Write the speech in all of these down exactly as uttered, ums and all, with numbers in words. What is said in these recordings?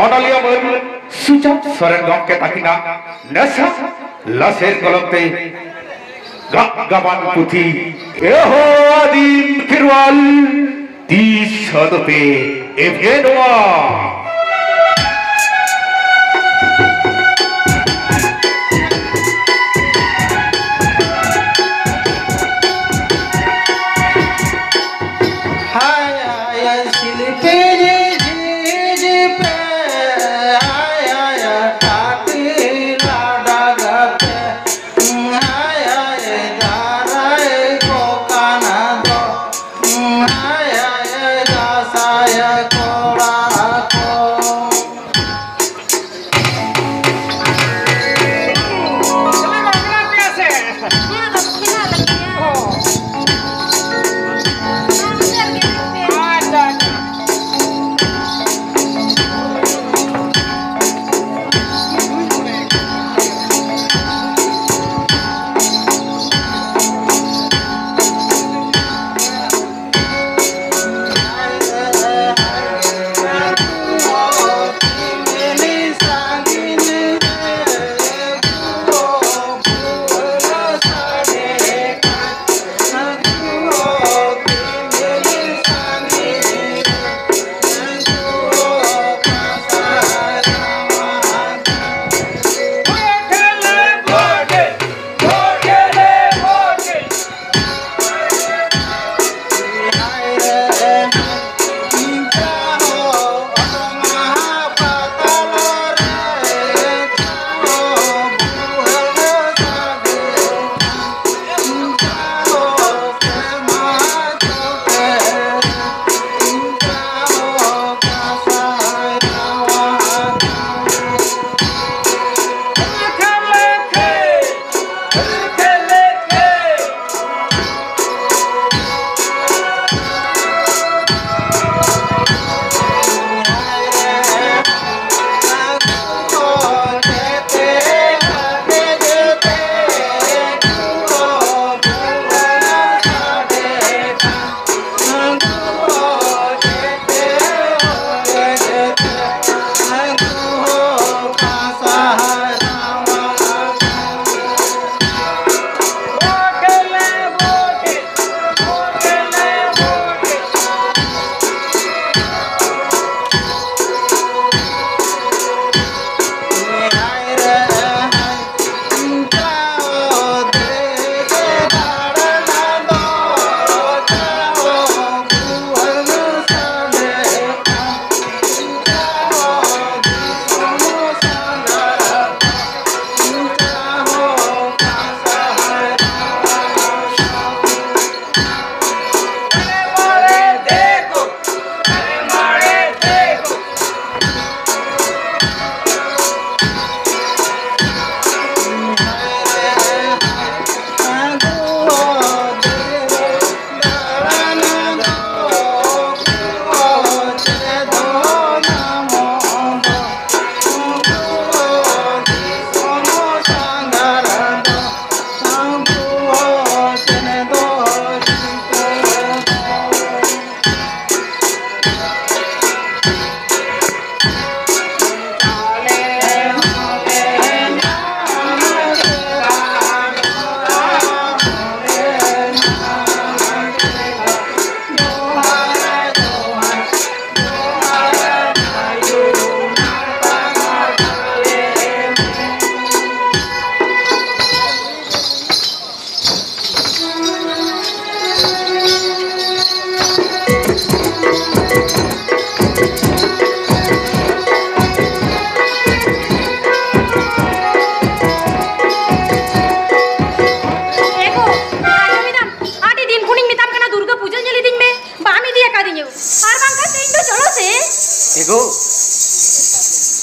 ᱚᱱᱚᱞᱤᱭᱟᱹ ᱢᱟᱹᱱ ᱥᱩᱡᱟᱛ ᱥᱚᱨᱮᱱ ᱜᱚᱢᱠᱮ ᱛᱟᱹᱠᱤᱱᱟᱜ ᱱᱮᱥᱟ ᱞᱟᱥᱮᱨ ᱠᱚᱞᱚᱢ ᱛᱮ ᱜᱟᱜ ᱜᱟᱵᱟᱱ ᱯᱩᱛᱷᱤ ᱮᱦᱳ ᱟᱹᱫᱤᱢ ᱠᱷᱮᱨᱣᱟᱞ ᱛᱤᱥ ᱟᱫᱚᱯᱮ ᱮᱵᱷᱮᱱᱚᱜᱼᱟ᱾ ᱦᱟᱭ ᱦᱟᱭ ᱥᱤᱞᱯᱤᱧ ᱡᱷᱤᱡ ᱯᱮ, ᱦᱟᱭ ᱦᱟᱭ ᱴᱟᱴᱤ ᱞᱟᱰᱟ ᱠᱟᱛᱮ, ᱦᱟᱭ ᱦᱟᱭ ᱫᱟᱨᱟᱭ ᱠᱚ ᱠᱟᱱᱟ ᱫᱚ, ᱦᱟᱭ ᱦᱟᱭ ᱫᱟᱸᱥᱟᱭ ᱠᱚᱲᱟ ᱠᱚ᱾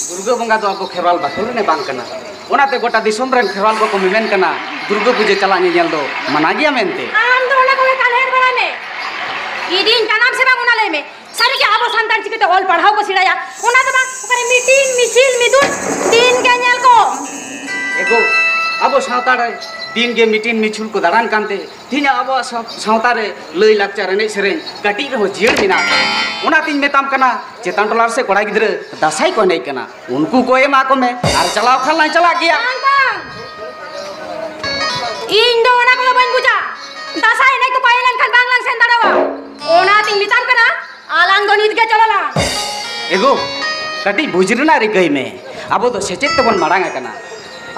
ᱫᱩᱨᱜᱟᱹ ᱵᱚᱸᱜᱟ ᱫᱚ ᱟᱵᱚ ᱠᱷᱮᱨᱣᱟᱞ ᱵᱟᱠᱷᱳᱞ ᱨᱮᱱᱮ ᱵᱟᱝ ᱠᱟᱱᱟ᱾ ᱚᱱᱟᱛᱮ ᱜᱚᱴᱟ ᱫᱤᱥᱚᱢ ᱨᱮᱱ ᱠᱷᱮᱨᱣᱟᱞ ᱠᱚᱠᱚ ᱢᱮᱢᱮᱱ ᱠᱟᱱᱟ, ᱫᱩᱨᱜᱟᱹ ᱯᱩᱡᱟᱹ ᱪᱟᱞᱟᱜ ᱧᱮᱧᱮᱞ ᱫᱚ ᱢᱟᱱᱟ ᱜᱮᱭᱟ ᱢᱮᱱᱛᱮ᱾ ᱟᱢ ᱫᱚ ᱚᱱᱟ ᱠᱚᱜᱮ ᱠᱟᱞᱦᱮᱨ ᱵᱟᱲᱟᱭ ᱢᱮ᱾ ᱤᱫᱤᱧ ᱠᱟᱱᱟᱢ ᱥᱮ ᱵᱟᱝ, ᱚᱱᱟ ᱞᱟᱹᱭ ᱢᱮ᱾ ᱥᱟᱹᱨᱤᱜᱮ ᱟᱵᱚ ᱥᱟᱱᱛᱟᱲ ᱪᱤᱠᱟᱹᱛᱮ ᱚᱞ ᱯᱟᱲᱦᱟᱣ ᱠᱚ ᱥᱮᱬᱟᱭᱟ? ᱚᱱᱟ ᱫᱚ ᱵᱟᱝ, ᱚᱠᱟᱨᱮ ᱢᱤᱴᱤᱝ, ᱢᱤᱪᱷᱤᱞ, ᱢᱤᱫᱩᱱ, ᱫᱤᱱ ᱜᱮ ᱧᱮᱞ ᱠᱚ᱾ ᱮᱜᱳ, ᱟᱵᱚ ᱥᱟᱶᱛᱟ ᱨᱮ ᱫᱤᱱ ᱜᱮ ᱢᱤᱴᱤᱝ, ᱢᱤᱪᱷᱩᱞ ᱠᱚ ᱫᱟᱬᱟᱱ ᱠᱟᱱᱛᱮ ᱛᱮᱦᱮᱧ ᱟᱵᱚᱣᱟᱜ ᱥᱟᱶ-, ᱥᱟᱶᱛᱟ ᱨᱮ ᱞᱟᱹᱭ ᱞᱟᱠᱪᱟᱨ, ᱮᱱᱮᱡ ᱥᱮᱨᱮᱧ ᱠᱟᱹᱴᱤᱡ ᱨᱮᱦᱚᱸ ᱡᱤᱭᱟᱹᱲ ᱢᱮᱱᱟᱜ ᱟᱠᱟᱫᱟ᱾ ᱚᱱᱟᱛᱤᱧ ᱢᱮᱛᱟᱢ ᱠᱟᱱᱟ, ᱪᱮᱛᱟᱱ ᱴᱚᱞᱟ ᱨᱮ ᱥᱮ ᱠᱚᱲᱟ ᱜᱤᱫᱽᱨᱟᱹ ᱫᱟᱸᱥᱟᱭ ᱠᱚ ᱮᱱᱮᱡ ᱠᱟᱱᱟ, ᱩᱱᱠᱩ ᱠᱚ ᱮᱢᱟ ᱠᱚ ᱢᱮ, ᱟᱨ ᱪᱟᱞᱟᱣ ᱠᱷᱟᱱ ᱞᱟᱝ ᱪᱟᱞᱟᱜ ᱜᱮᱭᱟ᱾ ᱵᱟᱝ, ᱵᱟᱝ, ᱤᱧ ᱫᱚ ᱚᱱᱟ ᱠᱚᱫᱚ ᱵᱟᱹᱧ ᱵᱩᱡᱟ᱾ ᱫᱟᱸᱥᱟᱭ ᱮᱱᱮᱡ ᱠᱚ ᱯᱟᱭ ᱞᱮᱱᱠᱷᱟᱱ ᱵᱟᱝ ᱞᱟᱝ ᱥᱮᱱ ᱫᱟᱲᱮᱭᱟᱜᱼᱟ᱾ ᱚᱱᱟᱛᱤᱧ ᱢᱮᱛᱟᱢ ᱠᱟᱱᱟ, ᱟᱞᱟᱝ ᱫᱚ ᱱᱤᱛ ᱜᱮ ᱪᱚᱞᱚ ᱞᱟᱝ᱾ ᱮᱜᱳ, ᱠᱟᱹᱴᱤᱡ ᱵᱩᱡᱽ ᱨᱮᱱᱟᱜ ᱨᱤᱠᱟᱹᱭ ᱢᱮ᱾ ᱟᱵᱚ ᱫᱚ ᱥᱮᱪᱮᱫ ᱛᱮᱵᱚᱱ ᱢᱟᱲᱟᱝ ᱟᱠᱟᱱᱟ᱾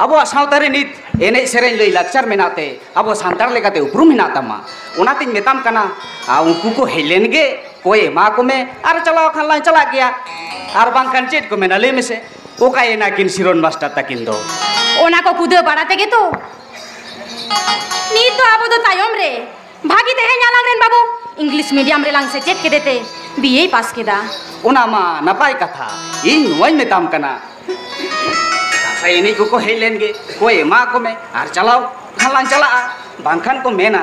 ᱟᱵᱚᱣᱟᱜ ᱥᱟᱶᱛᱟ ᱨᱮ ᱱᱤᱛ ᱮᱱᱮᱡ ᱥᱮᱨᱮᱧ, ᱞᱟᱹᱭ ᱞᱟᱠᱪᱟᱨ ᱢᱮᱱᱟᱜ ᱛᱮ ᱟᱵᱚ ᱥᱟᱱᱛᱟᱲ ᱞᱮᱠᱟᱛᱮ ᱩᱯᱨᱩᱢ ᱢᱮᱱᱟᱜ ᱛᱟᱢᱟ᱾ ᱚᱱᱟᱛᱤᱧ ᱢᱮᱛᱟᱢ ᱠᱟᱱᱟ, ᱟᱨ ᱩᱱᱠᱩ ᱠᱚ ᱦᱮᱡ ᱞᱮᱱ ᱜᱮ, ᱠᱚᱭ ᱮᱢᱟ ᱠᱚ ᱢᱮ, ᱟᱨ ᱪᱟᱞᱟᱣ ᱠᱷᱟᱱ ᱞᱟᱝ ᱪᱟᱞᱟᱜ ᱜᱮᱭᱟ᱾ ᱟᱨ ᱵᱟᱝᱠᱷᱟᱱ ᱪᱮᱫ ᱠᱚ ᱢᱮᱱᱟ, ᱞᱟᱹᱭ ᱢᱮᱥᱮ? ᱚᱠᱟᱭᱮᱱᱟ ᱠᱤᱱ ᱥᱤᱨᱚᱱ ᱢᱟᱥᱴᱟᱨ ᱛᱟᱹᱠᱤᱱ ᱫᱚ? ᱚᱱᱟ ᱠᱚ ᱠᱩᱫᱟᱹ ᱵᱟᱲᱟ ᱛᱮᱜᱮ ᱛᱚ ᱱᱤᱛ ᱫᱚ ᱟᱵᱚ ᱫᱚ ᱛᱟᱭᱚᱢ ᱨᱮ᱾ ᱵᱷᱟᱹᱜᱤ ᱛᱮᱦᱮᱧ ᱟᱞᱟᱝ ᱨᱮᱱ ᱵᱟᱹᱵᱩ ᱤᱝᱞᱤᱥ ᱢᱤᱰᱤᱭᱟᱢ ᱨᱮᱞᱟᱝ ᱥᱮᱪᱮᱫ ᱠᱮᱫᱮ ᱛᱮ ᱵᱤ ᱮᱭ ᱯᱟᱥ ᱠᱮᱫᱟ᱾ ᱚᱱᱟ ᱢᱟ ᱱᱟᱯᱟᱭ ᱠᱟᱛᱷᱟ᱾ ᱤᱧ ᱱᱚᱣᱟᱧ ᱢᱮᱛᱟᱢ ᱠᱟᱱᱟ, ᱫᱟᱸᱥᱟᱭ ᱮᱱᱮᱡ ᱠᱚᱠᱚ ᱦᱮᱡ ᱞᱮᱱ ᱜᱮ, ᱠᱚᱭ ᱮᱢᱟ ᱠᱚ ᱢᱮ, ᱟᱨ ᱪᱟᱞᱟᱣ ᱠᱷᱟᱱ ᱞᱟᱝ ᱪᱟᱞᱟᱜᱼᱟ᱾ ᱵᱟᱝᱠᱷᱟᱱ ᱠᱚ ᱢᱮᱱᱟ,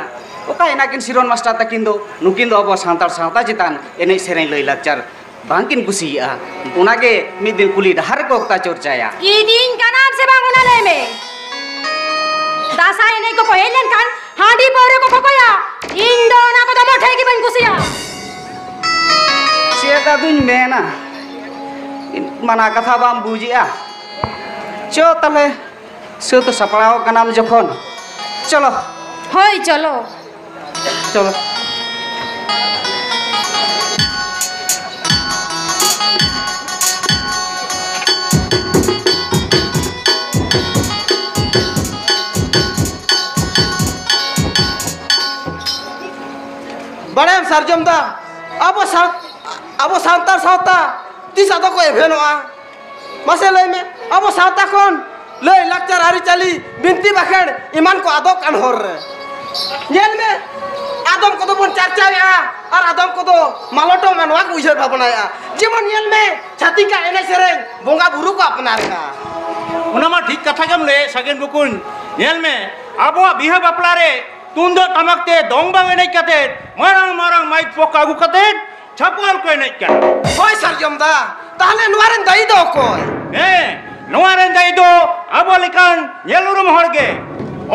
ᱚᱠᱟᱭᱮᱱᱟ ᱠᱤᱱ ᱥᱤᱨᱚᱱ ᱢᱟᱥᱴᱟᱨ ᱛᱟᱹᱠᱤᱱ ᱫᱚ? ᱱᱩᱠᱤᱱ ᱫᱚ ᱟᱵᱚ ᱥᱟᱱᱛᱟᱲ ᱥᱟᱶᱛᱟ ᱪᱮᱛᱟᱱ ᱮᱱᱮᱡ ᱥᱮᱨᱮᱧ, ᱞᱟᱹᱭ ᱞᱟᱠᱪᱟᱨ ᱵᱟᱝᱠᱤᱱ ᱠᱩᱥᱤᱭᱟᱜᱼᱟ᱾ ᱚᱱᱟᱜᱮ ᱢᱤᱫ ᱫᱤᱱ ᱠᱩᱞᱦᱤ ᱰᱟᱦᱟᱨ ᱨᱮᱠᱚ ᱚᱠᱛᱟ ᱪᱚᱨᱪᱟᱭᱟ᱾ ᱤᱫᱤᱧ ᱠᱟᱱᱟᱢ ᱥᱮ ᱵᱟᱝ, ᱚᱱᱟ ᱞᱟᱹᱭ ᱢᱮ᱾ ᱫᱟᱸᱥᱟᱭ ᱮᱱᱮᱡ ᱠᱚᱠᱚ ᱦᱮᱡ ᱞᱮᱱᱠᱷᱟᱱ ᱦᱟᱺᱰᱤ ᱯᱟᱹᱣᱨᱟᱹ ᱠᱚ ᱠᱚᱠᱚᱭᱟ᱾ ᱤᱧ ᱫᱚ ᱚᱱᱟ ᱠᱚᱫᱚ ᱢᱚᱴᱷᱮ ᱜᱮ ᱵᱟᱹᱧ ᱠᱩᱥᱤᱭᱟᱜᱼᱟ᱾ ᱪᱮᱫ ᱟᱫᱚᱧ ᱢᱮᱱᱟ, ᱢᱟᱱᱟ ᱠᱟᱛᱷᱟ ᱵᱟᱢ ᱵᱩᱡᱮᱜᱼᱟ᱾ ᱪᱚ ᱛᱟᱦᱞᱮ, ᱥᱟᱹᱛ ᱥᱟᱯᱲᱟᱣ ᱠᱟᱱᱟᱢ ᱡᱚᱠᱷᱚᱱ, ᱪᱚᱞᱚ᱾ ᱦᱳᱭ, ᱪᱚᱞᱚ᱾ ᱪᱚᱞᱚ᱾ ᱵᱟᱲᱟᱭᱟᱢ ᱥᱟᱨᱡᱚᱢ ᱫᱟ, ᱟᱵᱚ ᱥᱟᱶ-, ᱟᱵᱚ ᱥᱟᱱᱛᱟᱲ ᱥᱟᱶᱛᱟ ᱛᱤᱥ ᱟᱫᱚ ᱠᱚ ᱮᱵᱷᱮᱱᱚᱜᱼᱟ? ᱢᱟᱥᱮ ᱞᱟᱹᱭ ᱢᱮ, ᱟᱵᱚ ᱥᱟᱶᱛᱟ ᱠᱷᱚᱱ ᱞᱟᱹᱭ ᱞᱟᱠᱪᱟᱨ, ᱟᱹᱨᱤᱪᱟᱹᱞᱤ, ᱵᱤᱱᱛᱤ ᱵᱟᱠᱷᱮᱲ ᱮᱢᱟᱱ ᱠᱚ ᱟᱫᱚᱜ ᱠᱟᱱ ᱦᱚᱨ ᱨᱮ᱾ ᱧᱮᱞ ᱢᱮ, ᱟᱫᱚᱢ ᱠᱚᱫᱚ ᱵᱚᱱ ᱪᱟᱨᱪᱟᱣᱮᱫᱼᱟ ᱟᱨ ᱟᱫᱚᱢ ᱠᱚᱫᱚ ᱢᱟᱞᱚᱴᱚᱜ ᱢᱟ ᱱᱚᱣᱟ ᱠᱚ ᱩᱭᱦᱟᱹᱨ ᱵᱷᱟᱵᱽᱱᱟᱭᱮᱫᱼᱟ᱾ ᱡᱮᱢᱚᱱ ᱧᱮᱞ ᱢᱮ, ᱪᱷᱟᱹᱛᱤᱠᱟᱜ ᱮᱱᱮᱡ ᱥᱮᱨᱮᱧ ᱵᱚᱸᱜᱟ ᱵᱩᱨᱩ ᱠᱚ ᱟᱯᱱᱟᱨᱮᱫᱼᱟ᱾ ᱚᱱᱟ ᱢᱟ ᱴᱷᱤᱠ ᱠᱟᱛᱷᱟ ᱜᱮᱢ ᱞᱟᱹᱭᱮᱫ ᱥᱟᱜᱮᱱ ᱵᱚᱠᱚᱧ᱾ ᱧᱮᱞ ᱢᱮ, ᱟᱵᱚᱣᱟᱜ ᱵᱤᱦᱟᱹ ᱵᱟᱯᱞᱟ ᱨᱮ ᱛᱩᱢᱫᱟᱜ ᱴᱟᱢᱟᱠ ᱛᱮ ᱫᱚᱝ ᱵᱟᱝ ᱮᱱᱮᱡ ᱠᱟᱛᱮ, ᱢᱟᱨᱟᱝ ᱢᱟᱨᱟᱝ ᱢᱟᱭᱤᱠ ᱵᱚᱠᱥ ᱟᱹᱜᱩ ᱠᱟᱛᱮ ᱪᱷᱟᱯᱚᱞ ᱠᱚ ᱮᱱᱮᱡ ᱠᱟᱱᱟ᱾ ᱦᱳᱭ ᱥᱟᱨᱡᱚᱢ ᱫᱟ, ᱛᱟᱦᱞᱮ ᱱᱚᱣᱟ ᱨᱮᱱ ᱫᱟᱹᱭᱤ ᱫᱚ ᱚᱠᱚᱭ? ᱦᱮᱸ, ᱱᱚᱣᱟ ᱨᱮᱱ ᱫᱟᱹᱭᱤ ᱫᱚ ᱟᱵᱚ ᱞᱮᱠᱟᱱ ᱧᱮᱞ ᱩᱨᱩᱢ ᱦᱚᱲ ᱜᱮ᱾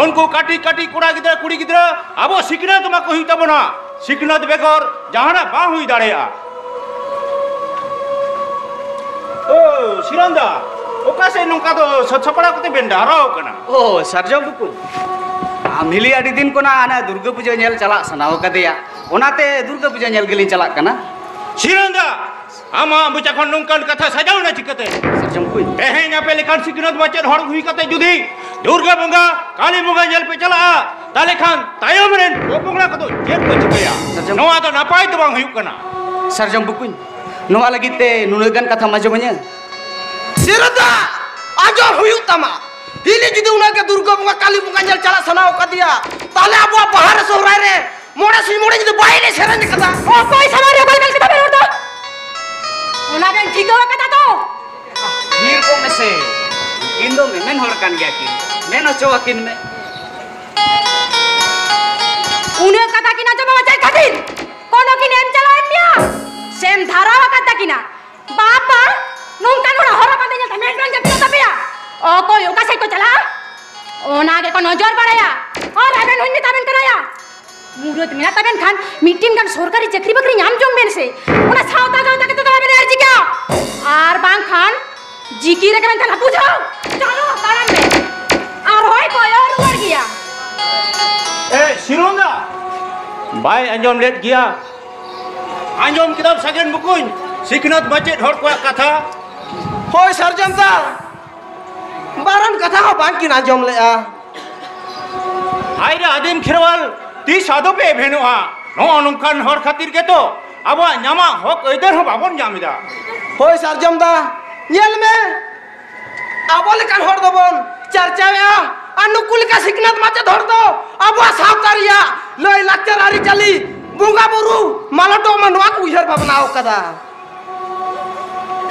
ᱩᱱᱠᱩ ᱠᱟᱹᱴᱤᱡ ᱠᱟᱹᱴᱤᱡ ᱠᱚᱲᱟ ᱜᱤᱫᱽᱨᱟᱹ, ᱠᱩᱲᱤ ᱜᱤᱫᱽᱨᱟᱹ ᱟᱵᱚ ᱥᱤᱠᱷᱱᱟᱹᱛ ᱮᱢᱟ ᱠᱚ ᱦᱩᱭᱩᱜ ᱛᱟᱵᱚᱱᱟ᱾ ᱥᱤᱠᱷᱱᱟᱹᱛ ᱵᱮᱜᱚᱨ ᱡᱟᱦᱟᱱᱟᱜ ᱵᱟᱝ ᱦᱩᱭ ᱫᱟᱲᱮᱭᱟᱜᱼᱟ᱾ ᱳ, ᱥᱤᱨᱚᱱ ᱫᱟ, ᱚᱠᱟ ᱥᱮᱫ ᱱᱚᱝᱠᱟ ᱫᱚ ᱥᱟᱹᱛ ᱥᱟᱯᱲᱟᱣ ᱠᱟᱛᱮ ᱵᱮᱱ ᱰᱟᱦᱟᱨᱟᱣ ᱠᱟᱱᱟ? ᱳ, ᱥᱟᱨᱡᱚᱢ ᱵᱩᱠᱩ, ᱟᱢ ᱦᱤᱞᱤ ᱟᱹᱰᱤ ᱫᱤᱱ ᱠᱷᱚᱱᱟᱜ ᱦᱟᱱᱟ ᱫᱩᱨᱜᱟᱹ ᱯᱩᱡᱟᱹ ᱧᱮᱞ ᱪᱟᱞᱟᱜ ᱥᱟᱱᱟᱣ ᱠᱟᱫᱮᱭᱟ, ᱚᱱᱟᱛᱮ ᱫᱩᱨᱜᱟᱹ ᱯᱩᱡᱟᱹ ᱧᱮᱞ ᱜᱮᱞᱤᱧ ᱪᱟᱞᱟᱜ ᱠᱟᱱᱟ᱾ ᱥᱤᱨᱚᱱ ᱫᱟ, ᱟᱢᱟᱜ ᱢᱚᱪᱟ ᱠᱷᱚᱱ ᱱᱚᱝᱠᱟᱱ ᱠᱟᱛᱷᱟ ᱥᱟᱡᱟᱣ ᱮᱱᱟ ᱪᱤᱠᱟᱹᱛᱮ? ᱥᱟᱨᱡᱚᱢ ᱠᱩᱧ᱾ ᱛᱮᱦᱮᱧ ᱟᱯᱮ ᱞᱮᱠᱟᱱ ᱥᱤᱠᱷᱱᱟᱹᱛ ᱢᱟᱪᱮᱫ ᱦᱚᱲ ᱦᱩᱭ ᱠᱟᱛᱮ ᱡᱩᱫᱤ ᱫᱩᱨᱜᱟᱹ ᱵᱚᱸᱜᱟ, ᱠᱟᱞᱤ ᱵᱚᱸᱜᱟ ᱧᱮᱞ ᱯᱮ ᱪᱟᱞᱟᱜᱼᱟ, ᱛᱟᱦᱞᱮ ᱠᱷᱟᱱ ᱛᱟᱭᱚᱢ ᱨᱮᱱ ᱯᱚᱯᱚᱝᱲᱟ ᱠᱚᱫᱚ ᱪᱮᱫ ᱠᱚ ᱪᱤᱠᱟᱹᱭᱟ? ᱥᱟᱨᱡᱚᱢ᱾ ᱱᱚᱣᱟ ᱫᱚ ᱱᱟᱯᱟᱭ ᱫᱚ ᱵᱟᱝ ᱦᱩᱭᱩᱜ ᱠᱟᱱᱟ᱾ ᱥᱟᱨᱡᱚᱢ ᱵᱩᱠᱩᱧ, ᱱᱚᱣᱟ ᱞᱟᱹᱜᱤᱫ ᱛᱮ ᱱᱩᱱᱟᱹᱜ ᱜᱟᱱ ᱠᱟᱛᱷᱟᱢ ᱟᱸᱡᱚᱢᱟᱹᱧᱟ? ᱥᱤᱨᱚᱱ ᱫᱟ, ᱟᱸᱡᱚᱢ ᱦᱩᱭᱩᱜ ᱛᱟᱢᱟ᱾ ᱦᱤᱞᱤ ᱡᱩᱫᱤ ᱩᱱᱟᱹᱜ ᱜᱮ ᱫᱩᱨᱜᱟᱹ ᱵᱚᱸᱜᱟ, ᱠᱟᱞᱤ ᱵᱚᱸᱜᱟ ᱧᱮᱞ ᱪᱟᱞᱟᱜ ᱥᱟᱱᱟᱣ ᱠᱟᱫᱮᱭᱟ, ᱛᱟᱦᱞᱮ ᱟᱵᱚᱣᱟᱜ ᱵᱟᱦᱟ ᱨᱮ, ᱥᱚᱦᱨᱟᱭ ᱨᱮ ᱢᱚᱬᱮ ᱥᱤᱧ ᱢᱚᱬᱮ ᱧᱤᱫᱟᱹ ᱵᱟᱭ ᱮᱱᱮᱡ ᱥᱮᱨᱮᱧ ᱠᱟᱫᱟ᱾ ᱚᱠᱚᱭ ᱥᱟᱢᱟᱝ ᱨᱮ ᱚᱠᱚᱭ ᱢᱮᱱ ᱠᱮᱫᱟ ᱵᱮᱱ ᱨᱚᱲ ᱫᱚ? ᱚᱱᱟ ᱵᱮᱱ ᱴᱷᱤᱠᱟᱹ ᱟᱠᱟᱫᱟ ᱛᱚ? ᱛᱷᱤᱨ ᱠᱚᱜ ᱢᱮᱥᱮ, ᱩᱱᱠᱤᱱ ᱫᱚ ᱢᱮᱢᱮᱱ ᱦᱚᱲ ᱠᱟᱱ ᱜᱮᱭᱟ ᱠᱤᱱ, ᱢᱮᱱ ᱦᱚᱪᱚ ᱟᱹᱠᱤᱱ ᱢᱮ᱾ ᱩᱱᱟᱹᱜ ᱠᱟᱛᱷᱟ ᱠᱤᱱ ᱟᱸᱡᱚᱢᱟ ᱪᱮᱫ ᱠᱷᱟᱹᱛᱤᱨ? ᱠᱚᱱᱚ ᱠᱤᱱ ᱮᱢ ᱪᱟᱞᱟᱣᱮᱱ ᱜᱮᱭᱟ? ᱥᱮᱢ ᱫᱷᱟᱨᱟᱣ ᱟᱠᱟᱫ ᱛᱟᱹᱠᱤᱱᱟ? ᱵᱟᱯᱟ, ᱱᱚᱝᱠᱟᱱ ᱦᱚᱲᱟᱜ ᱦᱚᱨᱚᱜ ᱵᱟᱸᱫᱮ ᱧᱮᱞᱛᱮ ᱢᱮᱫ ᱵᱟᱝ ᱡᱟᱹᱯᱤᱫᱚᱜ ᱛᱟᱯᱮᱭᱟ? ᱚᱠᱚᱭ ᱚᱠᱟ ᱥᱮᱫ ᱠᱚ ᱪᱟᱞᱟᱜᱼᱟ, ᱚᱱᱟ ᱜᱮᱠᱚ ᱱᱚᱡᱚᱨ ᱵᱟᱲᱟᱭᱟ᱾ ᱟᱨ ᱟᱵᱮᱱ ᱦᱚᱧ ᱢᱮᱛᱟ ᱵᱮᱱ ᱠᱟᱱᱟ ᱭᱟ, ᱢᱩᱨᱟᱹᱫ ᱢᱮᱱᱟᱜ ᱛᱟᱵᱮᱱ ᱠᱷᱟᱱ ᱢᱤᱫᱴᱤᱱ ᱜᱟᱱ ᱥᱚᱨᱠᱟᱨᱤ ᱪᱟᱹᱠᱨᱤ ᱵᱟᱹᱠᱨᱤ ᱧᱟᱢ ᱡᱚᱝ ᱵᱮᱱ ᱥᱮ᱾ ᱚᱱᱟ ᱥᱟᱶᱛᱟ ᱜᱟᱶᱛᱟ ᱠᱟᱛᱮ ᱫᱚ ᱟᱞᱚᱵᱮᱱ ᱟᱨᱡᱤ ᱠᱟᱜᱼᱟ᱾ ᱟᱨ ᱵᱟᱝᱠᱷᱟᱱ ᱡᱤᱠᱤ ᱨᱮᱜᱮ ᱵᱮᱱ ᱛᱟᱦᱮᱱᱟ, ᱵᱩᱡᱷᱟᱹᱣ? ᱪᱚᱞᱚ, ᱛᱟᱲᱟᱢ ᱵᱮᱱ᱾ ᱟᱨᱦᱚᱸᱭ ᱠᱚᱭᱚᱜ ᱨᱩᱣᱟᱹᱲ ᱜᱮᱭᱟ᱾ ᱮ, ᱥᱤᱨᱚᱱ ᱫᱟ, ᱵᱟᱭ ᱟᱸᱡᱚᱢ ᱞᱮᱫ ᱜᱮᱭᱟ? ᱟᱸᱡᱚᱢ ᱠᱮᱫᱟᱢ ᱥᱟᱜᱮᱱ ᱵᱚᱠᱚᱧ, ᱥᱤᱠᱷᱱᱟᱹᱛ ᱢᱟᱪᱮᱫ ᱦᱚᱲ ᱠᱚᱣᱟᱜ ᱠᱟᱛᱷᱟ? ᱦᱳᱭ ᱥᱟᱨᱡᱚᱢ ᱫᱟ, ᱵᱟᱨᱚᱱ ᱠᱟᱛᱷᱟ ᱦᱚᱸ ᱵᱟᱝ ᱠᱤᱱ ᱟᱸᱡᱚᱢ ᱞᱮᱜᱼᱟ᱾ ᱦᱟᱭ ᱨᱮ ᱟᱹᱫᱤᱢ ᱠᱷᱮᱨᱣᱟᱞ, ᱛᱤᱥ ᱟᱫᱚ ᱯᱮ ᱮᱵᱷᱮᱱᱚᱜᱼᱟ? ᱱᱚᱜᱼᱚ ᱱᱚᱝᱠᱟᱱ ᱦᱚᱲ ᱠᱷᱟᱹᱛᱤᱨ ᱜᱮᱛᱚ ᱟᱵᱚᱣᱟᱜ ᱧᱟᱢᱟᱜ ᱦᱚᱠ ᱟᱹᱭᱫᱟᱹᱨ ᱦᱚᱸ ᱵᱟᱵᱚᱱ ᱧᱟᱢ ᱮᱫᱟ᱾ ᱦᱳᱭ ᱥᱟᱨᱡᱚᱢ ᱫᱟ, ᱧᱮᱞ ᱢᱮ, ᱟᱵᱚ ᱞᱮᱠᱟᱱ ᱦᱚᱲ ᱫᱚᱵᱚᱱ ᱪᱟᱨᱪᱟᱣᱮᱜᱼᱟ, ᱟᱨ ᱱᱩᱠᱩ ᱞᱮᱠᱟ ᱥᱤᱠᱷᱱᱟᱹᱛ ᱢᱟᱪᱮᱫ ᱦᱚᱲ ᱫᱚ ᱟᱵᱚᱣᱟᱜ ᱥᱟᱶᱛᱟ ᱨᱮᱭᱟᱜ ᱞᱟᱹᱭ ᱞᱟᱠᱪᱟᱨ ᱟᱹᱨᱤᱪᱟᱹᱞᱤ, ᱵᱚᱸᱜᱟ ᱵᱩᱨᱩ ᱢᱟᱞᱚᱴᱚᱜ ᱢᱟ, ᱱᱚᱣᱟ ᱠᱚ ᱩᱭᱦᱟᱹᱨ ᱵᱷᱟᱵᱽᱱᱟ ᱟᱠᱟᱫᱟ᱾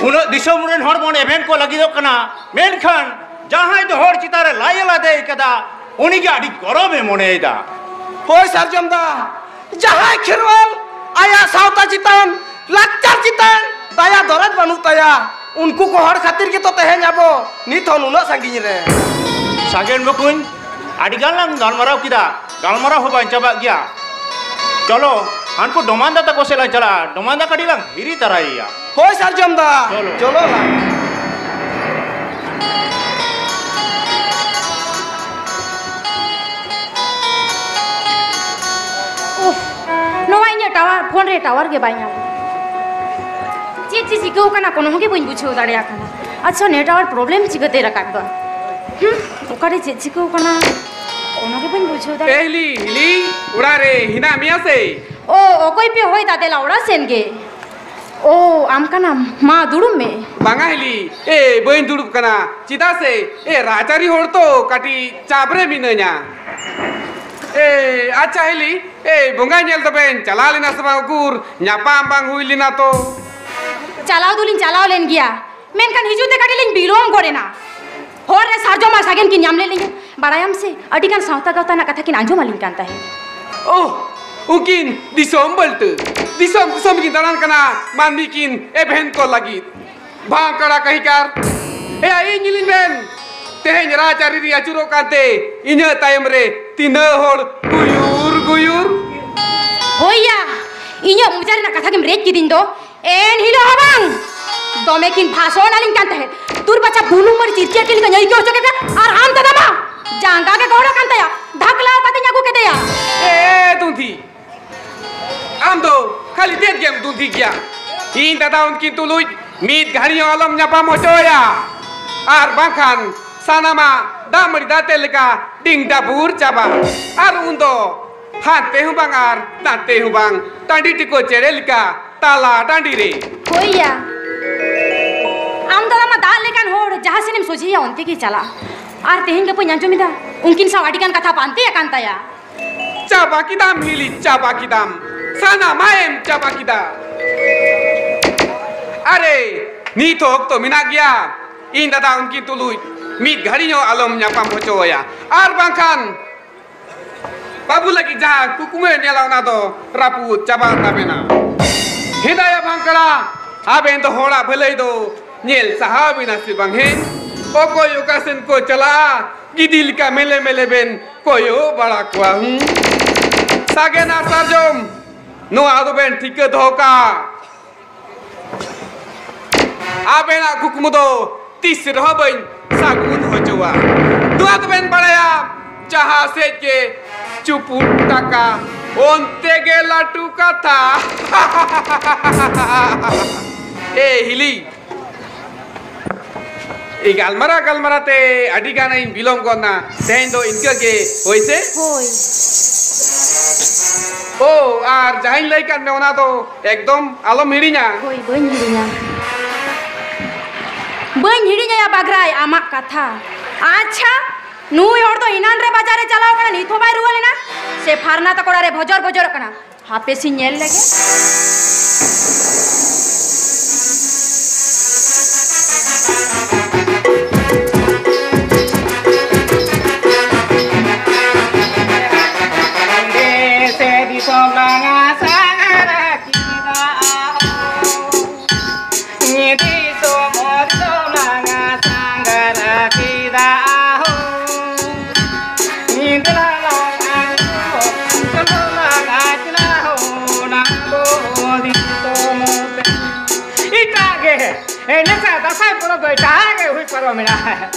ᱩᱱᱟᱹᱜ ᱫᱤᱥᱚᱢ ᱨᱮᱱ ᱦᱚᱲ ᱵᱚᱱ ᱮᱵᱷᱮᱱ ᱠᱚ ᱞᱟᱹᱜᱤᱫᱚᱜ ᱠᱟᱱᱟ, ᱢᱮᱱᱠᱷᱟᱱ ᱡᱟᱦᱟᱸᱭ ᱫᱚ ᱦᱚᱲ ᱪᱮᱛᱟᱱ ᱨᱮ ᱞᱟᱭ ᱮ ᱞᱟᱫᱮ ᱠᱟᱫᱟ, ᱩᱱᱤᱜᱮ ᱟᱹᱰᱤ ᱜᱚᱨᱚᱵᱮ ᱢᱚᱱᱮᱭᱮᱫᱟ᱾ ᱦᱳᱭ ᱥᱟᱨᱡᱚᱢ ᱫᱟ, ᱡᱟᱦᱟᱸᱭ ᱠᱷᱮᱨᱣᱟᱞ ᱟᱭᱟᱜ ᱥᱟᱶᱛᱟ ᱪᱮᱛᱟᱱ, ᱞᱟᱠᱪᱟᱨ ᱪᱮᱛᱟᱱ ᱫᱟᱭᱟ ᱫᱚᱨᱚᱫ ᱵᱟᱹᱱᱩᱜ ᱛᱟᱭᱟ, ᱩᱱᱠᱩ ᱠᱚ ᱦᱚᱲ ᱠᱷᱟᱹᱛᱤᱨ ᱜᱮᱛᱚ ᱛᱮᱦᱮᱧ ᱟᱵᱚ ᱱᱤᱛ ᱦᱚᱸ ᱱᱩᱱᱟᱹᱜ ᱥᱟᱺᱜᱤᱧ ᱨᱮ᱾ ᱥᱟᱜᱮᱱ ᱵᱚᱠᱩᱧ, ᱟᱹᱰᱤ ᱜᱟᱱ ᱞᱟᱝ ᱜᱟᱞᱢᱟᱨᱟᱣ ᱠᱮᱫᱟ, ᱜᱟᱞᱢᱟᱨᱟᱣ ᱦᱚᱸ ᱵᱟᱝ ᱪᱟᱵᱟᱜ ᱜᱮᱭᱟ᱾ ᱪᱚᱞᱚ, ᱦᱟᱱᱠᱩ ᱰᱚᱢᱟᱱ ᱫᱟ ᱛᱟᱠᱚ ᱥᱮᱫ ᱞᱟᱝ ᱪᱟᱞᱟᱜᱼᱟ, ᱰᱚᱢᱟᱱ ᱫᱟ ᱠᱟᱹᱴᱤᱡ ᱞᱟᱝ ᱦᱤᱨᱤ ᱛᱟᱨᱟᱭᱮᱭᱟ᱾ ᱦᱳᱭ ᱥᱟᱨᱡᱚᱢ ᱫᱟ, ᱪᱚᱞᱚ᱾ ᱪᱚᱞᱚ ᱞᱟᱝ᱾ ᱩᱯᱷ, ᱱᱚᱣᱟ ᱤᱧᱟᱹᱜ ᱴᱟᱣᱟᱨ, ᱯᱷᱳᱱ ᱨᱮ ᱴᱟᱣᱟᱨ ᱜᱮ ᱵᱟᱭ ᱧᱟᱢ᱾ ᱪᱮᱫ ᱪᱮᱫ ᱪᱤᱠᱟᱹᱣ ᱠᱟᱱᱟ, ᱠᱚᱱᱚ ᱦᱚᱸ ᱜᱮ ᱵᱟᱹᱧ ᱵᱩᱡᱷᱟᱹᱣ ᱫᱟᱲᱮᱭᱟᱜ ᱠᱟᱱᱟ᱾ ᱟᱪᱪᱷᱟ, ᱱᱮᱴᱣᱟᱨᱠ ᱯᱨᱚᱵᱞᱮᱢ ᱪᱤᱠᱟᱹᱛᱮ ᱨᱟᱠᱟᱵ ᱫᱟ? ᱦᱩᱸ, ᱚᱠᱟᱨᱮ ᱪᱮᱫ ᱪᱤᱠᱟᱹᱣ ᱠᱟᱱᱟ, ᱠᱚᱱᱚ ᱜᱮ ᱵᱟᱹᱧ ᱵᱩᱡᱷᱟᱹᱣ ᱮ ᱫᱟᱲᱮᱭᱟᱜ᱾ ᱦᱤᱞᱤ, ᱦᱤᱞᱤ, ᱚᱲᱟᱜ ᱨᱮ ᱦᱮᱱᱟᱜ ᱢᱮᱭᱟ ᱥᱮ? ᱳ, ᱚᱠᱚᱭ ᱯᱮ ᱦᱚᱭ ᱫᱟ? ᱫᱮᱞᱟ ᱚᱲᱟᱜ ᱥᱮᱱ ᱜᱮ᱾ ᱳ, ᱟᱢ ᱠᱟᱱᱟᱢ? ᱢᱟ ᱫᱩᱲᱩᱵ ᱢᱮ᱾ ᱵᱟᱝᱟ ᱦᱤᱞᱤ, ᱮ, ᱵᱟᱹᱧ ᱫᱩᱲᱩᱵ ᱠᱟᱱᱟ᱾ ᱪᱮᱫᱟᱜ ᱥᱮ, ᱮ, ᱨᱟᱡᱽᱟᱹᱨᱤ ᱦᱚᱲ ᱛᱚ ᱠᱟᱹᱴᱤᱡ ᱪᱟᱯ ᱨᱮ ᱢᱤᱱᱟᱹᱧᱟ᱾ ᱮ, ᱟᱪᱪᱷᱟ ᱦᱤᱞᱤ, ᱮ, ᱵᱚᱸᱜᱟ ᱧᱮᱞ ᱫᱚᱵᱮᱱ ᱪᱟᱞᱟᱣ ᱞᱮᱱᱟ ᱥᱮ ᱵᱟᱝ? ᱩᱠᱩᱨ ᱧᱟᱯᱟᱢ ᱵᱟᱝ ᱦᱩᱭ ᱞᱮᱱᱟ ᱛᱚ᱾ ᱪᱟᱞᱟᱣ ᱫᱚᱞᱤᱧ ᱪᱟᱞᱟᱣ ᱞᱮᱱ ᱜᱮᱭᱟ, ᱢᱮᱱᱠᱷᱟᱱ ᱦᱤᱡᱩᱜ ᱛᱮ ᱠᱟᱹᱴᱤᱡ ᱞᱤᱧ ᱵᱤᱞᱚᱢ ᱜᱚᱫ ᱮᱱᱟ᱾ ᱦᱚᱨ ᱨᱮ ᱥᱟᱨᱡᱚᱢ ᱟᱨ ᱥᱟᱜᱮᱱ ᱠᱤᱱ ᱧᱟᱢ ᱞᱮᱫ ᱞᱤᱧᱟ᱾ ᱵᱟᱲᱟᱭᱟᱢ ᱥᱮ, ᱟᱹᱰᱤ ᱜᱟᱱ ᱥᱟᱶᱛᱟ ᱜᱟᱶᱛᱟ ᱨᱮᱱᱟᱜ ᱠᱟᱛᱷᱟ ᱠᱤᱱ ᱟᱸᱡᱚᱢ ᱟᱹᱞᱤᱧ ᱠᱟᱱ ᱛᱟᱦᱮᱸᱫ᱾ ᱳᱦ, ᱩᱱᱠᱤᱱ ᱫᱤᱥᱚᱢ ᱵᱟᱹᱞᱴᱟᱹ, ᱫᱤᱥᱚᱢ ᱫᱤᱥᱚᱢ ᱠᱤᱱ ᱫᱟᱬᱟᱱ ᱠᱟᱱᱟ ᱢᱟᱹᱱᱢᱤ ᱠᱤᱱ ᱮᱵᱷᱮᱱ ᱠᱚ ᱞᱟᱹᱜᱤᱫ᱾ ᱵᱷᱟᱝ ᱠᱟᱲᱟ ᱠᱟᱹᱦᱤᱠᱟᱨ᱾ ᱮᱭᱟ, ᱤᱧ ᱧᱮᱞᱤᱧ ᱢᱮᱱ, ᱛᱮᱦᱮᱧ ᱨᱟᱡᱽᱟᱹᱨᱤ ᱨᱮ ᱟᱹᱪᱩᱨᱚᱜ ᱠᱟᱱᱛᱮ ᱤᱧᱟᱹᱜ ᱛᱟᱭᱚᱢ ᱨᱮ ᱛᱤᱱᱟᱹᱜ ᱦᱚᱲ ᱜᱩᱭᱩᱨ ᱜᱩᱭᱩᱨ᱾ ᱦᱳᱭ ᱭᱟ, ᱤᱧᱟᱹᱜ ᱢᱚᱪᱟ ᱨᱮᱱᱟᱜ ᱠᱟᱛᱷᱟ ᱜᱮᱢ ᱨᱮᱡ ᱠᱤᱫᱤᱧ ᱫᱚ᱾ ᱮᱱ ᱦᱤᱞᱳᱜ ᱦᱚᱸ ᱵᱟᱝ, ᱫᱚᱢᱮ ᱠᱤᱱ ᱵᱷᱟᱥᱚᱱ ᱟᱹᱞᱤᱧ ᱠᱟᱱ ᱛᱟᱦᱮᱸᱫ᱾ ᱛᱩᱨ ᱵᱟᱪᱷᱟ ᱵᱩᱞᱩᱝ ᱢᱟᱹᱨᱤᱪ ᱤᱨᱪᱤ ᱟᱹᱠᱤᱞ ᱞᱮᱠᱟᱧ ᱟᱹᱭᱠᱟᱹᱣ ᱦᱚᱪᱚ ᱠᱮᱫᱟ᱾ ᱟᱨ ᱟᱢ ᱫᱟᱫᱟ ᱢᱟ ᱡᱟᱸᱜᱟ ᱜᱮ ᱜᱚᱦᱚᱲ ᱟᱠᱟᱱ ᱛᱟᱭᱟ, ᱫᱷᱟᱠᱞᱟᱣ ᱠᱟᱛᱮᱧ ᱟᱹᱜᱩ ᱠᱮᱫᱮᱭᱟ᱾ ᱮ ᱫᱩᱸᱫᱷᱤ, ᱟᱢ ᱫᱚ ᱠᱷᱟᱹᱞᱤ ᱫᱮᱫ ᱜᱮᱢ ᱫᱩᱸᱫᱷᱤ ᱜᱮᱭᱟ᱾ ᱤᱧ ᱫᱟᱫᱟ ᱩᱱᱠᱤᱱ ᱛᱩᱞᱩᱡ ᱢᱤᱫ ᱜᱷᱟᱹᱲᱤ ᱦᱚᱸ ᱟᱞᱚᱢ ᱧᱟᱯᱟᱢ ᱦᱚᱪᱚᱭᱟ, ᱟᱨ ᱵᱟᱝᱠᱷᱟᱱ ᱥᱟᱱᱟᱢᱟᱜ ᱫᱟᱜ ᱢᱟᱹᱲᱤ ᱫᱟᱜ ᱛᱮ ᱞᱮᱠᱟ ᱰᱤᱝ ᱰᱟᱵᱩᱨ ᱪᱟᱵᱟ᱾ ᱟᱨ ᱩᱱᱫᱚ ᱦᱟᱱᱛᱮ ᱦᱚᱸ ᱵᱟᱝ ᱟᱨ ᱱᱟᱛᱮ ᱦᱚᱸ ᱵᱟᱝ, ᱴᱟᱺᱰᱤ ᱴᱤᱠᱚ ᱪᱮᱬᱮ ᱞᱮᱠᱟ ᱛᱟᱞᱟ ᱴᱟᱺᱰᱤ ᱨᱮ᱾ ᱦᱳᱭ ᱭᱟ, ᱟᱢ ᱫᱚ ᱟᱢᱟᱜ ᱫᱟᱜ ᱞᱮᱠᱟᱱ ᱦᱚᱲ, ᱡᱟᱦᱟᱸ ᱥᱮᱱᱮᱢ ᱥᱚᱡᱷᱮᱭᱟ ᱚᱱᱛᱮ ᱜᱮ ᱪᱟᱞᱟᱜᱼᱟ᱾ ᱟᱨ ᱛᱮᱦᱮᱧ ᱜᱮ ᱵᱟᱹᱧ ᱟᱸᱡᱚᱢ ᱮᱫᱟ, ᱩᱱᱠᱤᱱ ᱥᱟᱶ ᱟᱹᱰᱤ ᱜᱟᱱ ᱠᱟᱛᱷᱟ ᱯᱟᱱᱛᱮ ᱟᱠᱟᱱ ᱛᱟᱭᱟ᱾ ᱪᱟᱵᱟ ᱠᱮᱫᱟᱢ ᱦᱤᱞᱤ, ᱪᱟᱵᱟ ᱠᱮᱫᱟᱢ, ᱥᱟᱱᱟᱢᱟᱜ ᱮᱢ ᱪᱟᱵᱟ ᱠᱮᱫᱟ᱾ ᱟᱨᱮ, ᱱᱤᱛ ᱦᱚᱸ ᱚᱠᱛᱚ ᱢᱮᱱᱟᱜ ᱜᱮᱭᱟ᱾ ᱤᱧ ᱫᱟᱫᱟ ᱩᱱᱠᱤᱱ ᱛᱩᱞᱩᱡ ᱢᱤᱫ ᱜᱷᱟᱹᱲᱤ ᱦᱚᱸ ᱟᱞᱚᱢ ᱧᱟᱯᱟᱢ ᱦᱚᱪᱚ ᱟᱭᱟ, ᱟᱨ ᱵᱟᱝᱠᱷᱟᱱ ᱵᱟᱹᱵᱩ ᱞᱟᱹᱜᱤᱫ ᱡᱟᱦᱟᱸ ᱠᱩᱠᱢᱩᱭ ᱧᱮᱞᱟ, ᱚᱱᱟ ᱫᱚ ᱨᱟᱹᱯᱩᱫ ᱪᱟᱵᱟᱜ ᱛᱟᱵᱮᱱᱟ᱾ ᱦᱮᱸᱫᱟᱭᱟ ᱵᱷᱟᱝᱠᱲᱟ, ᱟᱵᱮᱱ ᱫᱚ ᱦᱚᱲᱟᱜ ᱵᱷᱟᱹᱞᱟᱹᱭ ᱫᱚ ᱧᱮᱞ ᱥᱟᱦᱟᱣ ᱵᱮᱱᱟ ᱥᱮ ᱵᱟᱝ ᱦᱮᱸ? ᱚᱠᱚᱭ ᱚᱠᱟ ᱥᱮᱱ ᱠᱚ ᱪᱟᱞᱟᱜᱼᱟ, ᱜᱤᱫᱤ ᱞᱮᱠᱟ ᱢᱮᱞᱮ ᱢᱮᱞᱮ ᱵᱮᱱ ᱠᱚᱭᱚᱜ ᱵᱟᱲᱟ ᱠᱚᱣᱟ᱾ ᱦᱩᱸ? ᱥᱟᱜᱮᱱ ᱟᱨ ᱥᱟᱨᱡᱚᱢ, ᱱᱚᱣᱟ ᱫᱚᱵᱮᱱ ᱴᱷᱤᱠᱟᱹ ᱫᱚᱦᱚ ᱠᱟᱜ, ᱟᱵᱮᱱᱟᱜ ᱠᱩᱠᱢᱩ ᱫᱚ ᱛᱤᱥ ᱨᱮᱦᱚᱸ ᱵᱟᱹᱧ ᱥᱟᱹᱜᱩᱱ ᱦᱚᱪᱚᱣᱟ᱾ ᱱᱚᱣᱟ ᱫᱚᱵᱮᱱ ᱵᱟᱲᱟᱭᱟ, ᱡᱟᱦᱟᱸ ᱥᱮᱫ ᱜᱮ ᱪᱩᱯᱩᱫ ᱴᱟᱠᱟ, ᱚᱱᱛᱮ ᱜᱮ ᱞᱟᱹᱴᱩ ᱠᱟᱛᱷᱟ᱾ ᱮ ᱦᱤᱞᱤ, ᱮ, ᱜᱟᱞᱢᱟᱨᱟᱣ ᱜᱟᱞᱢᱟᱨᱟᱣ ᱛᱮ ᱟᱹᱰᱤ ᱜᱟᱱ ᱤᱧ ᱵᱤᱞᱚᱢ ᱜᱚᱫ ᱱᱟ᱾ ᱛᱮᱦᱮᱧ ᱫᱚ ᱤᱱᱠᱟᱹ ᱜᱮ, ᱦᱳᱭ ᱥᱮ? ᱦᱳᱭ᱾ ᱳ, ᱟᱨ ᱡᱟᱦᱟᱸᱧ ᱞᱟᱹᱭ ᱠᱟᱫ ᱢᱮ, ᱚᱱᱟ ᱫᱚ ᱮᱠᱫᱚᱢ ᱟᱞᱚᱢ ᱦᱤᱲᱤᱧᱟ᱾ ᱦᱳᱭ, ᱵᱟᱹᱧ ᱦᱤᱲᱤᱧᱟ᱾ ᱵᱟᱹᱧ ᱦᱤᱲᱤᱧᱟᱭᱟ ᱵᱟᱜᱽᱨᱟᱭ ᱟᱢᱟᱜ ᱠᱟᱛᱷᱟ᱾ ᱟᱪᱪᱷᱟ, ᱱᱩᱭ ᱦᱚᱲ ᱫᱚ ᱮᱱᱟᱱ ᱨᱮ ᱵᱟᱡᱟᱨ ᱨᱮ ᱪᱟᱞᱟᱣ ᱠᱟᱱᱟ, ᱱᱤᱛ ᱦᱚᱸ ᱵᱟᱭ ᱨᱩᱣᱟᱹᱲ ᱮᱱᱟ? ᱥᱮ ᱯᱷᱟᱨᱱᱟ ᱛᱟᱠᱚ ᱚᱲᱟᱜ ᱨᱮ ᱵᱷᱚᱡᱚᱨ ᱵᱷᱚᱡᱚᱨᱚᱜ ᱠᱟᱱᱟ? ᱦᱟᱯᱮ ᱥᱮᱧ ᱧᱮᱞ ᱞᱮᱜᱮ᱾ ᱫᱮᱥ ᱫᱤᱥᱚᱢ ᱞᱟᱝ ᱥᱟᱸᱜᱷᱟᱨ ᱠᱮᱫᱟ ᱦᱳ᱾ ᱫᱤᱥᱚᱢ ᱫᱤᱥᱚᱢ ᱞᱟᱝ ᱥᱟᱸᱜᱷᱟᱨ ᱠᱮᱫᱟ ᱦᱳ᱾ ᱧᱤᱫᱟᱹ ᱞᱟᱝ ᱟᱹᱪᱩᱨ, ᱪᱟᱸᱫᱚ ᱞᱟᱝ ᱟᱹᱪᱩᱨᱟ ᱦᱳ, ᱱᱟᱝ ᱫᱚ ᱫᱤᱥᱚᱢ ᱯᱮ᱾ ᱮᱴᱟᱜ ᱜᱮ, ᱮ, ᱱᱮᱥᱟ ᱫᱟᱸᱥᱟᱭ ᱯᱚᱨᱚᱵᱽ ᱫᱚ ᱮᱴᱟᱜ ᱜᱮ ᱦᱩᱭ ᱯᱟᱨᱚᱢᱮᱱᱟ᱾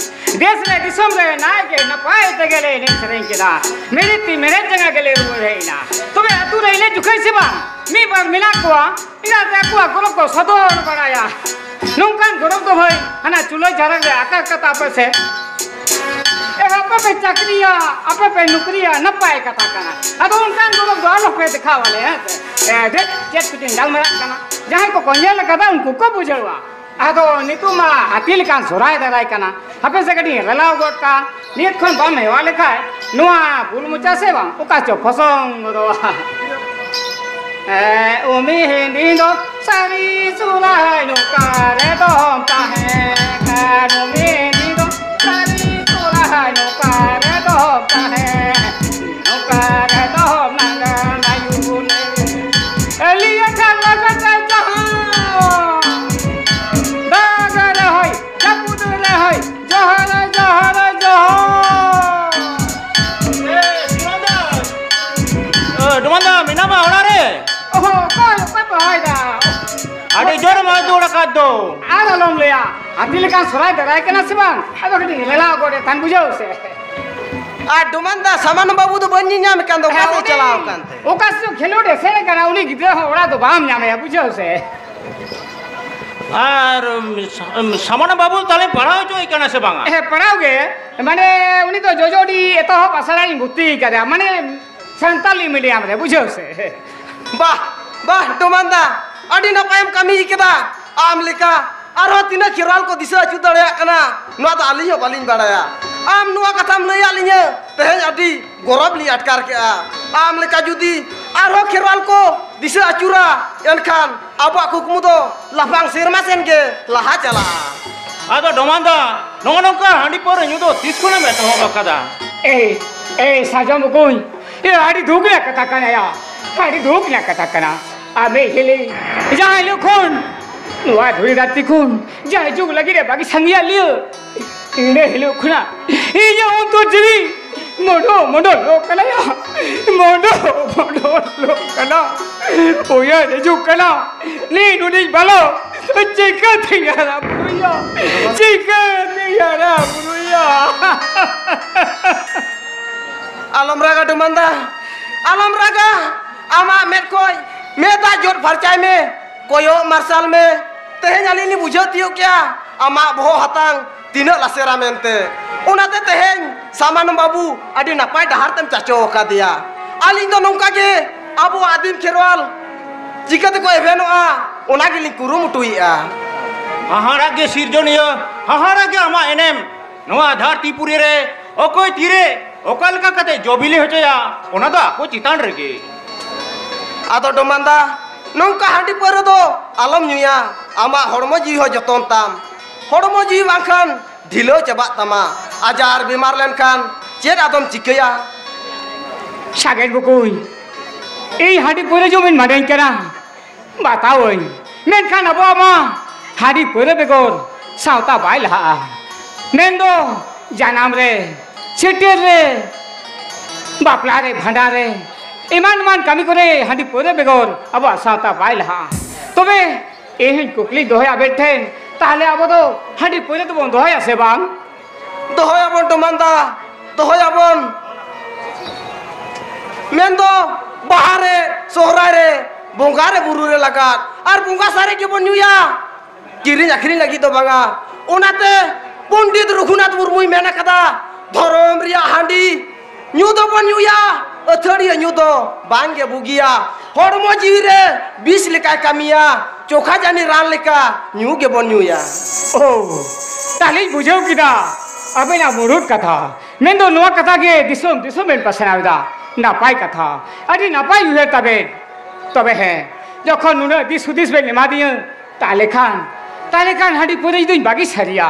ᱫᱮᱥ ᱨᱮ ᱫᱤᱥᱚᱢ ᱨᱮ ᱱᱟᱭ ᱜᱮ ᱱᱟᱯᱟᱭ ᱛᱮᱜᱮ ᱞᱮ ᱮᱱᱮᱡ ᱥᱮᱨᱮᱧ ᱠᱮᱫᱟ᱾ ᱢᱮᱬᱦᱮᱫ ᱛᱤ ᱢᱮᱬᱦᱮᱫ ᱡᱟᱸᱜᱟ ᱜᱮᱞᱮ ᱨᱩᱣᱟᱹᱲ ᱦᱮᱡ ᱮᱱᱟ᱾ ᱛᱚᱵᱮ ᱟᱹᱛᱩ ᱨᱮ ᱮᱱᱮᱡ ᱡᱚᱠᱷᱮᱡ ᱥᱮ ᱵᱟᱝ, ᱢᱤᱫ ᱵᱟᱨ ᱢᱮᱱᱟᱜ ᱠᱚᱣᱟ, ᱪᱮᱫᱟᱜ ᱥᱮ ᱟᱠᱚᱣᱟᱜ ᱜᱚᱨᱚᱵᱽ ᱠᱚ ᱥᱚᱫᱚᱨ ᱵᱟᱲᱟᱭᱟ᱾ ᱱᱚᱝᱠᱟᱱ ᱜᱚᱨᱚᱵᱽ ᱫᱚ ᱵᱷᱟᱹᱭ ᱦᱟᱱᱟ ᱪᱩᱞᱟᱹ ᱡᱷᱟᱨᱟᱠ ᱨᱮ ᱟᱠᱟ ᱠᱟᱛᱟ ᱯᱮ ᱥᱮ᱾ ᱮ, ᱟᱯᱮ ᱯᱮ ᱪᱟᱹᱠᱨᱤᱭᱟ, ᱟᱯᱮ ᱯᱮ ᱱᱚᱠᱨᱤᱭᱟ, ᱱᱟᱯᱟᱭ ᱠᱟᱛᱷᱟ ᱠᱟᱱᱟ᱾ ᱟᱫᱚ ᱚᱱᱠᱟᱱ ᱜᱚᱨᱚᱵᱽ ᱫᱚ ᱟᱞᱚ ᱯᱮ ᱫᱮᱠᱷᱟᱣ ᱟᱞᱮ, ᱦᱮᱸ ᱥᱮ? ᱮ, ᱫᱮ, ᱪᱮᱫ ᱠᱚᱪᱚᱧ ᱜᱟᱞᱢᱟᱨᱟᱜ ᱠᱟᱱᱟ᱾ ᱡᱟᱦᱟᱸᱭ ᱠᱚᱠᱚ ᱧᱮᱞ ᱟᱠᱟᱫᱟ ᱩᱱᱠᱩ ᱠᱚ ᱵᱩᱡᱷᱟᱹᱣᱟ᱾ ᱟᱫᱚ ᱱᱤᱛᱚᱜ ᱢᱟ ᱦᱟᱹᱛᱤ ᱞᱮᱠᱟᱱ ᱥᱚᱨᱦᱟᱭ ᱫᱟᱨᱟᱭ ᱠᱟᱱᱟ, ᱦᱟᱯᱮ ᱥᱮ ᱠᱟᱹᱴᱤᱡ ᱨᱮᱞᱟᱣ ᱜᱚᱫ ᱠᱟᱜᱼᱟ᱾ ᱱᱤᱛ ᱠᱷᱚᱱ ᱵᱟᱢ ᱦᱮᱣᱟ ᱞᱮᱠᱷᱟᱡ ᱱᱚᱣᱟ ᱵᱩᱞ ᱢᱚᱪᱟ ᱥᱮ ᱵᱟᱝ ᱚᱠᱟ ᱪᱚ ᱯᱷᱚᱥᱚᱝ ᱜᱚᱫᱚᱜᱼᱟ᱾ ᱮ, ᱩᱢᱤ ᱦᱤᱱᱫᱤ ᱫᱚ ᱥᱟᱹᱨᱤ ᱥᱚᱨᱦᱟᱭ ᱱᱚᱝᱠᱟ ᱨᱮ ᱫᱚᱦᱚᱢ ᱛᱟᱦᱮᱸ ᱠᱟᱱ᱾ ᱩᱢᱤ ᱦᱤᱱᱫᱤ ᱫᱚ ᱥᱟᱹᱨᱤ ᱥᱚᱨᱦᱟᱭ ᱱᱚᱝᱠᱟ ᱨᱮ ᱫᱚᱦᱚᱢ ᱛᱟᱦᱮᱸ, ᱱᱚᱝᱠᱟ ᱨᱮ ᱫᱚᱦᱚᱢ ᱱᱟᱝᱜᱟ ᱱᱟᱭᱩᱱ᱾ ᱮᱞᱤᱭᱟ ᱴᱷᱟᱞᱟ ᱠᱟᱛᱮ ᱡᱟᱦᱟᱸ ᱫᱟᱜ ᱨᱮᱦᱚᱸᱭ ᱡᱟᱹᱯᱩᱫ ᱨᱮᱦᱚᱸᱭ, ᱡᱚᱦᱟᱨ, ᱡᱚᱦᱟᱨ, ᱡᱚᱦᱟᱨ᱾ ᱮ, ᱰᱚᱢᱟᱱ ᱫᱟ᱾ ᱮ, ᱰᱚᱢᱟᱱ ᱫᱟ, ᱢᱮᱱᱟᱢᱟ ᱚᱲᱟᱜ ᱨᱮ? ᱚᱦᱚ, ᱚᱠᱚᱭ, ᱚᱠᱚᱭ ᱯᱮ ᱦᱚᱦᱚᱭᱮᱫᱟ? ᱟᱹᱰᱤ ᱡᱳᱨ ᱮᱢ ᱟᱹᱛᱩ ᱚᱲᱟᱜ ᱫᱚ᱾ ᱟᱨ ᱟᱞᱚᱢ ᱞᱟᱹᱭᱟ, ᱦᱟᱹᱛᱤ ᱞᱮᱠᱟᱱ ᱥᱚᱨᱦᱟᱭ ᱫᱟᱨᱟᱭ ᱠᱟᱱᱟ ᱥᱮ ᱵᱟᱝ? ᱟᱫᱚ ᱠᱟᱹᱴᱤᱡ ᱞᱮᱞᱟᱣ ᱜᱚᱫ ᱮ ᱛᱟᱦᱮᱱ, ᱵᱩᱡᱷᱟᱹᱣ ᱥᱮ᱾ ᱟᱨ ᱰᱚᱢᱟᱱ ᱫᱟ, ᱥᱟᱢᱟᱱ ᱵᱟᱹᱵᱩ ᱫᱚ ᱵᱟᱹᱧ ᱧᱮᱧᱟᱢᱮ ᱠᱟᱱ ᱫᱚ, ᱚᱠᱟ ᱦᱮᱸ, ᱥᱮᱫ ᱩᱱᱤ ᱪᱟᱞᱟᱣ ᱟᱠᱟᱱ ᱛᱮ? ᱚᱠᱟ ᱥᱮᱫ ᱠᱷᱮᱞᱳᱰ ᱮ ᱥᱮᱱ ᱟᱠᱟᱱᱟ, ᱩᱱᱤ ᱜᱤᱫᱽᱨᱟᱹ ᱦᱚᱸ ᱚᱲᱟᱜ ᱫᱚ ᱵᱟᱢ ᱧᱟᱢᱮᱭᱟ, ᱵᱩᱡᱷᱟᱹᱣ ᱥᱮ᱾ ᱟᱨ, ᱩᱢ, ᱥᱟ-, ᱩᱢ, ᱥᱟᱢᱟᱱᱟ ᱵᱟᱹᱵᱩ ᱛᱟᱦᱞᱮ ᱯᱟᱲᱦᱟᱣ ᱦᱚᱪᱚᱭᱮ ᱠᱟᱱᱟ ᱥᱮ ᱵᱟᱝᱟ? ᱦᱮᱸ, ᱯᱟᱲᱦᱟᱣ ᱜᱮ᱾ ᱢᱟᱱᱮ, ᱩᱱᱤ ᱫᱚ ᱡᱚᱡᱚᱰᱤ ᱮᱛᱚᱦᱚᱵ ᱟᱥᱲᱟ ᱨᱤᱧ ᱵᱷᱚᱨᱛᱤ ᱠᱟᱫᱮᱭᱟ, ᱢᱟᱱᱮ, ᱥᱟᱱᱛᱟᱞᱤ ᱢᱤᱰᱤᱭᱟᱢ ᱨᱮ, ᱵᱩᱡᱷᱟᱹᱣ ᱥᱮ᱾ ᱵᱟᱦ, ᱵᱟᱦ, ᱰᱚᱢᱟᱱ ᱫᱟ, ᱟᱹᱰᱤ ᱱᱟᱯᱟᱭᱮᱢ ᱠᱟᱹᱢᱤ ᱠᱮᱫᱟ᱾ ᱟᱢ ᱞᱮᱠᱟ ᱟᱨᱦᱚᱸ ᱛᱤᱱᱟᱹᱜ ᱠᱷᱮᱨᱣᱟᱞ ᱠᱚ ᱫᱤᱥᱟᱹ ᱟᱹᱪᱩᱨ ᱫᱟᱲᱮᱭᱟᱜ ᱠᱟᱱᱟ, ᱱᱚᱣᱟ ᱫᱚ ᱟᱹᱞᱤᱧ ᱦᱚᱸ ᱵᱟᱹᱞᱤᱧ ᱵᱟᱲᱟᱭᱟ᱾ ᱟᱢ ᱱᱚᱣᱟ ᱠᱟᱛᱷᱟᱢ ᱞᱟᱹᱭᱟᱫ ᱞᱤᱧᱟᱹ, ᱛᱮᱦᱮᱧ ᱟᱹᱰᱤ ᱜᱚᱨᱚᱵᱽ ᱞᱤᱧ ᱟᱴᱠᱟᱨ ᱠᱮᱜᱼᱟ᱾ ᱟᱢ ᱞᱮᱠᱟ ᱡᱩᱫᱤ ᱟᱨᱦᱚᱸ ᱠᱷᱮᱨᱣᱟᱞ ᱠᱚ ᱫᱤᱥᱟᱹ ᱟᱹᱪᱩᱨᱟ, ᱮᱱᱠᱷᱟᱱ ᱟᱵᱚᱣᱟᱜ ᱠᱩᱠᱢᱩ ᱫᱚ ᱞᱟᱯᱷᱟᱝ ᱥᱮᱨᱢᱟ ᱥᱮᱱ ᱜᱮ ᱞᱟᱦᱟ ᱪᱟᱞᱟᱜᱼᱟ᱾ ᱟᱫᱚ ᱰᱚᱢᱟᱱ ᱫᱟ, ᱱᱚᱜᱼᱚ ᱱᱚᱝᱠᱟ ᱦᱟᱺᱰᱤ ᱯᱟᱹᱣᱨᱟᱹ ᱧᱩ ᱫᱚ ᱛᱤᱥ ᱠᱷᱚᱱᱮᱢ ᱮᱛᱚᱦᱚᱵ ᱟᱠᱟᱫᱟ? ᱮᱭ, ᱮᱭ, ᱥᱟᱨᱡᱚᱢ ᱵᱚᱠᱚᱧ, ᱮ, ᱟᱹᱰᱤ ᱫᱩᱠ ᱨᱮᱭᱟᱜ ᱠᱟᱛᱷᱟ ᱠᱟᱱᱟ ᱭᱟ, ᱟᱹᱰᱤ ᱫᱩᱠ ᱨᱮᱭᱟᱜ ᱠᱟᱛᱷᱟ ᱠᱟᱱᱟ᱾ ᱟᱨ ᱢᱤᱫ ᱦᱤᱞᱤ, ᱡᱟᱦᱟᱸ ᱦᱤᱞᱳᱜ ᱠᱷᱚᱱ ᱱᱚᱣᱟ ᱫᱷᱩᱲᱤ ᱫᱷᱟᱹᱨᱛᱤ ᱠᱷᱚᱱ ᱡᱟᱭ ᱡᱩᱜᱽ ᱞᱟᱹᱜᱤᱫ ᱮ ᱵᱟᱹᱜᱤ ᱥᱟᱸᱜᱮᱭᱟᱜ ᱞᱤᱭᱟᱹ, ᱤᱱᱟᱹ ᱦᱤᱞᱳᱜ ᱠᱷᱚᱱᱟᱜ ᱤᱧᱟᱹᱜ ᱚᱱᱛᱚᱨ ᱡᱤᱣᱤ ᱢᱚᱰᱚ ᱢᱚᱰᱚ ᱞᱚᱜ ᱠᱟᱱᱟ ᱭᱟ, ᱢᱚᱰᱚ ᱢᱚᱰᱚ ᱞᱚᱜ ᱠᱟᱱᱟ᱾ ᱩᱭᱦᱟᱹᱨ ᱦᱤᱡᱩᱜ ᱠᱟᱱᱟ, ᱱᱤ ᱱᱩᱱᱤ ᱵᱟᱞᱚ, ᱪᱤᱠᱟᱹᱛᱮᱧ ᱦᱟᱨᱟ ᱵᱩᱨᱩᱭᱟ? ᱪᱤᱠᱟᱹᱛᱮᱧ ᱦᱟᱨᱟ ᱵᱩᱨᱩᱭᱟ? ᱟᱞᱚᱢ ᱨᱟᱜᱟ ᱰᱩᱢᱟᱱᱫᱟ, ᱟᱞᱚᱢ ᱨᱟᱜᱟ᱾ ᱟᱢᱟᱜ ᱢᱮᱫ ᱠᱷᱚᱡ ᱢᱮᱫ ᱫᱟᱜ ᱡᱚᱫ ᱯᱷᱟᱨᱪᱟᱭ ᱢᱮ, ᱠᱚᱭᱚᱜ ᱢᱟᱨᱥᱟᱞ ᱢᱮ᱾ ᱛᱮᱦᱮᱧ ᱟᱹᱞᱤᱧ ᱞᱤᱧ ᱵᱩᱡᱷᱟᱹᱣ ᱛᱤᱭᱳᱜ ᱠᱮᱜᱼᱟ ᱟᱢᱟᱜ ᱵᱚᱦᱚᱜ ᱦᱟᱛᱟᱝ ᱛᱤᱱᱟᱹᱜ ᱞᱟᱥᱮᱨᱟ ᱢᱮᱱᱛᱮ᱾ ᱚᱱᱟᱛᱮ ᱛᱮᱦᱮᱧ ᱥᱟᱢᱟᱱᱚᱢ ᱵᱟᱹᱵᱩ ᱟᱹᱰᱤ ᱱᱟᱯᱟᱭ ᱰᱟᱦᱟᱨ ᱛᱮᱢ ᱪᱟᱪᱚ ᱟᱠᱟᱫᱮᱭᱟ᱾ ᱟᱹᱞᱤᱧ ᱫᱚ ᱱᱚᱝᱠᱟ ᱜᱮ ᱟᱵᱚ ᱟᱹᱫᱤᱢ ᱠᱷᱮᱨᱣᱟᱞ ᱪᱤᱠᱟᱹ ᱛᱮᱠᱚ ᱮᱵᱷᱮᱱᱚᱜᱼᱟ, ᱚᱱᱟ ᱜᱮᱞᱤᱧ ᱠᱩᱨᱩᱢᱩᱴᱩᱭᱮᱫᱼᱟ᱾ ᱦᱟᱦᱟᱲᱟᱜ ᱜᱮ ᱥᱤᱨᱡᱚᱱᱤᱭᱟᱹ, ᱦᱟᱦᱟᱲᱟᱜ ᱜᱮ ᱟᱢᱟᱜ ᱮᱱᱮᱢ᱾ ᱱᱚᱣᱟ ᱫᱷᱟᱹᱨᱛᱤ ᱯᱩᱨᱤ ᱨᱮ ᱚᱠᱚᱭ ᱛᱤᱨᱮ ᱚᱠᱟ ᱞᱮᱠᱟ ᱠᱟᱛᱮ ᱡᱚ ᱵᱤᱞᱤ ᱦᱚᱪᱚᱭᱟ, ᱚᱱᱟ ᱫᱚ ᱟᱠᱚ ᱪᱮᱛᱟᱱ ᱨᱮᱜᱮ᱾ ᱟᱫᱚ ᱰᱚᱢᱟᱱᱫᱟ, ᱱᱚᱝᱠᱟ ᱦᱟᱺᱰᱤ ᱯᱟᱹᱣᱨᱟᱹ ᱫᱚ ᱟᱞᱚᱢ ᱧᱩᱭᱟ᱾ ᱟᱢᱟᱜ ᱦᱚᱲᱢᱚ ᱡᱤᱣᱤ ᱦᱚᱸ ᱡᱚᱛᱚᱱ ᱛᱟᱢ᱾ ᱦᱚᱲᱢᱚ ᱡᱤᱣᱤ ᱵᱟᱝᱠᱷᱟᱱ ᱰᱷᱤᱞᱟᱹᱣ ᱪᱟᱵᱟᱜ ᱛᱟᱢᱟ᱾ ᱟᱡᱟᱨ ᱵᱤᱢᱟᱨ ᱞᱮᱱᱠᱷᱟᱱ ᱪᱮᱫ ᱟᱫᱚᱢ ᱪᱤᱠᱟᱹᱭᱟ? ᱥᱟᱜᱮᱱ ᱵᱚᱠᱚᱧ, ᱤᱧ ᱦᱟᱺᱰᱤ ᱯᱟᱹᱣᱨᱟᱹ ᱡᱚᱢᱤᱧ ᱢᱟᱱᱟᱧ ᱠᱟᱱᱟ, ᱵᱟᱛᱟᱣᱟᱹᱧ, ᱢᱮᱱᱠᱷᱟᱱ ᱟᱵᱚᱣᱟᱜ ᱢᱟ ᱦᱟᱺᱰᱤ ᱯᱟᱹᱣᱨᱟᱹ ᱵᱮᱜᱚᱨ ᱥᱟᱶᱛᱟ ᱵᱟᱭ ᱞᱟᱦᱟᱜᱼᱟ᱾ ᱢᱮᱱᱫᱚ ᱡᱟᱱᱟᱢ ᱨᱮ, ᱪᱷᱟᱹᱴᱭᱟᱹᱨ ᱨᱮ, ᱵᱟᱯᱞᱟ ᱨᱮ, ᱵᱷᱟᱸᱰᱟᱱ ᱨᱮ, ᱮᱢᱟᱱ ᱮᱢᱟᱱ ᱠᱟᱹᱢᱤ ᱠᱚᱨᱮ ᱦᱟᱺᱰᱤ ᱯᱟᱹᱣᱨᱟᱹ ᱵᱮᱜᱚᱨ ᱟᱵᱚᱣᱟᱜ ᱥᱟᱶᱛᱟ ᱵᱟᱭ ᱞᱟᱦᱟᱜᱼᱟ᱾ ᱛᱚᱵᱮ ᱤᱧ ᱦᱚᱸᱧ ᱠᱩᱠᱞᱤ ᱫᱚᱦᱚᱭᱟ ᱟᱵᱮᱱ ᱴᱷᱮᱱ, ᱛᱟᱦᱞᱮ ᱟᱵᱚ ᱫᱚ ᱦᱟᱺᱰᱤ ᱯᱟᱹᱣᱨᱟᱹ ᱫᱚᱵᱚᱱ ᱫᱚᱦᱚᱭᱟ ᱥᱮ ᱵᱟᱝ? ᱫᱚᱦᱚᱭᱟᱵᱚᱱ ᱰᱚᱢᱟᱱ ᱫᱟ, ᱫᱚᱦᱚᱭᱟᱵᱚᱱ᱾ ᱢᱮᱱᱫᱚ ᱵᱟᱦᱟ ᱨᱮ, ᱥᱚᱦᱨᱟᱭ ᱨᱮ, ᱵᱚᱸᱜᱟ ᱨᱮ, ᱵᱩᱨᱩ ᱨᱮ ᱞᱟᱜᱟᱫ, ᱟᱨ ᱵᱚᱸᱜᱟ ᱥᱟᱨᱮᱡ ᱜᱮᱵᱚᱱ ᱧᱩᱭᱟ᱾ ᱠᱤᱨᱤᱧ ᱟᱹᱠᱷᱨᱤᱧ ᱞᱟᱹᱜᱤᱫ ᱫᱚ ᱵᱟᱝᱟ᱾ ᱚᱱᱟᱛᱮ ᱯᱚᱱᱰᱤᱛ ᱨᱚᱜᱷᱩᱱᱟᱛᱷ ᱢᱩᱨᱢᱩᱭ ᱢᱮᱱ ᱟᱠᱟᱫᱟ, ᱫᱷᱚᱨᱚᱢ ᱨᱮᱭᱟᱜ ᱦᱟᱺᱰᱤ ᱧᱩ ᱫᱚᱵᱚᱱ ᱧᱩᱭᱟ, ᱟᱹᱛᱷᱟᱹᱲᱤᱭᱟᱹ ᱧᱩ ᱫᱚ ᱵᱟᱝᱜᱮ ᱵᱩᱜᱤᱭᱟ᱾ ᱦᱚᱲᱢᱚ ᱡᱤᱣᱤ ᱨᱮ ᱵᱤᱥ ᱞᱮᱠᱟᱭ ᱠᱟᱹᱢᱤᱭᱟ, ᱪᱳᱠᱷᱟ ᱡᱟᱹᱱᱤ ᱨᱟᱱ ᱞᱮᱠᱟ ᱧᱩ ᱜᱮᱵᱚᱱ ᱧᱩᱭᱟ᱾ ᱳ, ᱛᱟᱦᱞᱮᱧ ᱵᱩᱡᱷᱟᱹᱣ ᱠᱮᱫᱟ ᱟᱵᱮᱱᱟᱜ ᱢᱩᱲᱩᱫ ᱠᱟᱛᱷᱟ᱾ ᱢᱮᱱᱫᱚ ᱱᱚᱣᱟ ᱠᱟᱛᱷᱟ ᱜᱮ ᱫᱤᱥᱚᱢ ᱫᱤᱥᱚᱢ ᱵᱮᱱ ᱯᱟᱥᱱᱟᱣ ᱮᱫᱟ᱾ ᱱᱟᱯᱟᱭ ᱠᱟᱛᱷᱟ, ᱟᱹᱰᱤ ᱱᱟᱯᱟᱭ ᱩᱭᱦᱟᱹᱨ ᱛᱟᱵᱮᱱ᱾ ᱛᱚᱵᱮ ᱦᱮᱸ, ᱡᱚᱠᱷᱚᱱ ᱱᱩᱱᱟᱹᱜ ᱫᱤᱥ ᱦᱩᱫᱤᱥ ᱵᱮᱱ ᱮᱢᱟᱫᱤᱧᱟᱹ, ᱛᱟᱦᱞᱮ ᱠᱷᱟᱱ, ᱛᱟᱦᱞᱮ ᱠᱷᱟᱱ ᱦᱟᱺᱰᱤ ᱯᱟᱹᱣᱨᱟᱹ ᱫᱚᱧ ᱵᱟᱹᱜᱤ ᱥᱟᱹᱨᱤᱭᱟ᱾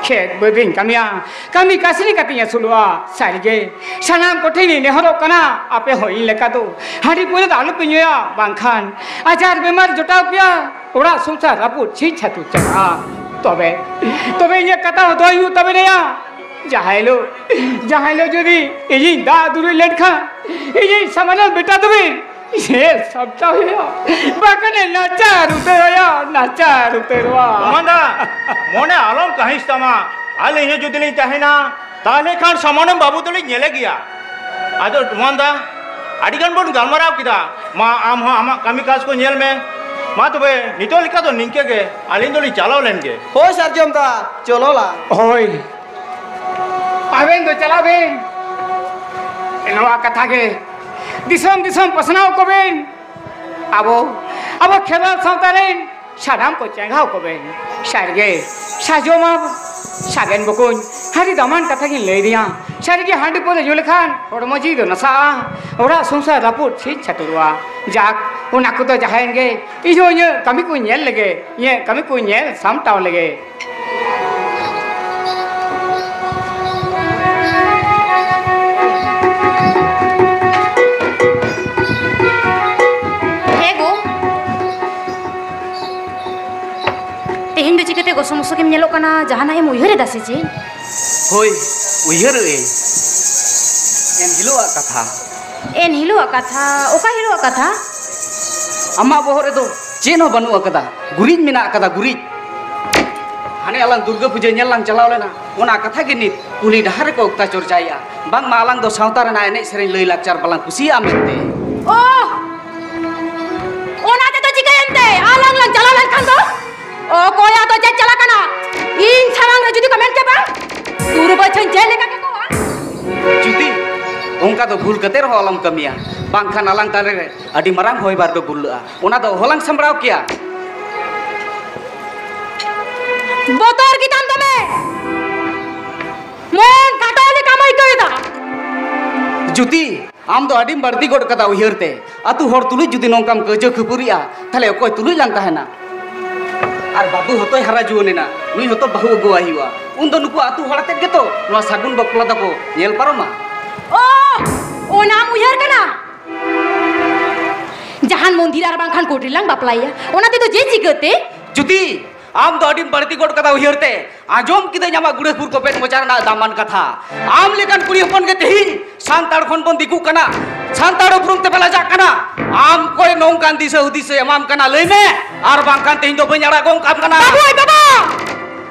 ᱠᱷᱮᱛ ᱵᱟᱹᱫ ᱨᱤᱧ ᱠᱟᱹᱢᱤᱭᱟ, ᱠᱟᱹᱢᱤ ᱠᱟᱹᱥᱱᱤ ᱠᱟᱛᱮᱧ ᱟᱹᱥᱩᱞᱚᱜᱼᱟ᱾ ᱥᱟᱹᱨᱤᱜᱮ, ᱥᱟᱱᱟᱢ ᱠᱚᱴᱷᱮᱱᱤᱧ ᱱᱮᱦᱚᱨᱚᱜ ᱠᱟᱱᱟ, ᱟᱯᱮ ᱦᱚᱸ ᱤᱧ ᱞᱮᱠᱟ ᱫᱚ ᱦᱟᱺᱰᱤ ᱯᱟᱹᱣᱨᱟᱹ ᱫᱚ ᱟᱞᱚᱯᱮ ᱧᱩᱭᱟ, ᱵᱟᱝᱠᱷᱟᱱ ᱟᱡᱟᱨ ᱵᱮᱢᱟᱨ ᱡᱚᱴᱟᱣ ᱯᱮᱭᱟ, ᱚᱲᱟᱜ ᱥᱚᱝᱥᱟᱨ ᱨᱟᱹᱯᱩᱫ ᱪᱷᱤᱝ ᱪᱷᱟᱹᱛᱩᱨ ᱪᱟᱵᱟᱜᱼᱟ᱾ ᱛᱚᱵᱮ, ᱛᱚᱵᱮ ᱤᱧᱟᱹᱜ ᱠᱟᱛᱷᱟ ᱦᱚᱸ ᱫᱚᱦᱚᱭ ᱦᱩᱭᱩᱜ ᱛᱟᱵᱮᱱᱟ᱾ ᱡᱟᱦᱟᱸ ᱦᱤᱞᱳᱜ, ᱡᱟᱦᱟᱸ ᱦᱤᱞᱳᱜ ᱡᱩᱫᱤ ᱤᱧᱤᱧ ᱫᱟᱜ ᱫᱩᱞᱩᱡ ᱞᱮᱱᱠᱷᱟᱱ, ᱤᱧᱤᱧ ᱥᱟᱢᱟᱱᱚᱢ ᱵᱮᱴᱟ ᱫᱚᱵᱤᱱ ᱧᱮᱞ ᱥᱟᱢᱴᱟᱣ ᱦᱩᱭᱩᱜᱼᱟ, ᱵᱟᱠᱷᱟᱱᱮ ᱱᱟᱪᱟᱨ ᱩᱛᱟᱹᱨᱚᱜᱼᱟ, ᱱᱟᱪᱟᱨ ᱩᱛᱟᱹᱨᱚᱜᱼᱟ᱾ ᱰᱚᱢᱟᱱ ᱫᱟ, ᱢᱚᱱᱮ ᱟᱞᱚᱢ ᱠᱟᱹᱦᱤᱥ ᱛᱟᱢᱟ᱾ ᱟᱹᱞᱤᱧ ᱦᱚᱸ ᱡᱩᱫᱤ ᱞᱤᱧ ᱛᱟᱦᱮᱱᱟ, ᱛᱟᱦᱞᱮ ᱠᱷᱟᱱ ᱥᱟᱢᱟᱱᱚᱢ ᱵᱟᱹᱵᱩ ᱫᱚᱞᱤᱧ ᱧᱮᱞᱮ ᱜᱮᱭᱟ᱾ ᱟᱫᱚ ᱰᱚᱢᱟᱱ ᱫᱟ, ᱟᱹᱰᱤ ᱜᱟᱱ ᱵᱚᱱ ᱜᱟᱞᱢᱟᱨᱟᱣ ᱠᱮᱫᱟ᱾ ᱢᱟ, ᱟᱢ ᱦᱚᱸ ᱟᱢᱟᱜ ᱠᱟᱹᱢᱤ ᱠᱟᱡᱽ ᱠᱚ ᱧᱮᱞ ᱢᱮ᱾ ᱢᱟ ᱛᱚᱵᱮ, ᱱᱤᱛᱚᱜ ᱞᱮᱠᱟ ᱫᱚ ᱱᱤᱝᱠᱟᱹ ᱜᱮ, ᱟᱹᱞᱤᱧ ᱫᱚᱞᱤᱧ ᱪᱟᱞᱟᱣ ᱞᱮᱱ ᱜᱮ᱾ ᱦᱳᱭ ᱥᱟᱨᱡᱚᱢ ᱫᱟ, ᱪᱚᱞᱚ ᱞᱟᱝ᱾ ᱦᱳᱭ, ᱟᱵᱮᱱ ᱫᱚ ᱪᱟᱞᱟᱜ ᱵᱮᱱ᱾ ᱱᱚᱣᱟ ᱠᱟᱛᱷᱟ ᱜᱮ ᱫᱤᱥᱚᱢ ᱫᱤᱥᱚᱢ ᱯᱟᱥᱱᱟᱣ ᱠᱚᱵᱮᱱ᱾ ᱟᱵᱚ, ᱟᱵᱚ ᱠᱷᱮᱨᱣᱟᱞ ᱥᱟᱶᱛᱟ ᱨᱮᱱ ᱥᱟᱱᱟᱢ ᱠᱚ ᱪᱮᱸᱜᱷᱟᱣ ᱠᱚᱵᱮᱱ᱾ ᱥᱟᱹᱨᱤᱜᱮ, ᱥᱟᱡᱚᱢᱟ ᱥᱟᱜᱮᱱ ᱵᱚᱠᱚᱧ, ᱟᱹᱰᱤ ᱫᱟᱢᱟᱱ ᱠᱟᱛᱷᱟ ᱜᱤᱧ ᱞᱟᱹᱭ ᱫᱤᱧᱟ᱾ ᱥᱟᱹᱨᱤᱜᱮ, ᱦᱟᱺᱰᱤ ᱯᱟᱹᱣᱨᱟᱹ ᱧᱩ ᱞᱮᱠᱷᱟᱱ ᱦᱚᱲᱢᱚ ᱡᱤᱣᱤ ᱫᱚ ᱱᱟᱥᱟᱜᱼᱟ, ᱚᱲᱟᱜ ᱥᱚᱝᱥᱟᱨ ᱨᱟᱹᱯᱩᱫ ᱥᱤᱧ ᱪᱷᱟᱹᱛᱩᱨᱚᱜᱼᱟ᱾ ᱡᱟᱠ, ᱚᱱᱟ ᱠᱚᱫᱚ ᱡᱟᱦᱟᱸᱭᱮᱱ ᱜᱮ, ᱤᱧ ᱦᱚᱸ ᱤᱧᱟᱹᱜ ᱠᱟᱹᱢᱤ ᱠᱚᱧ ᱧᱮᱞ ᱞᱮᱜᱮ, ᱤᱧᱟᱹᱜ ᱠᱟᱹᱢᱤ ᱠᱚᱧ ᱧᱮᱞ ᱥᱟᱢᱴᱟᱣ ᱞᱮᱜᱮ᱾ ᱦᱮᱸ ᱜᱳ, ᱛᱮᱦᱮᱧ ᱫᱚ ᱪᱤᱠᱟᱹᱛᱮ ᱜᱚᱥᱚ ᱢᱚᱥᱚ ᱜᱮᱢ ᱧᱮᱞᱚᱜ ᱠᱟᱱᱟ? ᱡᱟᱦᱟᱱᱟᱜ ᱮᱢ ᱩᱭᱦᱟᱹᱨ ᱮᱫᱟ ᱥᱮ ᱪᱮᱫ? ᱦᱳᱭ, ᱩᱭᱦᱟᱹᱨ ᱟᱹᱧ ᱮᱱ ᱦᱤᱞᱳᱜ ᱟᱜ ᱠᱟᱛᱷᱟ᱾ ᱮᱱ ᱦᱤᱞᱳᱜ ᱟᱜ ᱠᱟᱛᱷᱟ? ᱚᱠᱟ ᱦᱤᱞᱳᱜ ᱟᱜ ᱠᱟᱛᱷᱟ? ᱟᱢᱟᱜ ᱵᱚᱦᱚᱜ ᱨᱮᱫᱚ ᱪᱮᱫ ᱦᱚᱸ ᱵᱟᱹᱱᱩᱜ ᱟᱠᱟᱫᱟ, ᱜᱩᱨᱤᱡ ᱢᱮᱱᱟᱜ ᱟᱠᱟᱫᱟ, ᱜᱩᱨᱤᱡ᱾ ᱦᱟᱱᱮ ᱟᱞᱟᱝ ᱫᱩᱨᱜᱟᱹ ᱯᱩᱡᱟᱹ ᱧᱮᱞ ᱞᱟᱝ ᱪᱟᱞᱟᱣ ᱞᱮᱱᱟ, ᱚᱱᱟ ᱠᱟᱛᱷᱟ ᱜᱮ ᱱᱤᱛ ᱠᱩᱞᱦᱤ ᱰᱟᱦᱟᱨ ᱨᱮᱠᱚ ᱚᱠᱛᱟ ᱪᱚᱨᱪᱟᱭᱮᱫᱼᱟ, ᱵᱟᱝᱢᱟ ᱟᱞᱟᱝ ᱫᱚ ᱥᱟᱶᱛᱟ ᱨᱮᱱᱟᱜ ᱮᱱᱮᱡ ᱥᱮᱨᱮᱧ ᱞᱟᱹᱭ ᱞᱟᱠᱪᱟᱨ ᱵᱟᱞᱟᱝ ᱠᱩᱥᱤᱭᱟᱜᱼᱟ ᱢᱮᱱᱛᱮ᱾ ᱳᱦ! ᱚᱱᱟ ᱛᱮᱫᱚ ᱪᱤᱠᱟᱹᱭᱮᱱ ᱛᱮ? ᱟᱞᱟᱝ ᱞᱟᱝ ᱪᱟᱞᱟᱣ ᱞᱮᱱᱠᱷᱟᱱ ᱫᱚ ᱚᱠᱚᱭᱟᱜ ᱫᱚ ᱪᱮᱫ ᱪᱟᱞᱟᱜ ᱠᱟᱱᱟ? ᱤᱧ ᱥᱟᱢᱟᱝ ᱨᱮ ᱡᱩᱫᱤ ᱠᱚ ᱢᱮᱱ ᱠᱮᱭᱟ ᱵᱟᱝ, ᱫᱩᱨᱵᱟᱹᱪᱷᱟᱹᱧ ᱪᱮᱫ ᱞᱮᱠᱟ ᱠᱮᱠᱚᱣᱟ? ᱡᱩᱫᱤ ᱚᱱᱠᱟ ᱫᱚ ᱵᱷᱩᱞ ᱠᱟᱛᱮ ᱨᱮᱦᱚᱸ ᱟᱞᱚᱢ ᱠᱟᱹᱢᱤᱭᱟ, ᱵᱟᱝᱠᱷᱟᱱ ᱟᱞᱟᱝ ᱛᱟᱞᱮ ᱨᱮ ᱟᱹᱰᱤ ᱢᱟᱨᱟᱝ ᱦᱚᱭ ᱵᱟᱨᱰᱩ ᱵᱩᱨᱞᱟᱹᱜᱼᱟ, ᱚᱱᱟ ᱫᱚ ᱚᱦᱚᱞᱟᱝ ᱥᱟᱢᱵᱲᱟᱣ ᱠᱮᱭᱟ᱾ ᱵᱚᱛᱚᱨ ᱜᱮᱛᱟᱢ ᱫᱚᱢᱮ, ᱢᱚᱱ ᱠᱷᱟᱴᱟᱣ ᱞᱮᱠᱟᱢ ᱟᱹᱭᱠᱟᱹᱣ ᱮᱫᱟ᱾ ᱡᱩᱫᱤ ᱟᱢ ᱫᱚ ᱟᱹᱰᱤᱢ ᱵᱟᱹᱲᱛᱤ ᱜᱚᱫ ᱠᱟᱫᱟ ᱩᱭᱦᱟᱹᱨ ᱛᱮ᱾ ᱟᱹᱛᱩ ᱦᱚᱲ ᱛᱩᱞᱩᱡ ᱡᱩᱫᱤ ᱱᱚᱝᱠᱟᱢ ᱠᱟᱹᱭᱡᱟᱹ ᱠᱷᱟᱹᱯᱟᱹᱨᱤᱜᱼᱟ, ᱛᱟᱦᱞᱮ ᱚᱠᱚᱭ ᱛᱩᱞᱩᱡ ᱞᱟᱝ ᱛᱟᱦᱮᱱᱟ? ᱟᱨ ᱵᱟᱹᱵᱩ ᱦᱚᱛᱚᱭ ᱦᱟᱨᱟ ᱡᱩᱣᱟᱹᱱ ᱮᱱᱟ, ᱱᱩᱭ ᱦᱚᱛᱚ ᱵᱟᱹᱦᱩ ᱟᱹᱜᱩᱣᱟᱭ ᱦᱩᱭᱩᱜᱼᱟ᱾ ᱩᱱᱫᱚ ᱱᱩᱠᱩ ᱟᱹᱛᱩ ᱦᱚᱲ ᱟᱛᱮᱫ ᱜᱮᱛᱚ ᱱᱚᱣᱟ ᱥᱟᱹᱜᱩᱱ ᱵᱟᱯᱞᱟ ᱫᱚᱠᱚ ᱧᱮᱞ ᱯᱟᱨᱚᱢᱟ᱾ ᱳ, ᱚᱱᱟᱢ ᱩᱭᱦᱟᱹᱨ ᱠᱟᱱᱟ? ᱡᱟᱦᱟᱱ ᱢᱚᱱᱫᱤᱨ ᱟᱨ ᱵᱟᱝᱠᱷᱟᱱ ᱠᱳᱴ ᱨᱮᱞᱟᱝ ᱵᱟᱯᱞᱟᱭᱟ, ᱚᱱᱟ ᱛᱮᱫᱚ ᱪᱮᱫ ᱪᱤᱠᱟᱹᱛᱮ? ᱡᱩᱫᱤ ᱟᱢ ᱫᱚ ᱟᱹᱰᱤᱢ ᱵᱟᱹᱲᱛᱤ ᱜᱚᱫ ᱠᱟᱫᱟ ᱩᱭᱦᱟᱹᱨ ᱛᱮ᱾ ᱟᱸᱡᱚᱢ ᱠᱤᱫᱟᱹᱧ ᱟᱢᱟᱜ ᱜᱩᱲᱟᱹᱯᱩᱨ ᱠᱚᱯᱮᱫ ᱢᱚᱪᱟ ᱨᱮᱱᱟᱜ ᱫᱟᱢᱟᱱ ᱠᱟᱛᱷᱟ᱾ ᱟᱢ ᱞᱮᱠᱟᱱ ᱠᱩᱲᱤ ᱦᱚᱯᱚᱱ ᱜᱮ ᱛᱮᱦᱮᱧ ᱥᱟᱱᱛᱟᱲ ᱠᱷᱚᱱ ᱵᱚᱱ ᱫᱤᱠᱩᱜ ᱠᱟᱱᱟ, ᱥᱟᱱᱛᱟᱲ ᱩᱯᱨᱩᱢ ᱛᱮᱯᱮ ᱞᱟᱡᱟᱜ ᱠᱟᱱᱟ᱾ ᱟᱢ ᱚᱠᱚᱭ ᱱᱚᱝᱠᱟᱱ ᱫᱤᱥᱟᱹ ᱦᱩᱫᱤᱥᱮ ᱮᱢᱟᱢ ᱠᱟᱱᱟ, ᱞᱟᱹᱭ ᱢᱮ, ᱟᱨ ᱵᱟᱝᱠᱷᱟᱱ ᱛᱮᱦᱮᱧ ᱫᱚ ᱵᱟᱹᱧ ᱟᱲᱟᱜ ᱜᱚᱝ ᱠᱟᱢ ᱠᱟᱱᱟ᱾ ᱵᱟᱹᱵᱩ, ᱟᱭ ᱵᱟᱵᱟ!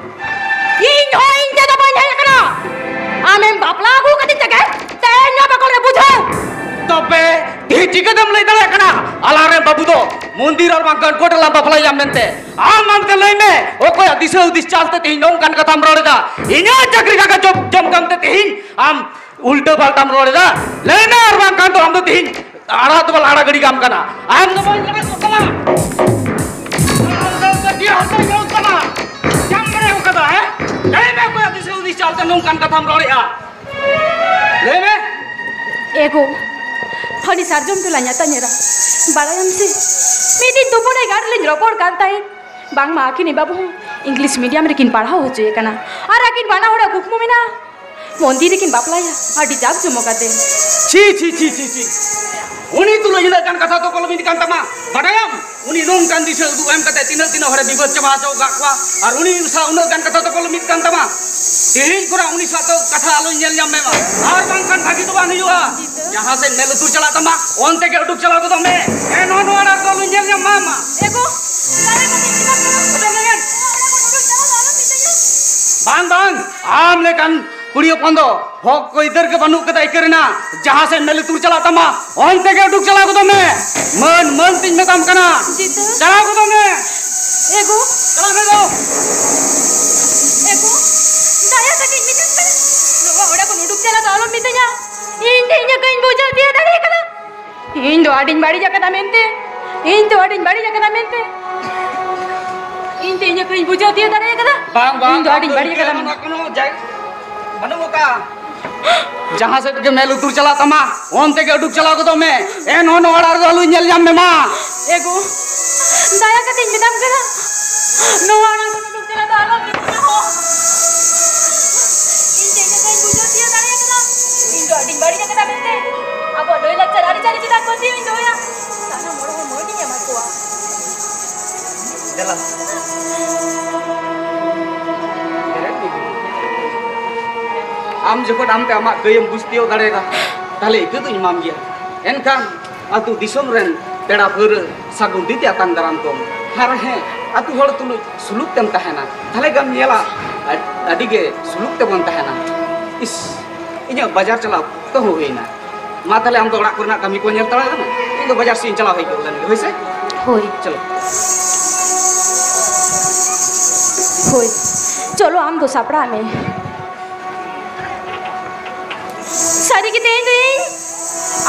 ᱤᱧ ᱦᱚᱸ ᱤᱧ ᱛᱮᱫᱚ ᱵᱟᱹᱧ ᱦᱮᱡ ᱟᱠᱟᱱᱟ᱾ ᱟᱢᱮᱢ ᱵᱟᱯᱞᱟ ᱟᱹᱜᱩ ᱠᱟᱹᱫᱤᱧ ᱛᱮᱜᱮ ᱛᱮᱦᱮᱧ ᱱᱚᱣᱟ ᱵᱟᱠᱚᱞ ᱨᱮ ᱵᱩᱡᱷᱟᱹᱣ᱾ ᱛᱚᱵᱮ ᱛᱮᱦᱮᱧ ᱪᱤᱠᱟᱹᱛᱮᱢ ᱞᱟᱹᱭ ᱫᱟᱲᱮᱭᱟᱜ ᱠᱟᱱᱟ ᱟᱞᱟᱝ ᱨᱮᱱ ᱵᱟᱹᱵᱩ ᱫᱚ ᱢᱚᱱᱫᱤᱨ ᱟᱨ ᱵᱟᱝᱠᱷᱟᱱ ᱠᱳᱴ ᱨᱮᱞᱟᱝ ᱵᱟᱯᱞᱟᱭᱟ ᱢᱮᱱᱛᱮ? ᱟᱢ ᱟᱢᱛᱮ ᱞᱟᱹᱭ ᱢᱮ, ᱚᱠᱚᱭᱟᱜ ᱫᱤᱥᱟᱹ ᱦᱩᱫᱤᱥ ᱪᱟᱞ ᱛᱮ ᱛᱮᱦᱮᱧ ᱱᱚᱝᱠᱟᱱ ᱠᱟᱛᱷᱟᱢ ᱨᱚᱲ ᱮᱫᱟ? ᱤᱧᱟᱹᱜ ᱪᱟᱹᱠᱨᱤ ᱠᱟᱜᱚᱡᱽ ᱡᱚᱢ ᱡᱚᱢ ᱠᱟᱢ ᱛᱮ ᱛᱮᱦᱮᱧ ᱟᱢ ᱩᱞᱴᱟᱹ ᱯᱟᱞᱴᱟᱢ ᱨᱚᱲ ᱮᱫᱟ? ᱞᱟᱹᱭ ᱢᱮ, ᱟᱨ ᱵᱟᱝᱠᱷᱟᱱ ᱫᱚ ᱟᱢ ᱫᱚ ᱛᱮᱦᱮᱧ ᱟᱲᱟᱜ ᱫᱚ ᱵᱟᱞᱮ ᱟᱲᱟᱜ ᱜᱤᱰᱤ ᱠᱟᱢ ᱠᱟᱱᱟ᱾ ᱟᱢ ᱫᱚ ᱵᱟᱹᱧ ᱟᱲᱟᱜ ᱠᱚ ᱠᱟᱱᱟ᱾ ᱟᱢ ᱫᱚ ᱪᱮᱫ ᱦᱚᱸ ᱵᱟᱹᱧ ᱨᱚᱲ ᱠᱟᱱᱟ᱾ ᱪᱮᱫ ᱮᱢ ᱢᱚᱱᱮ ᱠᱟᱫᱟ, ᱦᱮᱸ? ᱞᱟᱹᱭ ᱢᱮ, ᱚᱠᱚᱭᱟᱜ ᱫᱤᱥᱟᱹ ᱦᱩᱫᱤᱥ ᱪᱟᱞᱛᱮ ᱱᱚᱝᱠᱟᱱ ᱠᱟᱛᱷᱟᱢ ᱨᱚᱲᱮᱜᱼᱟ? ᱞᱟᱹᱭ ᱢᱮ᱾ ᱮᱜᱳ, ᱦᱟᱹᱱᱤ ᱥᱟᱨᱡᱚᱢ ᱴᱚᱞᱟ ᱧᱟᱛᱟᱧ ᱮᱨᱟ, ᱵᱟᱲᱟᱭᱟᱢ ᱥᱮ, ᱢᱤᱫ ᱫᱤᱱ ᱛᱩᱯᱩᱱ ᱜᱷᱟᱴ ᱨᱮᱞᱤᱧ ᱨᱚᱯᱚᱲ ᱠᱟᱱ ᱛᱟᱦᱮᱸᱫ, ᱵᱟᱝᱢᱟ ᱟᱹᱠᱤᱱᱤᱡ ᱵᱟᱹᱵᱩ ᱦᱚᱸ ᱤᱝᱞᱤᱥ ᱢᱤᱰᱤᱭᱟᱢ ᱨᱮᱠᱤᱱ ᱯᱟᱲᱦᱟᱣ ᱦᱚᱪᱚᱭᱮ ᱠᱟᱱᱟ, ᱟᱨ ᱟᱹᱠᱤᱱ ᱵᱟᱱᱟ ᱦᱚᱲᱟᱜ ᱠᱩᱠᱢᱩ ᱢᱮᱱᱟᱜᱼᱟ ᱢᱚᱱᱫᱤᱨ ᱨᱮᱠᱤᱱ ᱵᱟᱯᱞᱟᱭᱟ, ᱟᱹᱰᱤ ᱡᱟᱠ ᱡᱚᱢᱚᱠ ᱟᱛᱮ᱾ ᱪᱷᱤ, ᱪᱷᱤ, ᱪᱷᱤ, ᱪᱷᱤ, ᱪᱷᱤ᱾ ᱩᱱᱤ ᱛᱩᱞᱩᱡ ᱤᱱᱟᱹᱜ ᱜᱟᱱ ᱠᱟᱛᱷᱟ ᱛᱚ ᱠᱚ ᱞᱟᱹᱢᱤᱛ ᱠᱟᱱ ᱛᱟᱢᱟ, ᱵᱟᱰᱟᱭᱟᱢ? ᱩᱱᱤ ᱱᱚᱝᱠᱟᱱ ᱫᱤᱥᱟᱹ ᱩᱫᱩᱜ ᱮᱢ ᱠᱟᱛᱮ ᱛᱤᱱᱟᱹᱜ ᱛᱤᱱᱟᱹᱜ ᱦᱚᱲᱮ ᱵᱤᱵᱟᱹᱫ ᱪᱟᱵᱟ ᱦᱚᱪᱚ ᱟᱠᱟᱫ ᱠᱚᱣᱟ, ᱟᱨ ᱩᱱᱤ ᱥᱟᱶ ᱩᱱᱟᱹᱜ ᱜᱟᱱ ᱠᱟᱛᱷᱟ ᱛᱚ ᱠᱚ ᱞᱟᱹᱢᱤᱛ ᱠᱟᱱ ᱛᱟᱢᱟ᱾ ᱛᱮᱦᱮᱧ ᱠᱷᱚᱱᱟᱜ ᱩᱱᱤ ᱥᱟᱶ ᱫᱚ ᱠᱟᱛᱷᱟ ᱟᱞᱚᱧ ᱧᱮᱞ ᱧᱟᱢ ᱢᱮ ᱢᱟ, ᱟᱨ ᱵᱟᱝᱠᱷᱟᱱ ᱵᱷᱟᱹᱜᱤ ᱫᱚ ᱵᱟᱝ ᱦᱩᱭᱩᱜᱼᱟ᱾ ᱡᱟᱦᱟᱸ ᱥᱮᱫ ᱢᱮᱫ ᱞᱩᱛᱩᱨ ᱪᱟᱞᱟᱜ ᱛᱟᱢᱟ, ᱚᱱᱛᱮ ᱜᱮ ᱩᱰᱩᱠ ᱪᱟᱞᱟᱣ ᱜᱚᱫᱚᱜ ᱢᱮ᱾ ᱮᱱᱦᱚᱸ ᱱᱚᱣᱟ ᱟᱲᱟᱜ ᱫᱚ ᱟᱞᱚᱧ ᱧᱮᱞ ᱧᱟᱢ ᱢᱟ᱾ ᱮᱜᱳ, ᱫᱟᱭᱟ ᱠᱟᱛᱮ ᱢᱮᱛᱟᱢ ᱠᱟᱱᱟ, ᱚᱰᱚᱠ ᱞᱮᱱ᱾ ᱵᱟᱝ, ᱵᱟᱝ, ᱟᱢ ᱞᱮᱠᱟᱱ ᱠᱩᱲᱤ ᱦᱚᱯᱚᱱ ᱫᱚ ᱦᱚᱠ ᱟᱹᱭᱫᱟᱹᱨ ᱜᱮ ᱵᱟᱹᱱᱩᱜ ᱠᱟᱫᱟ ᱤᱠᱟᱹ ᱨᱮᱱᱟᱜ᱾ ᱡᱟᱦᱟᱸ ᱥᱮᱫ ᱢᱮᱫ ᱞᱩᱛᱩᱨ ᱪᱟᱞᱟᱜ ᱛᱟᱢᱟ, ᱚᱱᱛᱮ ᱜᱮ ᱩᱰᱩᱠ ᱪᱟᱞᱟᱣ ᱜᱚᱫᱚᱜ ᱢᱮ᱾ ᱢᱟᱹᱱ, ᱢᱟᱹᱱ ᱛᱤᱧ ᱢᱮᱛᱟᱢ ᱠᱟᱱᱟ᱾ ᱡᱤᱛᱟᱹ᱾ ᱪᱟᱞᱟᱣ ᱜᱚᱫᱚᱜ ᱢᱮ᱾ ᱮᱜᱳ᱾ ᱪᱟᱞᱟᱜ ᱢᱮ ᱫᱚ᱾ ᱮᱜᱳ, ᱫᱟᱭᱟ ᱠᱟᱛᱮᱧ ᱢᱮᱛᱟᱢ ᱠᱟᱱᱟ, ᱱᱚᱣᱟ ᱚᱲᱟᱜ ᱠᱷᱚᱱ ᱩᱰᱩᱠ ᱪᱟᱞᱟᱣ ᱫᱚ ᱟᱞᱚᱢ ᱢᱤᱛᱟᱹᱧᱟ᱾ ᱤᱧ ᱛᱮ ᱤᱧᱟᱹᱜ ᱠᱟᱹᱧ ᱵᱩᱡᱷᱟᱹᱣ ᱛᱤᱭᱳᱜ ᱫᱟᱲᱮ ᱠᱟᱫᱟ᱾ ᱤᱧ ᱫᱚ ᱟᱹᱰᱤᱧ ᱵᱟᱹᱲᱤᱡ ᱟᱠᱟᱫᱟ ᱢᱮᱱᱛᱮ, ᱤᱧ ᱫᱚ ᱟᱹᱰᱤᱧ ᱵᱟᱹᱲᱤᱡ ᱟᱠᱟᱫᱟ ᱢᱮᱱᱛᱮ, ᱤᱧ ᱛᱮ ᱤᱧᱟᱹᱜ ᱠᱟᱹᱧ ᱵᱩᱡᱷᱟᱹᱣ ᱛᱤᱭᱳᱜ ᱫᱟᱲᱮ ᱠᱟᱫᱟ᱾ ᱵᱟᱝ, ᱵᱟᱝ, ᱤᱧ ᱫᱚ ᱟᱹᱰᱤᱧ ᱵᱟᱹᱲᱤᱡ ᱟᱠᱟᱫᱟ ᱢᱮᱱᱛᱮ᱾ ᱠᱳᱱᱳ ᱡᱟᱭ-, ᱵᱟᱹᱱᱩᱜ ᱟᱠᱟᱫᱼᱟ᱾ ᱡᱟᱦᱟᱸ ᱥᱮᱫ ᱜᱮ ᱢᱮᱫ ᱞᱩᱛᱩᱨ ᱪᱟᱞᱟᱜ ᱛᱟᱢᱟ, ᱚᱱᱛᱮ ᱜᱮ ᱩᱰᱩᱠ ᱪᱟᱞᱟᱣ ᱜᱚᱫᱚᱜ ᱢᱮ᱾ ᱮᱱᱦᱚᱸ ᱱᱚᱣᱟ ᱚᱲᱟᱜ ᱨᱮᱫᱚ ᱟᱞᱚᱧ ᱧᱮᱞ ᱧᱟᱢ ᱢᱮ ᱢᱟ᱾ ᱮᱜᱳ, ᱫᱟᱭᱟ ᱠᱟᱛᱮᱧ ᱢᱮᱛᱟᱢ ᱠᱟᱱᱟ, ᱱᱚᱣᱟ ᱚᱲᱟᱜ ᱠᱷᱚᱱ ᱩᱰᱩᱠ ᱪᱟᱞᱟᱣ ᱫᱚ ᱟᱞᱚᱢ ᱢᱮᱛᱟᱹᱧᱟ ᱦᱳ᱾ ᱤᱧ ᱛᱮ ᱤᱧᱟᱹᱜ ᱠᱟᱹᱧ ᱵᱩᱡᱷᱟᱹᱣ ᱛᱤᱭᱳᱜ ᱫᱟᱲᱮ ᱠᱟᱫᱟ᱾ ᱤᱧ ᱫᱚ ᱟᱹᱰᱤᱧ ᱵᱟᱹᱲᱤᱡ ᱟᱠᱟᱫᱟ ᱢᱮᱱᱛᱮ᱾ ᱟᱵᱚᱣᱟᱜ ᱞᱟᱹᱭ ᱞᱟᱠᱪᱟᱨ ᱟᱹᱨᱤᱪᱟᱹᱞᱤ ᱪᱮᱫᱟᱜ ᱠᱚ ᱛᱤᱭᱳᱜ ᱤᱧ ᱫᱚᱦᱚᱭᱟ? ᱥᱟᱱᱟᱢ ᱦᱚᱲ ᱦᱚᱸ ᱢᱟᱹᱱᱤᱧ ᱮᱢᱟ ᱠᱚᱣᱟ᱾ ᱫᱮᱞᱟ᱾ ᱟᱢ ᱡᱚᱠᱷᱚᱱ ᱟᱢᱛᱮ ᱟᱢᱟᱜ ᱠᱟᱹᱭᱮᱢ ᱵᱩᱡᱽ ᱛᱤᱭᱳᱜ ᱫᱟᱲᱮᱭᱟᱫᱟ, ᱛᱟᱦᱞᱮ ᱤᱠᱟᱹ ᱫᱩᱧ ᱮᱢᱟᱢ ᱜᱮᱭᱟ᱾ ᱮᱱᱠᱷᱟᱱ ᱟᱹᱛᱩ ᱫᱤᱥᱚᱢ ᱨᱮᱱ ᱯᱮᱲᱟ ᱯᱟᱹᱣᱨᱟᱹ ᱥᱟᱹᱜᱩᱱ ᱛᱤ ᱛᱮ ᱟᱛᱟᱝ ᱫᱟᱨᱟᱢ ᱠᱚᱢ᱾ ᱟᱨ ᱦᱮᱸ, ᱟᱹᱛᱩ ᱦᱚᱲ ᱛᱩᱞᱩᱡ ᱥᱩᱞᱩᱠ ᱛᱮᱢ ᱛᱟᱦᱮᱱᱟ, ᱛᱟᱦᱞᱮ ᱜᱮᱢ ᱧᱮᱞᱟ ᱟᱹᱰᱤ ᱜᱮ ᱥᱩᱞᱩᱠ ᱛᱮᱵᱚᱱ ᱛᱟᱦᱮᱱᱟ᱾ ᱤᱥ, ᱤᱧᱟᱹᱜ ᱵᱟᱡᱟᱨ ᱪᱟᱞᱟᱣ ᱚᱠᱛᱚ ᱦᱚᱸ ᱦᱩᱭᱱᱟ᱾ ᱢᱟ ᱛᱟᱦᱞᱮ ᱟᱢ ᱫᱚ ᱚᱲᱟᱜ ᱠᱚᱨᱮᱱᱟᱜ ᱠᱟᱹᱢᱤ ᱠᱚ ᱧᱮᱞ ᱛᱟᱲᱟ ᱠᱟᱱᱟ, ᱤᱧ ᱫᱚ ᱵᱟᱡᱟᱨ ᱥᱮᱫ ᱤᱧ ᱪᱟᱞᱟᱣ ᱦᱮᱡ ᱜᱚᱫ ᱞᱮᱱ ᱜᱮ, ᱦᱳᱭ ᱥᱮ? ᱦᱳᱭ᱾ ᱪᱚᱞᱚ᱾ ᱦᱳᱭ, ᱪᱚᱞᱚ ᱟᱢ ᱫᱚ ᱥᱟᱯᱲᱟᱜ ᱢᱮ᱾ ᱥᱟᱹᱨᱤ ᱜᱮ ᱛᱮᱦᱮᱧ ᱫᱚ ᱤᱧ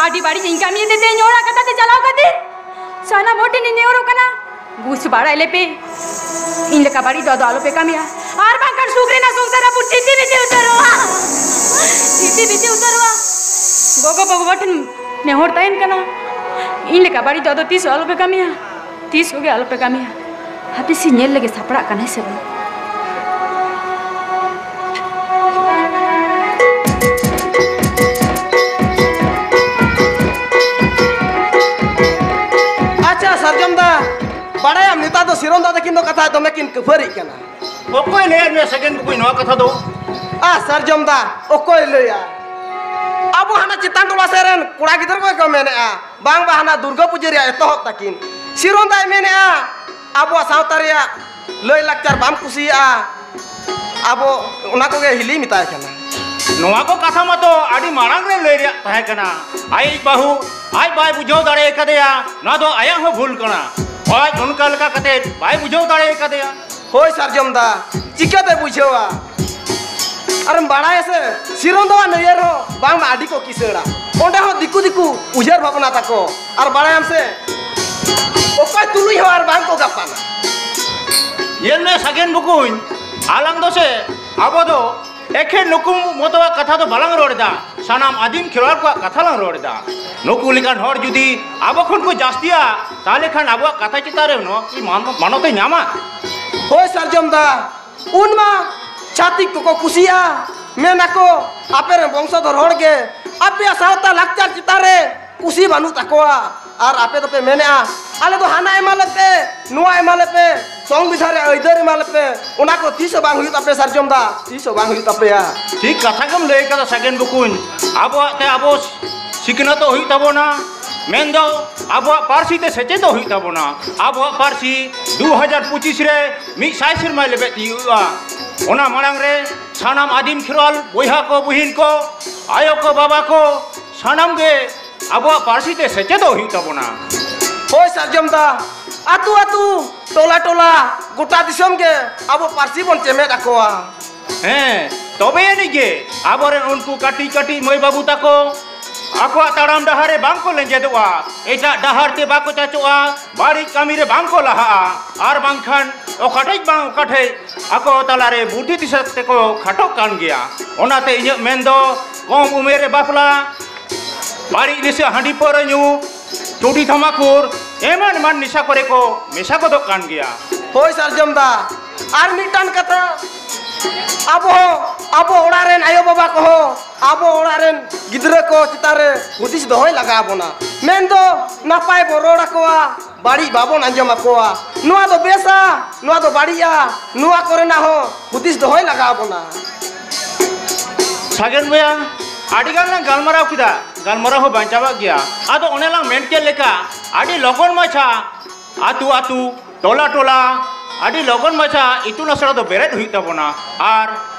ᱟᱹᱰᱤ ᱵᱟᱹᱲᱤᱡ ᱤᱧ ᱠᱟᱹᱢᱤᱭᱮᱫ ᱛᱮ ᱛᱮᱦᱮᱧ ᱚᱲᱟᱜ ᱠᱟᱛᱷᱟ ᱛᱮ ᱪᱟᱞᱟᱣ ᱠᱟᱛᱮ ᱥᱟᱱᱟᱢ ᱦᱚᱲ ᱴᱷᱮᱱ ᱤᱧ ᱱᱮᱦᱚᱨᱚᱜ ᱠᱟᱱᱟ᱾ ᱵᱩᱡᱽ ᱵᱟᱲᱟᱭ ᱞᱮᱯᱮ, ᱤᱧ ᱞᱮᱠᱟ ᱵᱟᱹᱲᱤᱡ ᱫᱚ ᱟᱫᱚ ᱟᱞᱚᱯᱮ ᱠᱟᱹᱢᱤᱭᱟ, ᱟᱨ ᱵᱟᱝᱠᱷᱟᱱ ᱥᱩᱠ ᱨᱮᱱᱟᱜ ᱥᱚᱝᱥᱟᱨ ᱟᱵᱚ ᱪᱷᱤᱛᱤ ᱵᱤᱛᱤ ᱩᱛᱟᱹᱨᱚᱜᱼᱟ, ᱪᱷᱤᱛᱤ ᱵᱤᱛᱤ ᱩᱛᱟᱹᱨᱚᱜᱼᱟ᱾ ᱜᱚᱜᱚ ᱵᱟᱵᱟ ᱴᱷᱮᱱ ᱱᱮᱦᱚᱨ ᱛᱟᱦᱮᱱ ᱠᱟᱱᱟ, ᱤᱧ ᱞᱮᱠᱟ ᱵᱟᱹᱲᱤᱡ ᱫᱚ ᱟᱫᱚ ᱛᱤᱥ ᱦᱚᱸ ᱟᱞᱚᱯᱮ ᱠᱟᱹᱢᱤᱭᱟ, ᱛᱤᱥ ᱦᱚᱸᱜᱮ ᱟᱞᱚᱯᱮ ᱠᱟᱹᱢᱤᱭᱟ᱾ ᱦᱟᱯᱮ ᱥᱮ ᱧᱮᱞ ᱞᱮᱜᱮ ᱥᱟᱯᱲᱟᱜ ᱠᱟᱱᱟᱭ ᱥᱮ ᱵᱟᱝ᱾ ᱟᱪᱪᱷᱟ ᱥᱟᱨᱡᱚᱢ ᱫᱟ, ᱵᱟᱲᱟᱭᱟᱢ ᱱᱮᱛᱟᱨ ᱫᱚ ᱥᱤᱨᱚᱱ ᱫᱟ ᱛᱟᱹᱠᱤᱱ ᱫᱚ ᱠᱟᱛᱷᱟ ᱫᱚᱢᱮ ᱠᱤᱱ ᱠᱟᱹᱯᱷᱟᱹᱨᱤᱜ ᱠᱟᱱᱟ᱾ ᱚᱠᱚᱭ ᱞᱟᱹᱭᱟᱫ ᱢᱮᱭᱟ ᱥᱟᱜᱮᱱ ᱵᱩᱠᱩᱧ ᱱᱚᱣᱟ ᱠᱟᱛᱷᱟ ᱫᱚ? ᱟ ᱥᱟᱨᱡᱚᱢ ᱫᱟ, ᱚᱠᱚᱭ ᱞᱟᱹᱭᱟ? ᱟᱵᱚ ᱦᱟᱱᱟ ᱪᱮᱛᱟᱱ ᱴᱚᱞᱟ ᱥᱮᱫ ᱨᱮᱱ ᱠᱚᱲᱟ ᱜᱤᱫᱽᱨᱟᱹ ᱠᱚᱜᱮ ᱠᱚ ᱢᱮᱱᱮᱫᱼᱟ, ᱵᱟᱝ ᱵᱟ ᱦᱟᱱᱟ ᱫᱩᱨᱜᱟᱹ ᱯᱩᱡᱟᱹ ᱨᱮᱭᱟᱜ ᱮᱛᱚᱦᱚᱵ ᱛᱟᱹᱠᱤᱱ᱾ ᱥᱤᱨᱚᱱ ᱫᱟᱭ ᱢᱮᱱᱮᱫᱼᱟ, ᱟᱵᱚᱣᱟᱜ ᱥᱟᱶᱛᱟ ᱨᱮᱭᱟᱜ ᱞᱟᱹᱭ ᱞᱟᱠᱪᱟᱨ ᱵᱟᱢ ᱠᱩᱥᱤᱭᱟᱜᱼᱟ, ᱟᱵᱚ ᱚᱱᱟ ᱠᱚᱜᱮ ᱦᱤᱞᱤ ᱢᱮᱛᱟᱭ ᱠᱟᱱᱟ᱾ ᱱᱚᱣᱟ ᱠᱚ ᱠᱟᱛᱷᱟ ᱢᱟᱛᱚ ᱟᱹᱰᱤ ᱢᱟᱲᱟᱝ ᱨᱮ ᱞᱟᱹᱭ ᱨᱮᱭᱟᱜ ᱛᱟᱦᱮᱸ ᱠᱟᱱᱟ᱾ ᱟᱡ ᱵᱟᱹᱦᱩ ᱟᱡ ᱵᱟᱭ ᱵᱩᱡᱷᱟᱹᱣ ᱫᱟᱲᱮ ᱠᱟᱫᱮᱭᱟ, ᱱᱚᱣᱟ ᱫᱚ ᱟᱭᱟᱜ ᱦᱚᱸ ᱵᱷᱩᱞ ᱠᱟᱱᱟ᱾ ᱟᱡ ᱚᱱᱠᱟ ᱞᱮᱠᱟ ᱠᱟᱛᱮ ᱵᱟᱭ ᱵᱩᱡᱷᱟᱹᱣ ᱫᱟᱲᱮ ᱠᱟᱫᱮᱭᱟ᱾ ᱦᱳᱭ ᱥᱟᱨᱡᱚᱢ ᱫᱟ, ᱪᱤᱠᱟᱹᱛᱮ ᱵᱩᱡᱷᱟᱹᱣᱟ? ᱟᱨᱮᱢ ᱵᱟᱲᱟᱭᱟ ᱥᱮ, ᱥᱤᱨᱚᱱ ᱫᱟᱣᱟᱜ ᱱᱟᱹᱭᱦᱟᱹᱨ ᱦᱚᱸ ᱵᱟᱝᱢᱟ ᱟᱹᱰᱤ ᱠᱚ ᱠᱤᱥᱟᱹᱲᱟ᱾ ᱚᱸᱰᱮ ᱦᱚᱸ ᱫᱤᱠᱩ ᱫᱤᱠᱩ ᱩᱭᱦᱟᱹᱨ ᱵᱷᱟᱵᱽᱱᱟ ᱛᱟᱠᱚ᱾ ᱟᱨ ᱵᱟᱲᱟᱭᱟᱢ ᱥᱮ, ᱚᱠᱚᱭ ᱛᱩᱞᱩᱡ ᱦᱚᱸ ᱟᱨ ᱵᱟᱝ ᱠᱚ ᱜᱟᱯᱟᱱᱟ᱾ ᱧᱮᱞ ᱢᱮ ᱥᱟᱜᱮᱱ ᱵᱩᱠᱩᱧ, ᱟᱞᱟᱝ ᱫᱚ ᱥᱮ ᱟᱵᱚ ᱫᱚ ᱮᱠᱷᱮᱱ ᱱᱩᱠᱩ ᱢᱚᱛᱚᱣᱟᱜ ᱠᱟᱛᱷᱟ ᱫᱚ ᱵᱟᱞᱟᱝ ᱨᱚᱲ ᱮᱫᱟ, ᱥᱟᱱᱟᱢ ᱟᱹᱫᱤᱢ ᱠᱷᱮᱨᱣᱟᱞ ᱠᱚᱣᱟᱜ ᱠᱟᱛᱷᱟ ᱞᱟᱝ ᱨᱚᱲ ᱮᱫᱟ᱾ ᱱᱩᱠᱩ ᱞᱮᱠᱟᱱ ᱦᱚᱲ ᱡᱩᱫᱤ ᱟᱵᱚ ᱠᱷᱚᱱ ᱠᱚ ᱡᱟᱹᱥᱛᱤᱜᱼᱟ, ᱛᱟᱦᱞᱮ ᱠᱷᱟᱱ ᱟᱵᱚᱣᱟᱜ ᱠᱟᱛᱷᱟ ᱪᱮᱛᱟᱱ ᱨᱮ ᱱᱚᱣᱟ ᱠᱤ ᱢᱟᱱ-, ᱢᱟᱱᱚᱛ ᱮ ᱧᱟᱢᱟ? ᱦᱳᱭ ᱥᱟᱨᱡᱚᱢ ᱫᱟ, ᱩᱱ ᱢᱟ ᱪᱷᱟᱹᱛᱤᱠ ᱠᱚᱠᱚ ᱠᱩᱥᱤᱭᱟᱜᱼᱟ, ᱢᱮᱱᱟᱠᱚ, "ᱟᱯᱮ ᱨᱮᱱ ᱵᱚᱝᱥᱚᱫᱷᱚᱨ ᱦᱚᱲ ᱜᱮ ᱟᱯᱮᱭᱟᱜ ᱥᱟᱶᱛᱟ ᱞᱟᱠᱪᱟᱨ ᱪᱮᱛᱟᱱ ᱨᱮ ᱠᱩᱥᱤ ᱵᱟᱹᱱᱩᱜ ᱛᱟᱠᱚᱣᱟ, ᱟᱨ ᱟᱯᱮ ᱫᱚᱯᱮ ᱢᱮᱱᱮᱜᱼᱟ, 'ᱟᱞᱮ ᱫᱚ ᱦᱟᱱᱟ ᱮᱢᱟ ᱞᱮᱯᱮ, ᱱᱚᱣᱟ ᱮᱢᱟ ᱞᱮᱯᱮ, ᱥᱚᱝᱵᱤᱫᱷᱟᱱ ᱨᱮ ᱟᱹᱭᱫᱟᱹᱨ ᱮᱢᱟ ᱞᱮᱯᱮ'᱾ ᱚᱱᱟ ᱠᱚ ᱛᱤᱥ ᱦᱚᱸ ᱵᱟᱝ ᱦᱩᱭᱩᱜ ᱛᱟᱯᱮᱭᱟ ᱥᱟᱨᱡᱚᱢ ᱫᱟ, ᱛᱤᱥ ᱦᱚᱸ ᱵᱟᱝ ᱦᱩᱭᱩᱜ ᱛᱟᱯᱮᱭᱟ᱾ ᱴᱷᱤᱠ ᱠᱟᱛᱷᱟ ᱜᱮᱢ ᱞᱟᱹᱭ ᱠᱟᱫᱟ ᱥᱟᱜᱮᱱ ᱵᱚᱠᱩᱧ, ᱟᱵᱚᱣᱟᱜ ᱛᱮ ᱟᱵᱚ ᱥᱤᱠᱷᱱᱟᱹᱛᱚᱜ ᱦᱩᱭᱩᱜ ᱛᱟᱵᱚᱱᱟ, ᱢᱮᱱᱫᱚ ᱟᱵᱚᱣᱟᱜ ᱯᱟᱹᱨᱥᱤ ᱛᱮ ᱥᱮᱪᱮᱫᱚᱜ ᱦᱩᱭᱩᱜ ᱛᱟᱵᱚᱱᱟ᱾ ᱟᱵᱚᱣᱟᱜ ᱯᱟᱹᱨᱥᱤ ᱫᱩ ᱦᱟᱡᱟᱨ ᱯᱚᱸᱪᱤᱥ ᱨᱮ ᱢᱤᱫ ᱥᱟᱭ ᱥᱮᱨᱢᱟᱭ ᱞᱮᱵᱮᱫ ᱛᱤᱭᱳᱜᱼᱟ᱾ ᱚᱱᱟ ᱢᱟᱲᱟᱝ ᱨᱮ ᱥᱟᱱᱟᱢ ᱟᱹᱫᱤᱢ ᱠᱷᱮᱨᱣᱟᱞ ᱵᱚᱭᱦᱟ ᱠᱚ, ᱵᱩᱦᱤᱱ ᱠᱚ, ᱟᱭᱳ ᱠᱚ, ᱵᱟᱵᱟ ᱠᱚ, ᱥᱟᱱᱟᱢ ᱜᱮ ᱟᱵᱚᱣᱟᱜ ᱯᱟᱹᱨᱥᱤ ᱛᱮ ᱥᱮᱪᱮᱫᱚᱜ ᱦᱩᱭᱩᱜ ᱛᱟᱵᱚᱱᱟ᱾ ᱦᱳᱭ ᱥᱟᱨᱡᱚᱢ ᱫᱟ, ᱟᱹᱛᱩ ᱟᱹᱛᱩ, ᱴᱚᱞᱟ ᱴᱚᱞᱟ, ᱜᱚᱴᱟ ᱫᱤᱥᱚᱢ ᱜᱮ ᱟᱵᱚ ᱯᱟᱹᱨᱥᱤ ᱵᱚᱱ ᱪᱮᱢᱮᱫ ᱟᱠᱚᱣᱟ᱾ ᱦᱮᱸ, ᱛᱚᱵᱮ ᱟᱹᱱᱤᱡ ᱜᱮ ᱟᱵᱚᱨᱮᱱ ᱩᱱᱠᱩ ᱠᱟᱹᱴᱤᱡ ᱠᱟᱹᱴᱤᱡ ᱢᱟᱹᱭ ᱵᱟᱹᱵᱩ ᱛᱟᱠᱚ ᱟᱠᱚᱣᱟᱜ ᱛᱟᱲᱟᱢ ᱰᱟᱦᱟᱨ ᱨᱮ ᱵᱟᱝ ᱠᱚ ᱞᱮᱸᱡᱮᱫᱚᱜᱼᱟ, ᱮᱴᱟᱜ ᱰᱟᱦᱟᱨ ᱛᱮ ᱵᱟᱠᱚ ᱪᱟᱪᱚᱜᱼᱟ, ᱵᱟᱹᱲᱤᱡ ᱠᱟᱹᱢᱤ ᱨᱮ ᱵᱟᱝ ᱠᱚ ᱞᱟᱦᱟᱜᱼᱟ, ᱟᱨ ᱵᱟᱝᱠᱷᱟᱱ ᱚᱠᱟ ᱴᱷᱮᱡ ᱵᱟᱝ ᱚᱠᱟ ᱴᱷᱮᱡ ᱟᱠᱚ ᱛᱟᱞᱟᱨᱮ ᱵᱩᱫᱷᱤ ᱫᱤᱥᱟᱹ ᱛᱮᱠᱚ ᱠᱷᱟᱴᱚᱜ ᱠᱟᱱ ᱜᱮᱭᱟ᱾ ᱚᱱᱟᱛᱮ ᱤᱧᱟᱹᱜ ᱢᱮᱱ ᱫᱚ, ᱠᱚᱢ ᱩᱢᱮᱨ ᱨᱮ ᱵᱟᱯᱞᱟ, ᱵᱟᱹᱲᱤᱡ ᱱᱤᱥᱟᱹ, ᱦᱟᱺᱰᱤ ᱯᱟᱹᱣᱨᱟᱹ ᱧᱩ, ᱪᱩᱴᱤ ᱛᱷᱟᱢᱟᱠᱩᱨ, ᱮᱢᱟᱱ ᱮᱢᱟᱱ ᱱᱤᱥᱟ ᱠᱚᱨᱮ ᱠᱚ ᱢᱮᱥᱟ ᱜᱚᱫᱚᱜ ᱠᱟᱱ ᱜᱮᱭᱟ᱾ ᱦᱳᱭ ᱥᱟᱨᱡᱚᱢ ᱫᱟ, ᱟᱨ ᱢᱤᱫᱴᱟᱝ ᱠᱟᱛᱷᱟ, ᱟᱵᱚ ᱦᱚᱸ, ᱟᱵᱚ ᱚᱲᱟᱜ ᱨᱮᱱ ᱟᱭᱳ ᱵᱟᱵᱟ ᱠᱚᱦᱚᱸ ᱟᱵᱚ ᱚᱲᱟᱜ ᱨᱮᱱ ᱜᱤᱫᱽᱨᱟᱹ ᱠᱚ ᱪᱮᱛᱟᱱ ᱨᱮ ᱦᱩᱫᱤᱥ ᱫᱚᱦᱚᱭ ᱞᱟᱜᱟᱣ ᱵᱚᱱᱟ᱾ ᱢᱮᱱᱫᱚ, ᱱᱟᱯᱟᱭ ᱵᱚ ᱨᱚᱲ ᱟᱠᱚᱣᱟ, ᱵᱟᱹᱲᱤᱡ ᱵᱟᱵᱚᱱ ᱟᱸᱡᱚᱢ ᱟᱠᱚᱣᱟ᱾ ᱱᱚᱣᱟ ᱫᱚ ᱵᱮᱥᱟ, ᱱᱚᱣᱟ ᱫᱚ ᱵᱟᱹᱲᱤᱡᱼᱟ, ᱱᱚᱣᱟ ᱠᱚᱨᱮᱱᱟᱜ ᱦᱚᱸ ᱦᱩᱫᱤᱥ ᱫᱚᱦᱚᱭ ᱞᱟᱜᱟᱣ ᱵᱚᱱᱟ᱾ ᱥᱟᱜᱮᱱ ᱵᱚᱭᱦᱟ, ᱟᱹᱰᱤ ᱜᱟᱱ ᱞᱟᱝ ᱜᱟᱞᱢᱟᱨᱟᱣ ᱠᱮᱫᱟ, ᱜᱟᱞᱢᱟᱨᱟᱣ ᱦᱚᱸ ᱵᱟᱝ ᱪᱟᱵᱟᱜ ᱜᱮᱭᱟ᱾ ᱟᱫᱚ ᱚᱱᱮ ᱞᱟᱝ ᱢᱮᱱ ᱠᱮᱫ ᱞᱮᱠᱟ, ᱟᱹᱰᱤ ᱞᱚᱜᱚᱱ ᱢᱟᱪᱷᱟ ᱟᱹᱛᱩ ᱟᱹᱛᱩ, ᱴᱚᱞᱟ ᱴᱚᱞᱟ, ᱟᱹᱰᱤ ᱞᱚᱜᱚᱱ ᱢᱟᱪᱷᱟ ᱤᱛᱩᱱ ᱟᱥᱲᱟ ᱫᱚ ᱵᱮᱨᱮᱫ ᱦᱩᱭᱩᱜ ᱛᱟᱵᱚᱱᱟ᱾ ᱟᱨ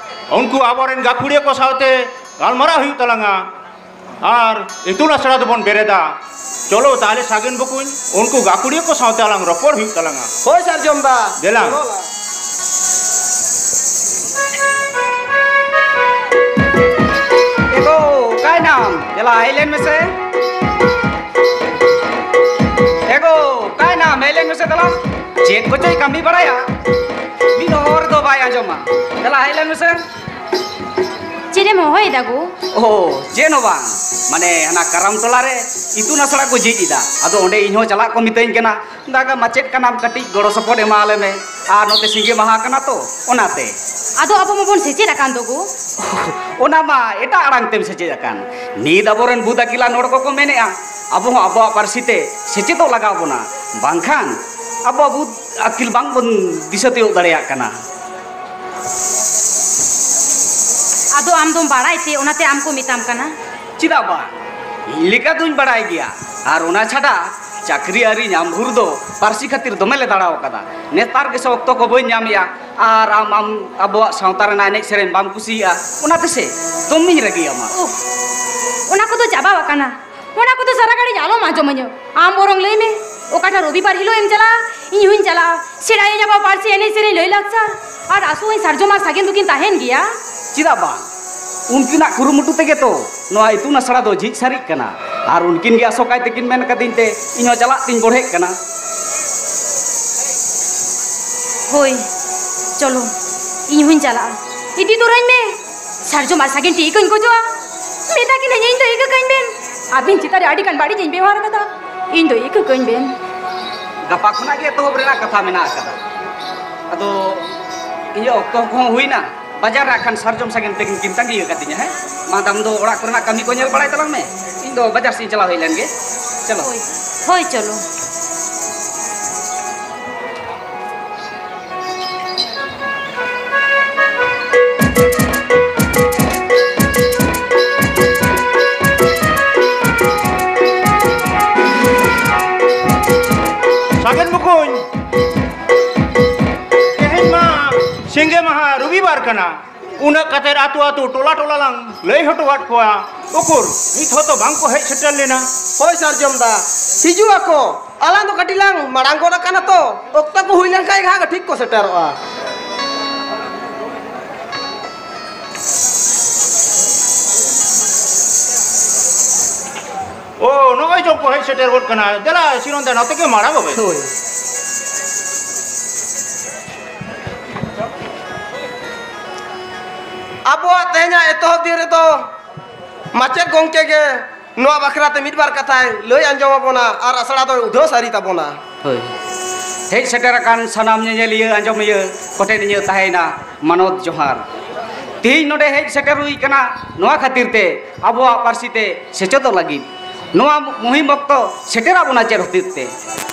ᱩᱱᱠᱩ ᱟᱵᱚᱨᱮᱱ ᱜᱟᱹᱠᱷᱩᱲᱤᱭᱟᱹ ᱠᱚ ᱥᱟᱶᱛᱮ ᱜᱟᱞᱢᱟᱨᱟᱣ ᱦᱩᱭᱩᱜ ᱛᱟᱞᱟᱝᱟ᱾ ᱟᱨ ᱤᱛᱩᱱ ᱟᱥᱲᱟ ᱫᱚᱵᱚᱱ ᱵᱮᱨᱮᱫᱟ᱾ ᱪᱚᱞᱚ ᱛᱟᱦᱞᱮ ᱥᱟᱜᱮᱱ ᱵᱚᱠᱚᱧ, ᱩᱱᱠᱩ ᱜᱟᱹᱠᱷᱩᱲᱤᱭᱟᱹ ᱠᱚ ᱥᱟᱶᱛᱮ ᱟᱞᱟᱝ ᱨᱚᱯᱚᱲ ᱦᱩᱭᱩᱜ ᱛᱟᱞᱟᱝᱟ᱾ ᱦᱳᱭ ᱥᱟᱨᱡᱚᱢ ᱫᱟ᱾ ᱫᱮᱞᱟ᱾ ᱪᱚᱞᱚ ᱞᱟᱝ᱾ ᱮ ᱜᱳ, ᱚᱠᱟᱭᱱᱟᱢ? ᱫᱮᱞᱟ, ᱦᱮᱡ ᱞᱮᱱ ᱢᱮᱥᱮ᱾ ᱮ ᱜᱳ, ᱚᱠᱟᱭᱱᱟᱢ? ᱦᱮᱡ ᱞᱮᱱ ᱢᱮᱥᱮ ᱫᱮᱞᱟ᱾ ᱪᱮᱫ ᱠᱚᱪᱚᱭ ᱠᱟᱹᱢᱤ ᱵᱟᱲᱟᱭᱟ? ᱢᱤᱫ ᱦᱚᱲ ᱫᱚ ᱵᱟᱭ ᱟᱸᱡᱚᱢᱟ᱾ ᱫᱮᱞᱟ, ᱦᱮᱡ ᱞᱮᱱ ᱢᱮᱥᱮ᱾ ᱪᱮᱫ ᱮᱢ ᱦᱚᱦᱚᱭᱮᱫᱟ ᱜᱳ? ᱳ, ᱪᱮᱫ ᱦᱚᱸ ᱵᱟᱝ᱾ ᱢᱟᱱᱮ, ᱦᱟᱱᱟ ᱠᱟᱨᱟᱢ ᱴᱚᱞᱟ ᱨᱮ ᱤᱛᱩᱱ ᱟᱥᱲᱟ ᱠᱚ ᱡᱷᱤᱡ ᱮᱫᱟ᱾ ᱟᱫᱚ ᱚᱸᱰᱮ ᱤᱧ ᱦᱚᱸ ᱪᱟᱞᱟᱜ ᱠᱚ ᱢᱤᱛᱟᱹᱧ ᱠᱟᱱᱟ᱾ ᱫᱟᱫᱟ, ᱢᱟᱪᱮᱫ ᱠᱟᱱᱟᱢ, ᱠᱟᱹᱴᱤᱡ ᱜᱚᱲᱚ ᱥᱚᱯᱚᱦᱚᱫ ᱮᱢᱟ ᱟᱞᱮ ᱢᱮ᱾ ᱟᱨ ᱱᱚᱛᱮ ᱥᱤᱸᱜᱮ ᱢᱟᱦᱟ ᱠᱟᱱᱟ ᱛᱚ, ᱚᱱᱟᱛᱮ᱾ ᱟᱫᱚ ᱟᱵᱚ ᱢᱟᱵᱚᱱ ᱥᱮᱪᱮᱫ ᱟᱠᱟᱱ ᱫᱚ ᱜᱳ᱾ ᱚᱱᱟ ᱢᱟ ᱮᱴᱟᱜ ᱟᱲᱟᱝ ᱛᱮᱢ ᱥᱮᱪᱮᱫ ᱟᱠᱟᱱ᱾ ᱱᱤᱛ ᱟᱵᱚᱨᱮᱱ ᱵᱩᱫ ᱟᱹᱠᱤᱞᱟᱱ ᱦᱚᱲ ᱠᱚᱠᱚ ᱢᱮᱱᱮᱜᱼᱟ, ᱟᱵᱚ ᱦᱚᱸ ᱟᱵᱚᱣᱟᱜ ᱯᱟᱹᱨᱥᱤ ᱛᱮ ᱥᱮᱪᱮᱫᱚᱜ ᱞᱟᱜᱟᱣ ᱵᱚᱱᱟ, ᱵᱟᱝᱠᱷᱟᱱ ᱟᱵᱚᱣᱟᱜ ᱵᱩᱫ ᱟᱹᱠᱤᱞ ᱵᱟᱝ ᱵᱚᱱ ᱫᱤᱥᱟᱹ ᱛᱤᱭᱳᱜ ᱫᱟᱲᱮᱭᱟᱜ ᱠᱟᱱᱟ᱾ ᱟᱫᱚ ᱟᱢ ᱫᱚᱢ ᱵᱟᱲᱟᱭ ᱛᱮ ᱚᱱᱟᱛᱮ ᱟᱢ ᱠᱚ ᱢᱮᱛᱟᱢ ᱠᱟᱱᱟ᱾ ᱪᱮᱫᱟᱜ ᱵᱟᱝ? ᱤᱧ ᱞᱮᱠᱟ ᱫᱩᱧ ᱵᱟᱲᱟᱭ ᱜᱮᱭᱟ᱾ ᱟᱨ ᱚᱱᱟ ᱪᱷᱟᱰᱟ, ᱪᱟᱹᱠᱨᱤ ᱟᱹᱨᱤ ᱧᱟᱢ ᱵᱷᱳᱨ ᱫᱚ ᱯᱟᱹᱨᱥᱤ ᱠᱷᱟᱹᱛᱤᱨ ᱫᱚᱢᱮ ᱞᱮ ᱫᱟᱬᱟ ᱟᱠᱟᱫᱟ᱾ ᱱᱮᱛᱟᱨ ᱜᱮᱥᱮ ᱚᱠᱛᱚ ᱠᱚ ᱵᱟᱹᱧ ᱧᱟᱢᱮᱜᱼᱟ᱾ ᱟᱨ ᱟᱢ, ᱟᱢ ᱟᱵᱚᱣᱟᱜ ᱥᱟᱶᱛᱟ ᱨᱮᱱᱟᱜ ᱮᱱᱮᱡ ᱥᱮᱨᱮᱧ ᱵᱟᱢ ᱠᱩᱥᱤᱭᱟᱜᱼᱟ, ᱚᱱᱟ ᱛᱮᱥᱮ ᱫᱚᱢᱮᱧ ᱨᱟᱹᱜᱤᱭᱟᱢᱟ᱾ ᱩᱯᱷ, ᱚᱱᱟ ᱠᱚᱫᱚ ᱪᱟᱵᱟ ᱟᱠᱟᱱᱟ᱾ ᱚᱱᱟ ᱠᱚᱫᱚ ᱥᱟᱨᱟ ᱜᱷᱟᱹᱲᱤᱡ ᱟᱞᱚᱢ ᱟᱸᱡᱚᱢᱟᱹᱧᱟᱹ᱾ ᱟᱢ ᱵᱚᱨᱚᱝ ᱞᱟᱹᱭ ᱢᱮ, ᱚᱠᱟᱴᱟᱜ ᱨᱚᱵᱤᱵᱟᱨ ᱦᱤᱞᱳᱜ ᱮᱢ ᱪᱟᱞᱟᱜᱼᱟ? ᱤᱧ ᱦᱚᱸᱧ ᱪᱟᱞᱟᱜᱼᱟ᱾ ᱥᱮᱬᱟᱭᱟᱹᱧ ᱟᱵᱚᱣᱟᱜ ᱯᱟᱹᱨᱥᱤ, ᱮᱱᱮᱡ ᱥᱮᱨᱮᱧ, ᱞᱟᱹᱭ ᱞᱟᱠᱪᱟᱨ᱾ ᱟᱨ ᱟᱥᱚᱜ ᱟᱹᱧ ᱥᱟᱨᱡᱚᱢ ᱟᱨ ᱥᱟᱜᱮᱱ ᱫᱚᱠᱤᱱ ᱛᱟᱦᱮᱱ ᱜᱮᱭᱟ᱾ ᱪᱮᱫᱟᱜ ᱵᱟᱝ? ᱩᱱᱠᱤᱱᱟᱜ ᱠᱩᱨᱩᱢᱩᱴᱩ ᱛᱮᱜᱮ ᱛᱚ ᱱᱚᱣᱟ ᱤᱛᱩᱱ ᱟᱥᱲᱟ ᱫᱚ ᱡᱷᱤᱡ ᱥᱟᱹᱨᱤᱜ ᱠᱟᱱᱟ᱾ ᱟᱨ ᱩᱱᱠᱤᱱ ᱜᱮ ᱟᱥᱚᱠᱟᱭ ᱛᱮᱠᱤᱱ ᱢᱮᱱ ᱠᱟᱹᱫᱤᱧ ᱛᱮ ᱤᱧ ᱦᱚᱸ ᱪᱟᱞᱟᱜ ᱛᱤᱧ ᱵᱚᱲᱦᱮᱜ ᱠᱟᱱᱟ᱾ ᱦᱳᱭ, ᱪᱚᱞᱚ, ᱤᱧ ᱦᱚᱸᱧ ᱪᱟᱞᱟᱜᱼᱟ᱾ ᱤᱫᱤ ᱛᱚᱨᱟᱧ ᱢᱮ᱾ ᱥᱟᱨᱡᱚᱢ ᱟᱨ ᱥᱟᱜᱮᱱ ᱴᱷᱤᱠ ᱠᱚᱧ ᱠᱷᱚᱡᱚᱜᱼᱟ᱾ ᱢᱮᱛᱟ ᱠᱤᱱᱟᱹᱧ ᱤᱧ ᱫᱚ ᱤᱠᱟᱹ ᱠᱟᱹᱧ ᱵᱮᱱ᱾ ᱟᱹᱵᱤᱱ ᱪᱮᱛᱟᱱ ᱨᱮ ᱟᱹᱰᱤ ᱜᱟᱱ ᱵᱟᱹᱲᱤᱡ ᱤᱧ ᱵᱮᱣᱦᱟᱨ ᱟᱠᱟᱫᱟ᱾ ᱤᱧ ᱫᱚ ᱤᱠᱟᱹ ᱠᱟᱹᱧ ᱵᱮᱱ᱾ ᱜᱟᱯᱟ ᱠᱷᱚᱱᱟᱜ ᱜᱮ ᱮᱛᱚᱦᱚᱵ ᱨᱮᱱᱟᱜ ᱠᱟᱛᱷᱟ ᱢᱮᱱᱟᱜ ᱟᱠᱟᱫᱟ᱾ ᱟᱫᱚ ᱤᱧᱟᱹᱜ ᱚᱠᱛᱚ ᱠᱚᱦᱚᱸ ᱦᱩᱭᱱᱟ᱾ ᱵᱟᱡᱟᱨ ᱨᱮ ᱠᱷᱟᱱ ᱥᱟᱨᱡᱚᱢ ᱥᱟᱜᱮᱱ ᱛᱟᱹᱠᱤᱱ ᱠᱤᱱ ᱛᱟᱺᱜᱤ ᱟᱠᱟᱫᱤᱧᱟ, ᱦᱮᱸ? ᱢᱟ, ᱫᱟᱢ ᱫᱚ ᱚᱲᱟᱜ ᱠᱚᱨᱮᱱᱟᱜ ᱠᱟᱹᱢᱤ ᱠᱚ ᱧᱮᱞ ᱵᱟᱲᱟᱭ ᱛᱟᱞᱟᱝ ᱢᱮ᱾ ᱤᱧ ᱫᱚ ᱵᱟᱡᱟᱨ ᱥᱮᱫ ᱤᱧ ᱪᱟᱞᱟᱣ ᱦᱮᱡ ᱞᱮᱱ ᱜᱮ᱾ ᱪᱚᱞᱚ᱾ ᱦᱳᱭ, ᱦᱳᱭ, ᱪᱚᱞᱚ᱾ ᱥᱟᱜᱮᱱ ᱵᱚᱠᱚᱧ, ᱛᱮᱦᱮᱧ ᱢᱟ ᱥᱤᱸᱜᱮ ᱢᱟᱦᱟ ᱨᱚᱵᱤᱵᱟᱨ ᱠᱟᱱᱟ᱾ ᱩᱱᱟᱹᱜ ᱠᱟᱛᱮ ᱟᱹᱛᱩ ᱟᱹᱛᱩ, ᱴᱚᱞᱟ ᱴᱚᱞᱟ ᱞᱟᱝ ᱞᱟᱹᱭ ᱦᱚᱴᱚᱣᱟᱫ ᱠᱚᱣᱟ, ᱩᱠᱩᱨ ᱱᱤᱛ ᱦᱚᱸᱛᱚ ᱵᱟᱝ ᱠᱚ ᱦᱮᱡ ᱥᱮᱴᱮᱨ ᱞᱮᱱᱟ᱾ ᱦᱳᱭ ᱥᱟᱨᱡᱚᱢ ᱫᱟ, ᱦᱤᱡᱩᱜ ᱟᱠᱚ᱾ ᱟᱞᱟᱝ ᱫᱚ ᱠᱟᱹᱴᱤᱡ ᱞᱟᱝ ᱢᱟᱲᱟᱝ ᱜᱚᱫ ᱟᱠᱟᱱᱟ ᱛᱚ, ᱚᱠᱛᱚ ᱠᱚ ᱦᱩᱭ ᱞᱮᱱᱠᱷᱟᱱ ᱜᱮ ᱦᱟᱸᱜ ᱴᱷᱤᱠ ᱠᱚ ᱥᱮᱴᱮᱨᱚᱜᱼᱟ᱾ ᱳ, ᱱᱚᱜᱼᱚᱭ ᱪᱚᱝ ᱠᱚ ᱦᱮᱡ ᱥᱮᱴᱮᱨ ᱜᱚᱫ ᱠᱟᱱᱟ᱾ ᱫᱮᱞᱟ ᱥᱤᱨᱚᱱ ᱫᱟ, ᱱᱚᱛᱮ ᱜᱮ ᱢᱟᱲᱟᱝ ᱚᱜ ᱢᱮ᱾ ᱦᱳᱭ᱾ ᱟᱵᱚᱣᱟᱜ ᱛᱮᱦᱮᱧᱟᱜ ᱮᱛᱚᱦᱚᱵ ᱫᱤᱱ ᱨᱮᱫᱚ ᱢᱟᱪᱮᱫ ᱜᱚᱢᱠᱮ ᱜᱮ ᱱᱚᱣᱟ ᱵᱟᱠᱷᱨᱟ ᱛᱮ ᱢᱤᱫ ᱵᱟᱨ ᱠᱟᱛᱷᱟᱭ ᱞᱟᱹᱭ ᱟᱸᱡᱚᱢ ᱟᱵᱚᱱᱟ ᱟᱨ ᱟᱥᱲᱟ ᱫᱚᱭ ᱩᱰᱷᱟᱹᱣ ᱥᱟᱹᱨᱤ ᱛᱟᱵᱚᱱᱟ᱾ ᱦᱳᱭ᱾ ᱦᱮᱡ ᱥᱮᱴᱮᱨ ᱟᱠᱟᱱ ᱥᱟᱱᱟᱢ ᱧᱮᱧᱮᱞᱤᱭᱟᱹ, ᱟᱸᱡᱚᱢᱤᱭᱟᱹ ᱠᱚᱴᱷᱮᱱ ᱤᱧᱟᱹᱜ ᱛᱟᱦᱮᱸᱭᱮᱱᱟ ᱢᱟᱱᱚᱛ ᱡᱚᱦᱟᱨ᱾ ᱛᱮᱦᱮᱧ ᱱᱚᱰᱮ ᱦᱮᱡ ᱥᱮᱴᱮᱨ ᱦᱩᱭ ᱠᱟᱱᱟ ᱱᱚᱣᱟ ᱠᱷᱟᱹᱛᱤᱨ ᱛᱮ, ᱟᱵᱚᱣᱟᱜ ᱯᱟᱹᱨᱥᱤ ᱛᱮ ᱥᱮᱪᱮᱫᱚᱜ ᱞᱟᱹᱜᱤᱫ᱾ ᱱᱚᱣᱟ ᱢᱩᱦᱤᱢ ᱚᱠᱛᱚ ᱥᱮᱴᱮᱨᱟᱜ ᱵᱚᱱᱟ ᱪᱮᱫ ᱦᱚᱛᱮᱡ ᱛᱮ?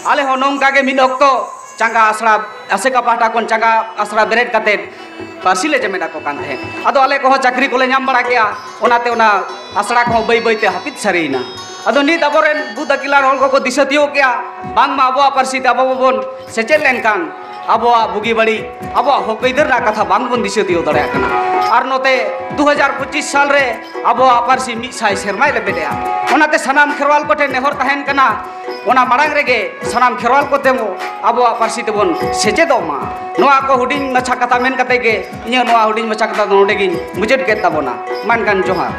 ᱟᱞᱮ ᱦᱚᱸ ᱱᱚᱝᱠᱟ ᱜᱮ ᱢᱤᱫ ᱚᱠᱛᱚ ᱪᱟᱸᱜᱟ ᱟᱥᱲᱟ, ᱟᱥᱮᱠᱟ ᱯᱟᱦᱴᱟ ᱠᱷᱚᱱ ᱪᱟᱸᱜᱟ ᱟᱥᱲᱟ ᱵᱮᱨᱮᱫ ᱠᱟᱛᱮᱫ ᱯᱟᱹᱨᱥᱤ ᱞᱮ ᱪᱮᱢᱮᱫ ᱟᱠᱚ ᱠᱟᱱ ᱛᱟᱦᱮᱸᱫ᱾ ᱟᱫᱚ ᱟᱞᱮ ᱠᱚᱦᱚᱸ ᱪᱟᱹᱠᱨᱤ ᱠᱚᱞᱮ ᱧᱟᱢ ᱵᱟᱲᱟ ᱠᱮᱜᱼᱟ, ᱚᱱᱟᱛᱮ ᱚᱱᱟ ᱟᱥᱲᱟ ᱠᱚᱦᱚᱸ ᱵᱟᱹᱭ ᱵᱟᱹᱭᱛᱮ ᱦᱟᱹᱯᱤᱫ ᱥᱟᱹᱨᱤᱭᱮᱱᱟ᱾ ᱟᱫᱚ ᱱᱤᱛ ᱟᱵᱚᱨᱮᱱ ᱵᱩᱫ ᱟᱹᱠᱤᱞᱟᱱ ᱦᱚᱲ ᱠᱚᱠᱚ ᱫᱤᱥᱟᱹ ᱛᱤᱭᱳᱜ ᱠᱮᱜᱼᱟ, ᱵᱟᱝᱢᱟ ᱟᱵᱚᱣᱟᱜ ᱯᱟᱹᱨᱥᱤ ᱛᱮ ᱟᱵᱚ ᱵᱚᱱ ᱥᱮᱪᱮᱫ ᱞᱮᱱᱠᱷᱟᱱ ᱟᱵᱚᱣᱟᱜ ᱵᱩᱜᱤ ᱵᱟᱹᱲᱤᱡ, ᱟᱵᱚᱣᱟᱜ ᱦᱚᱠ ᱟᱹᱭᱫᱟᱹᱨ ᱨᱮᱱᱟᱜ ᱠᱟᱛᱷᱟ ᱵᱟᱝ ᱵᱚᱱ ᱫᱤᱥᱟᱹ ᱛᱤᱭᱳᱜ ᱫᱟᱲᱮᱭᱟᱜ ᱠᱟᱱᱟ᱾ ᱟᱨ ᱱᱚᱛᱮ ᱫᱩ ᱦᱟᱡᱟᱨ ᱯᱚᱸᱪᱤᱥ ᱥᱟᱞ ᱨᱮ ᱟᱵᱚᱣᱟᱜ ᱯᱟᱹᱨᱥᱤ ᱢᱤᱫ ᱥᱟᱭ ᱥᱮᱨᱢᱟᱭ ᱞᱮᱵᱮᱫᱮᱜᱼᱟ᱾ ᱚᱱᱟᱛᱮ ᱥᱟᱱᱟᱢ ᱠᱷᱮᱨᱣᱟᱞ ᱠᱚᱴᱷᱮᱱ ᱱᱮᱦᱚᱨ ᱛᱟᱦᱮᱱ ᱠᱟᱱᱟ, ᱚᱱᱟ ᱢᱟᱲᱟᱝ ᱨᱮᱜᱮ ᱥᱟᱱᱟᱢ ᱠᱷᱮᱨᱣᱟᱞ ᱠᱚᱛᱮ ᱵᱚ ᱟᱵᱚᱣᱟᱜ ᱯᱟᱹᱨᱥᱤ ᱛᱮᱵᱚᱱ ᱥᱮᱪᱮᱫᱚᱜ ᱢᱟ᱾ ᱱᱚᱣᱟ ᱠᱚ ᱦᱩᱰᱤᱧ ᱢᱟᱪᱷᱟ ᱠᱟᱛᱷᱟ ᱢᱮᱱ ᱠᱟᱛᱮ ᱜᱮ ᱤᱧᱟᱹᱜ ᱱᱚᱣᱟ ᱦᱩᱰᱤᱧ ᱢᱟᱪᱷᱟ ᱠᱟᱛᱷᱟ ᱫᱚ ᱱᱚᱰᱮ ᱜᱤᱧ ᱢᱩᱪᱟᱹᱫ ᱠᱮᱫ ᱛᱟᱵᱚᱱᱟ᱾ ᱢᱟ ᱮᱱᱠᱷᱟᱱ ᱡᱚᱦᱟᱨ᱾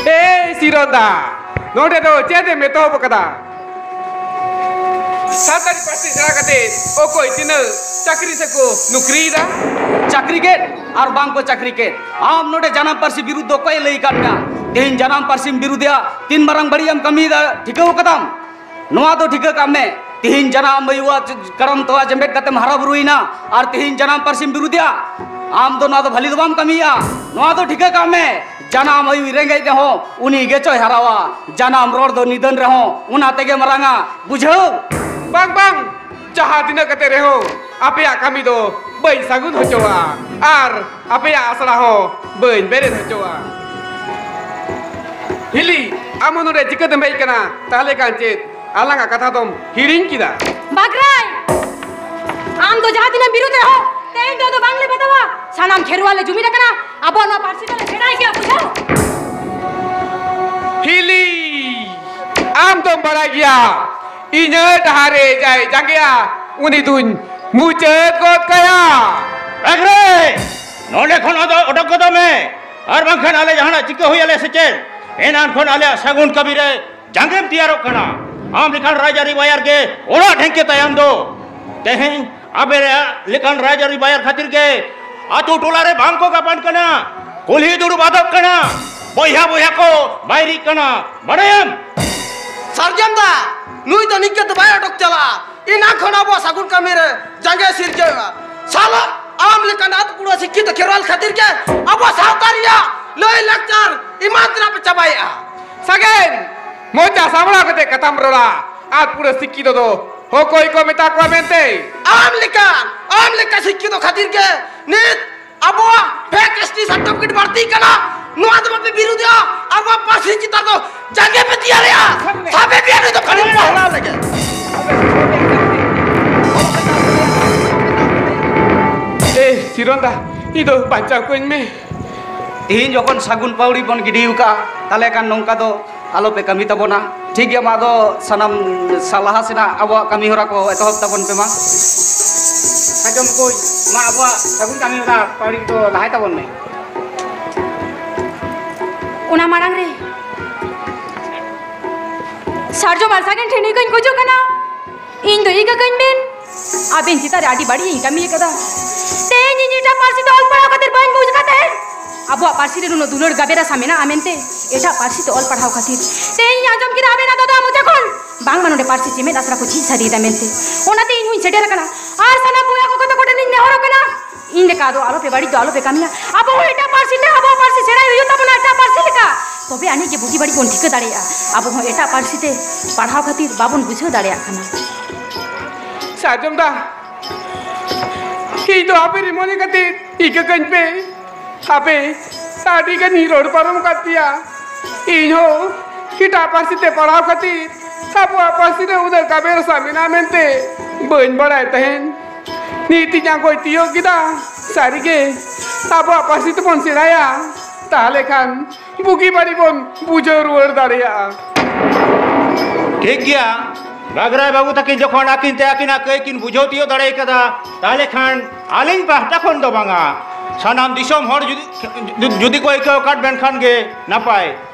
ᱮᱭ ᱥᱤᱨᱚᱱ ᱫᱟ, ᱱᱚᱰᱮ ᱫᱚ ᱪᱮᱫ ᱮᱢ ᱮᱛᱚᱦᱚᱵ ᱟᱠᱟᱫᱟ? ᱥᱟᱱᱛᱟᱲᱤ ᱯᱟᱹᱨᱥᱤ ᱥᱮᱬᱟ ᱠᱟᱛᱮ ᱚᱠᱚᱭ ᱛᱤᱱᱟᱹᱜ ᱪᱟᱹᱠᱨᱤ ᱥᱮᱠᱚ ᱱᱩᱠᱨᱤᱭᱮᱫᱟ? ᱪᱟᱹᱠᱨᱤ ᱠᱮᱫ ᱟᱨ ᱵᱟᱝ ᱠᱚ ᱪᱟᱹᱠᱨᱤ ᱠᱮᱫ, ᱟᱢ ᱱᱚᱰᱮ ᱡᱟᱱᱟᱢ ᱯᱟᱹᱨᱥᱤ ᱵᱤᱨᱩᱫᱷ ᱫᱚ ᱚᱠᱚᱭᱮ ᱞᱟᱹᱭ ᱟᱠᱟᱫ ᱢᱮᱭᱟ? ᱛᱮᱦᱮᱧ ᱡᱟᱱᱟᱢ ᱯᱟᱹᱨᱥᱤᱢ ᱵᱤᱨᱩᱫᱷᱮᱜᱼᱟ, ᱛᱤᱱ ᱢᱟᱨᱟᱝ ᱵᱟᱹᱲᱤᱡ ᱮᱢ ᱠᱟᱹᱢᱤᱭᱮᱫᱟ, ᱴᱷᱤᱠᱟᱹᱣ ᱠᱟᱫᱟᱢ? ᱱᱚᱣᱟ ᱫᱚ ᱴᱷᱤᱠᱟᱹ ᱠᱟᱜ ᱢᱮ, ᱛᱤᱦᱤᱧ ᱡᱟᱱᱟᱢ ᱟᱭᱳᱣᱟᱜ ᱠᱟᱲᱟᱢ ᱛᱚᱣᱟ ᱡᱮᱢᱵᱮᱫ ᱠᱟᱛᱮᱢ ᱦᱟᱨᱟ ᱵᱩᱨᱩᱭᱮᱱᱟ, ᱟᱨ ᱛᱤᱦᱤᱧ ᱡᱟᱱᱟᱢ ᱯᱟᱹᱨᱥᱤᱢ ᱵᱤᱨᱩᱫᱷᱮᱜᱼᱟ, ᱟᱢ ᱫᱚ ᱱᱚᱣᱟ ᱫᱚ ᱵᱷᱟᱹᱞᱤ ᱫᱚ ᱵᱟᱢ ᱠᱟᱹᱢᱤᱭᱮᱜᱼᱟ᱾ ᱱᱚᱣᱟ ᱫᱚ ᱴᱷᱤᱠᱟᱹ ᱠᱟᱜ ᱢᱮ, ᱡᱟᱱᱟᱢ ᱟᱭᱳᱭ ᱨᱮᱸᱜᱮᱡ ᱨᱮᱦᱚᱸ ᱩᱱᱤ ᱜᱮᱪᱚᱭ ᱦᱟᱨᱟᱣᱟ, ᱡᱟᱱᱟᱢ ᱨᱚᱲ ᱫᱚ ᱱᱤᱫᱷᱟᱹᱱ ᱨᱮᱦᱚᱸ ᱚᱱᱟ ᱛᱮᱜᱮ ᱢᱟᱨᱟᱝᱟ, ᱵᱩᱡᱷᱟᱹᱣ? ᱵᱟᱝ, ᱵᱟᱝ, ᱡᱟᱦᱟᱸ ᱛᱤᱱᱟᱹᱜ ᱠᱟᱛᱮ ᱨᱮᱦᱚᱸ ᱟᱯᱮᱭᱟᱜ ᱠᱟᱹᱢᱤ ᱫᱚ ᱵᱟᱹᱧ ᱥᱟᱹᱜᱩᱱ ᱦᱚᱪᱚᱣᱟ᱾ ᱟᱨ ᱟᱯᱮᱭᱟᱜ ᱟᱥᱲᱟ ᱦᱚᱸ ᱵᱟᱹᱧ ᱵᱮᱨᱮᱫ ᱦᱚᱪᱚᱣᱟ᱾ ᱦᱤᱞᱤ, ᱟᱢ ᱦᱚᱸ ᱱᱚᱰᱮ ᱪᱤᱠᱟᱹᱛᱮᱢ ᱦᱮᱡ ᱠᱟᱱᱟ? ᱛᱟᱦᱞᱮ ᱠᱷᱟᱱ ᱪᱮᱫ ᱟᱞᱟᱝᱟᱜ ᱠᱟᱛᱷᱟ ᱫᱚᱢ ᱦᱤᱲᱤᱧ ᱠᱮᱫᱟ? ᱵᱟᱜᱽᱨᱟᱭ, ᱟᱢ ᱫᱚ ᱡᱟᱦᱟᱸ ᱛᱤᱱᱟᱹᱜ ᱵᱤᱨᱩᱫᱷ ᱨᱮᱦᱚᱸ ᱛᱮᱦᱮᱧ ᱫᱚ ᱟᱫᱚ ᱵᱟᱝᱞᱮ ᱵᱟᱛᱟᱣᱟ᱾ ᱥᱟᱱᱟᱢ ᱠᱷᱮᱨᱣᱟᱞ ᱞᱮ ᱡᱩᱢᱤᱫ ᱟᱠᱟᱱᱟ, ᱟᱵᱚᱣᱟᱜ ᱱᱚᱣᱟ ᱯᱟᱹᱨᱥᱤ ᱫᱚᱞᱮ ᱥᱮᱬᱟᱭ ᱜᱮᱭᱟ, ᱵᱩᱡᱷᱟᱹᱣ? ᱦᱤᱞᱤ, ᱟᱢ ᱫᱚᱢ ᱵᱟᱲᱟᱭ ᱜᱮᱭᱟ, ᱤᱧᱟᱹᱜ ᱰᱟᱦᱟᱨ ᱨᱮ ᱡᱟᱭ ᱡᱟᱸᱜᱮᱭᱟ, ᱩᱱᱤ ᱫᱩᱧ ᱢᱩᱪᱟᱹᱫ ᱜᱚᱫ ᱠᱟᱭᱟ᱾ ᱵᱟᱜᱽᱨᱟᱭ, ᱱᱚᱰᱮ ᱠᱷᱚᱱ ᱟᱫᱚ ᱚᱰᱚᱠ ᱜᱚᱫᱚᱜ ᱢᱮ, ᱟᱨ ᱵᱟᱝᱠᱷᱟᱱ ᱟᱞᱮ ᱡᱟᱦᱟᱱᱟᱜ ᱪᱤᱠᱟᱹ ᱦᱩᱭ ᱟᱞᱮ ᱥᱮ ᱪᱮᱫ? ᱮᱱᱟᱱ ᱠᱷᱚᱱ ᱟᱞᱮᱭᱟᱜ ᱥᱟᱹᱜᱩᱱ ᱠᱟᱹᱢᱤ ᱨᱮ ᱡᱟᱸᱜᱮᱢ ᱛᱮᱭᱟᱨᱚᱜ ᱠᱟᱱᱟ᱾ ᱟᱢ ᱞᱮᱠᱟᱱ ᱨᱟᱡᱽᱟᱹᱨᱤ ᱵᱟᱭᱟᱨ ᱜᱮ ᱚᱲᱟᱜ ᱰᱷᱮᱝᱠᱮ ᱛᱟᱭᱚᱢ ᱫᱚ᱾ ᱛᱮᱦᱮᱧ ᱟᱯᱮ ᱞᱮᱠᱟᱱ ᱨᱟᱡᱽᱟᱹᱨᱤ ᱵᱟᱭᱟᱨ ᱠᱷᱟᱹᱛᱤᱨ ᱜᱮ ᱟᱛᱳ ᱴᱚᱞᱟ ᱨᱮ ᱵᱟᱝ ᱠᱚ ᱜᱟᱵᱟᱱ ᱠᱟᱱᱟ, ᱠᱩᱞᱦᱤ ᱫᱩᱲᱩᱵ ᱟᱫᱚᱜ ᱠᱟᱱᱟ, ᱵᱚᱭᱦᱟ ᱵᱚᱭᱦᱟ ᱠᱚ ᱵᱟᱭᱨᱤᱜ ᱠᱟᱱᱟ, ᱵᱟᱲᱟᱭᱟᱢ? ᱥᱟᱨᱡᱚᱢ ᱫᱟ, ᱱᱩᱭ ᱫᱚ ᱱᱤᱝᱠᱟᱹ ᱫᱚ ᱵᱟᱭ ᱚᱰᱚᱠ ᱪᱟᱞᱟᱜᱼᱟ᱾ ᱮᱱᱟᱝ ᱠᱷᱚᱱ ᱟᱵᱚᱣᱟᱜ ᱥᱟᱹᱜᱩᱱ ᱠᱟᱹᱢᱤ ᱨᱮ ᱡᱟᱸᱜᱮ ᱥᱤᱨᱡᱟᱹᱣᱮᱫᱼᱟ᱾ ᱥᱟᱞᱟ, ᱟᱢ ᱞᱮᱠᱟᱱ ᱟᱛ ᱠᱩᱲᱟᱹ ᱥᱤᱠᱠᱷᱤᱛ ᱠᱷᱮᱨᱣᱟᱞ ᱠᱷᱟᱹᱛᱤᱨ ᱜᱮ ᱟᱵᱚ ᱥᱟᱶᱛᱟ ᱨᱮᱭᱟᱜ ᱞᱟᱹᱭ ᱞᱟᱠᱪᱟᱨ ᱮᱢᱟᱱ ᱛᱮᱱᱟᱜ ᱯᱮ ᱪᱟᱵᱟᱭᱮᱫᱼᱟ᱾ ᱥᱟᱜᱮᱱ, ᱢᱚᱪᱟ ᱥᱟᱢᱵᱲᱟᱣ ᱠᱟᱛᱮ ᱠᱟᱛᱷᱟᱢ ᱨᱚᱲᱟ᱾ ᱟᱛ ᱠᱩᱲᱟᱹ ᱥᱤᱠᱠᱷᱤᱛ ᱫᱚ ᱚᱠᱚᱭ ᱠᱚ ᱢᱮᱛᱟ ᱠᱚᱣᱟ ᱢᱮᱱᱛᱮ? ᱟᱢ ᱞᱮᱠᱟᱱ, ᱟᱢ ᱞᱮᱠᱟ ᱥᱤᱠᱠᱷᱤᱛ ᱠᱷᱟᱹᱛᱤᱨ ᱜᱮ ᱱᱤᱛ ᱟᱵᱚᱣᱟᱜ ᱯᱷᱮᱠ ᱮᱥ ᱴᱤ ᱥᱟᱨᱴᱤᱯᱷᱤᱠᱮᱴ ᱵᱟᱹᱲᱛᱤ ᱠᱟᱱᱟ, ᱱᱚᱣᱟ ᱫᱚ ᱵᱟᱯᱮ ᱵᱤᱨᱩᱫᱷᱟ᱾ ᱟᱵᱚᱣᱟᱜ ᱯᱟᱹᱨᱥᱤ ᱪᱮᱛᱟᱱ ᱫᱚ ᱡᱟᱸᱜᱮ ᱯᱮ ᱛᱮᱭᱟᱨᱮᱜᱼᱟ᱾ ᱥᱟᱵᱮ ᱯᱮᱭᱟ ᱱᱩᱭ ᱫᱚ ᱠᱟᱹᱴᱤᱡ ᱯᱟᱦᱞᱟ ᱞᱮᱜᱮ᱾ ᱦᱤᱨᱚᱱ ᱫᱟ, ᱤᱧ ᱫᱚ ᱵᱟᱧᱪᱟᱣ ᱠᱟᱹᱧ ᱢᱮ᱾ ᱛᱤᱦᱤᱧ ᱡᱚᱠᱷᱚᱱ ᱥᱟᱹᱜᱩᱱ ᱯᱟᱹᱣᱲᱤ ᱵᱚᱱ ᱜᱤᱰᱤ ᱟᱠᱟᱫᱼᱟ, ᱛᱟᱦᱚᱞᱮ ᱠᱷᱟᱱ ᱱᱚᱝᱠᱟ ᱫᱚ ᱟᱞᱚᱯᱮ ᱠᱟᱹᱢᱤ ᱛᱟᱵᱚᱱᱟ, ᱴᱷᱤᱠ ᱜᱮᱭᱟ? ᱢᱟ ᱟᱫᱚ ᱥᱟᱱᱟᱢ ᱥᱟ-, ᱞᱟᱦᱟ ᱥᱮᱱᱟᱜ ᱟᱵᱚᱣᱟᱜ ᱠᱟᱹᱢᱤ ᱦᱚᱨᱟ ᱠᱚ ᱮᱛᱚᱦᱚᱵ ᱛᱟᱵᱚᱱ ᱯᱮ ᱢᱟ᱾ ᱥᱟᱨᱡᱚᱢ ᱠᱚ, ᱢᱟ ᱟᱵᱚᱣᱟᱜ ᱥᱟᱹᱜᱩᱱ ᱠᱟᱹᱢᱤ ᱦᱚᱨᱟ ᱯᱟᱹᱣᱲᱤ ᱫᱚ ᱞᱟᱦᱟᱭ ᱛᱟᱵᱚᱱ ᱢᱮ᱾ ᱚᱱᱟ ᱢᱟᱲᱟᱝ ᱨᱮ ᱥᱟᱨᱡᱚᱢ ᱟᱨ ᱥᱟᱜᱮᱱ ᱴᱷᱮᱱ ᱤᱠᱟᱹᱧ ᱠᱷᱚᱡᱚᱜ ᱠᱟᱱᱟ, ᱤᱧ ᱫᱚ ᱤᱠᱟᱹ ᱠᱟᱹᱧ ᱵᱮᱱ᱾ ᱟᱵᱮᱱ ᱪᱮᱛᱟᱱ ᱨᱮ ᱟᱹᱰᱤ ᱵᱟᱹᱲᱤᱡ ᱤᱧ ᱠᱟᱹᱢᱤ ᱟᱠᱟᱫᱟ᱾ ᱛᱮᱦᱮᱧ ᱤᱧ ᱮᱴᱟᱜ ᱯᱟᱹᱨᱥᱤ ᱛᱮ ᱚᱞ ᱯᱟᱲᱦᱟᱣ ᱠᱷᱟᱹᱛᱤᱨ ᱵᱟᱹᱧ ᱵᱩᱡᱽ ᱟᱠᱟᱫ ᱛᱟᱦᱮᱸᱫ᱾ ᱟᱵᱚᱣᱟᱜ ᱯᱟᱹᱨᱥᱤ ᱨᱮ ᱱᱩᱱᱟᱹᱜ ᱫᱩᱞᱟᱹᱲ ᱜᱟᱵᱮ ᱨᱟᱥᱟ ᱢᱮᱱᱟᱜᱼᱟ ᱢᱮᱱᱛᱮ᱾ ᱮᱴᱟᱜ ᱯᱟᱹᱨᱥᱤ ᱛᱮ ᱚᱞ ᱯᱟᱲᱦᱟᱣ ᱠᱷᱟᱹᱛᱤᱨ ᱛᱮᱦᱮᱧ ᱤᱧ ᱟᱸᱡᱚᱢ ᱠᱮᱫᱟ ᱟᱵᱮᱱᱟᱜ ᱫᱟᱫᱟ ᱢᱚᱪᱟ ᱠᱷᱚᱱ, ᱵᱟᱝᱢᱟ ᱱᱚᱰᱮ ᱯᱟᱹᱨᱥᱤ ᱪᱮᱢᱮᱫ ᱟᱥᱲᱟ ᱠᱚ ᱡᱷᱤᱡ ᱥᱟᱹᱨᱤᱭᱮᱫᱟ ᱢᱮᱱᱛᱮ᱾ ᱚᱱᱟᱛᱮ ᱤᱧ ᱦᱚᱸᱧ ᱥᱮᱴᱮᱨ ᱟᱠᱟᱱᱟ᱾ ᱟᱨ ᱥᱟᱱᱟᱢ ᱵᱚᱭᱦᱟ ᱠᱚ ᱛᱟᱠᱚ ᱴᱷᱮᱱ ᱤᱧ ᱱᱮᱦᱚᱨᱚᱜ ᱠᱟᱱᱟ, ᱤᱧ ᱞᱮᱠᱟ ᱫᱚ ᱟᱞᱚᱯᱮ ᱵᱟᱹᱲᱤᱡ ᱫᱚ ᱟᱞᱚᱯᱮ ᱠᱟᱹᱢᱤᱭᱟ᱾ ᱟᱵᱚ ᱦᱚᱸ ᱮᱴᱟᱜ ᱯᱟᱹᱨᱥᱤ ᱛᱮ ᱟᱵᱚᱣᱟᱜ ᱯᱟᱹᱨᱥᱤ ᱥᱮᱬᱟᱭ ᱦᱩᱭᱩᱜ ᱛᱟᱵᱚᱱᱟ, ᱮᱴᱟᱜ ᱯᱟᱹᱨᱥᱤ ᱞᱮᱠᱟ᱾ ᱛᱚᱵᱮ ᱟᱹᱱᱤᱡ ᱜᱮ ᱵᱩᱜᱤ ᱵᱟᱹᱲᱤᱡ ᱵᱚᱱ ᱴᱷᱤᱠᱟᱹ ᱫᱟᱲᱮᱭᱟᱜᱼᱟ᱾ ᱟᱵᱚ ᱦᱚᱸ ᱮᱴᱟᱜ ᱯᱟᱹᱨᱥᱤ ᱛᱮ ᱯᱟᱲᱦᱟᱣ ᱠᱷᱟᱹᱛᱤᱨ ᱵᱟᱵᱚᱱ ᱵᱩᱡᱷᱟᱹᱣ ᱫᱟᱲᱮᱭᱟᱜ ᱠᱟᱱᱟ᱾ ᱥᱟᱨᱡᱚᱢ ᱫᱟ, ᱤᱧ ᱫᱚ ᱟᱯᱮ ᱨᱮ ᱢᱚᱱᱮ ᱠᱟᱛᱮ ᱤᱠᱟᱹ ᱠᱟᱹᱧ ᱯᱮ᱾ ᱟᱯᱮ ᱟᱹᱰᱤ ᱜᱟᱱᱤᱧ ᱨᱚᱲ ᱯᱟᱨᱚᱢ ᱠᱟᱫ ᱯᱮᱭᱟ᱾ ᱤᱧ ᱦᱚᱸ ᱮᱴᱟᱜ ᱯᱟᱹᱨᱥᱤ ᱛᱮ ᱯᱟᱲᱦᱟᱣ ᱠᱷᱟᱹᱛᱤᱨ ᱟᱵᱚᱣᱟᱜ ᱯᱟᱹᱨᱥᱤ ᱨᱮ ᱩᱱᱟᱹᱜ ᱜᱟᱵᱮ ᱨᱟᱥᱟ ᱢᱮᱱᱟᱜᱼᱟ ᱢᱮᱱᱛᱮ ᱵᱟᱹᱧ ᱵᱟᱲᱟᱭ ᱛᱟᱦᱮᱸᱱ᱾ ᱱᱤᱛ ᱤᱧ ᱟᱸᱜᱚᱪ ᱛᱤᱭᱳᱜ ᱠᱮᱫᱟ᱾ ᱥᱟᱹᱨᱤᱜᱮ ᱟᱵᱚᱣᱟᱜ ᱯᱟᱹᱨᱥᱤ ᱛᱮᱵᱚᱱ ᱥᱮᱬᱟᱭᱟ, ᱛᱟᱦᱞᱮ ᱠᱷᱟᱱ ᱵᱩᱜᱤ ᱵᱟᱹᱲᱤᱡ ᱵᱚᱱ ᱵᱩᱡᱷᱟᱹᱣ ᱨᱩᱣᱟᱹᱲ ᱫᱟᱲᱮᱭᱟᱜᱼᱟ᱾ ᱴᱷᱤᱠ ᱜᱮᱭᱟ, ᱜᱟᱜᱽᱨᱟᱭ ᱵᱟᱹᱵᱩ ᱛᱟᱹᱠᱤᱱ ᱡᱚᱠᱷᱚᱱ ᱟᱹᱠᱤᱱ ᱛᱮ ᱟᱹᱠᱤᱱᱟᱜ ᱠᱟᱹᱭ ᱠᱤᱱ ᱵᱩᱡᱷᱟᱹᱣ ᱛᱤᱭᱳᱜ ᱫᱟᱲᱮ ᱠᱟᱫᱟ, ᱛᱟᱦᱞᱮ ᱠᱷᱟᱱ ᱟᱹᱞᱤᱧ ᱯᱟᱦᱴᱟ ᱠᱷᱚᱱ ᱫᱚ ᱵᱟᱝᱟ, ᱥᱟᱱᱟᱢ ᱫᱤᱥᱚᱢ ᱦᱚᱲ ᱡᱩᱫᱤ, ᱡᱩᱫᱤ ᱠᱚ ᱟᱹᱭᱠᱟᱹᱣ ᱟᱠᱟᱫ ᱢᱮᱱᱠᱷᱟᱱ ᱜᱮ ᱱᱟᱯᱟᱭ᱾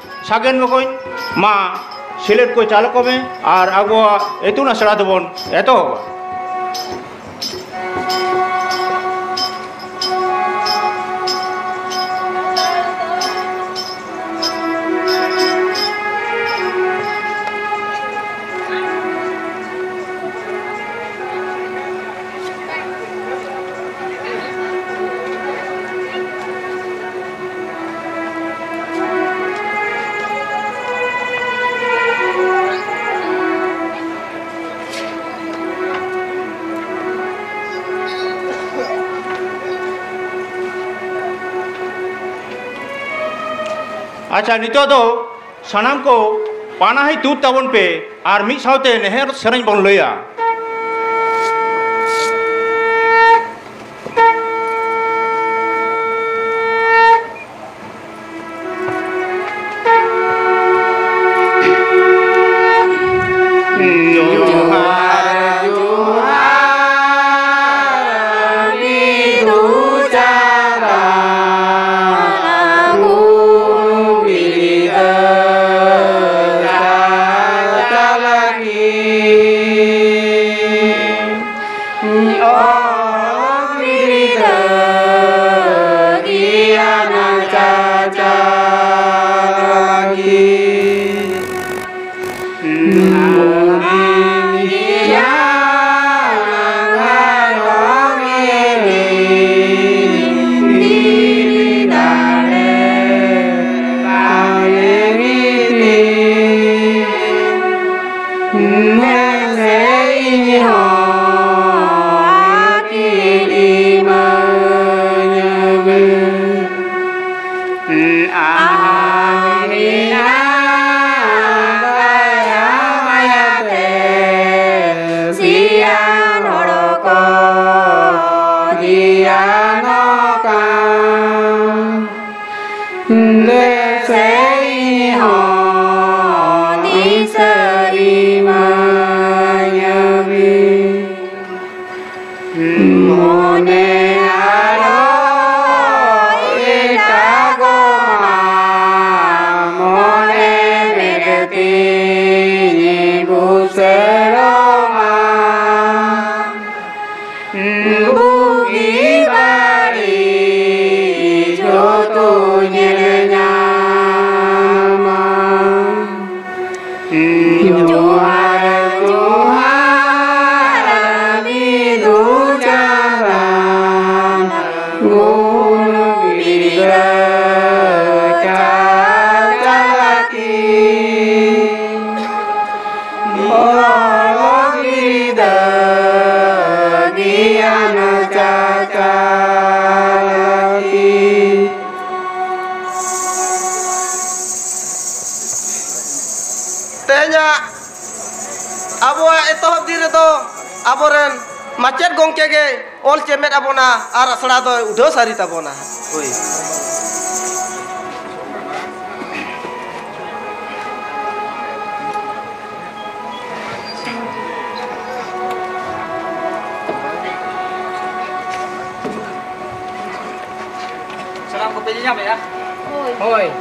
ᱥᱟᱜᱮᱱ ᱵᱚᱠᱚᱧ, ᱢᱟ ᱥᱤᱞᱮᱴ ᱠᱚ ᱪᱟᱞ ᱠᱚᱢᱮ ᱟᱨ ᱟᱵᱚᱣᱟᱜ ᱤᱛᱩᱱ ᱟᱥᱲᱟ ᱫᱚᱵᱚᱱ ᱮᱛᱚᱦᱚᱵᱟ᱾ ᱟᱪᱪᱷᱟ, ᱱᱤᱛᱚᱜ ᱫᱚ ᱥᱟᱱᱟᱢ ᱠᱚ ᱯᱟᱱᱟᱦᱤ ᱛᱩᱫ ᱛᱟᱵᱚᱱ ᱯᱮ ᱟᱨ ᱢᱤᱫ ᱥᱟᱶᱛᱮ ᱱᱮᱦᱚᱨ ᱥᱮᱨᱮᱧ ᱵᱚᱱ ᱞᱟᱹᱭᱟ᱾ ᱟᱢ ᱨᱮᱱᱟᱜ ᱫᱟᱭᱟ ᱢᱟᱭᱟ ᱛᱮ ᱥᱤᱭᱟᱱ ᱦᱚᱲ ᱠᱚ ᱫᱷᱮᱭᱟᱱᱚᱜ ᱠᱟᱱ᱾ ᱫᱮᱥᱮ ᱤᱧ ᱦᱚᱸ ᱫᱤᱥᱟᱹ ᱤᱢᱟᱹᱧ ᱢᱮ᱾ ᱢᱚᱱᱮ ᱟᱨᱚ ᱮᱴᱟᱜᱚᱜ ᱢᱟ, ᱢᱚᱱᱮ ᱢᱮᱫ ᱛᱤᱧ ᱵᱩᱥᱟᱹᱲᱚᱜ ᱢᱟ᱾ ᱵᱩᱜᱤ ᱵᱟᱹᱲᱤᱡ ᱡᱚᱛᱚ ᱧᱮᱞ ᱧᱟᱢᱟ᱾ ᱡᱚᱦᱟᱨ, ᱡᱚᱦᱟᱨ, ᱵᱤᱫᱩ ᱪᱟᱸᱫᱟᱱ ᱜᱩᱱ ᱵᱤᱨᱫᱟᱹ ᱪᱟᱪᱞᱟᱠᱤ᱾ ᱚᱞ ᱵᱤᱨᱫᱟᱹ ᱜᱮᱭᱟᱱ ᱪᱟᱪᱞᱟᱠᱤ᱾ ᱛᱮᱦᱮᱧᱟᱜ ᱟᱵᱚᱣᱟᱜ ᱮᱛᱚᱦᱚᱵ ᱫᱤᱱ ᱨᱮᱫᱚ ᱟᱵᱚᱨᱮᱱ ᱢᱟᱪᱮᱫ ᱜᱚᱢᱠᱮ ᱜᱮ ᱚᱞ ᱪᱮᱢᱮᱫ ᱟᱵᱚᱱᱟ ᱟᱨ ᱟᱥᱲᱟ ᱫᱚᱭ ᱩᱰᱷᱟᱹᱣ ᱥᱟᱹᱨᱤ ᱛᱟᱵᱚᱱᱟ᱾ ᱦᱳᱭ᱾ ᱥᱟᱱᱟᱢ ᱠᱚᱯᱮ ᱧᱮᱧᱟᱢᱮᱜᱼᱟ? ᱦᱳᱭ᱾ ᱦᱳᱭ᱾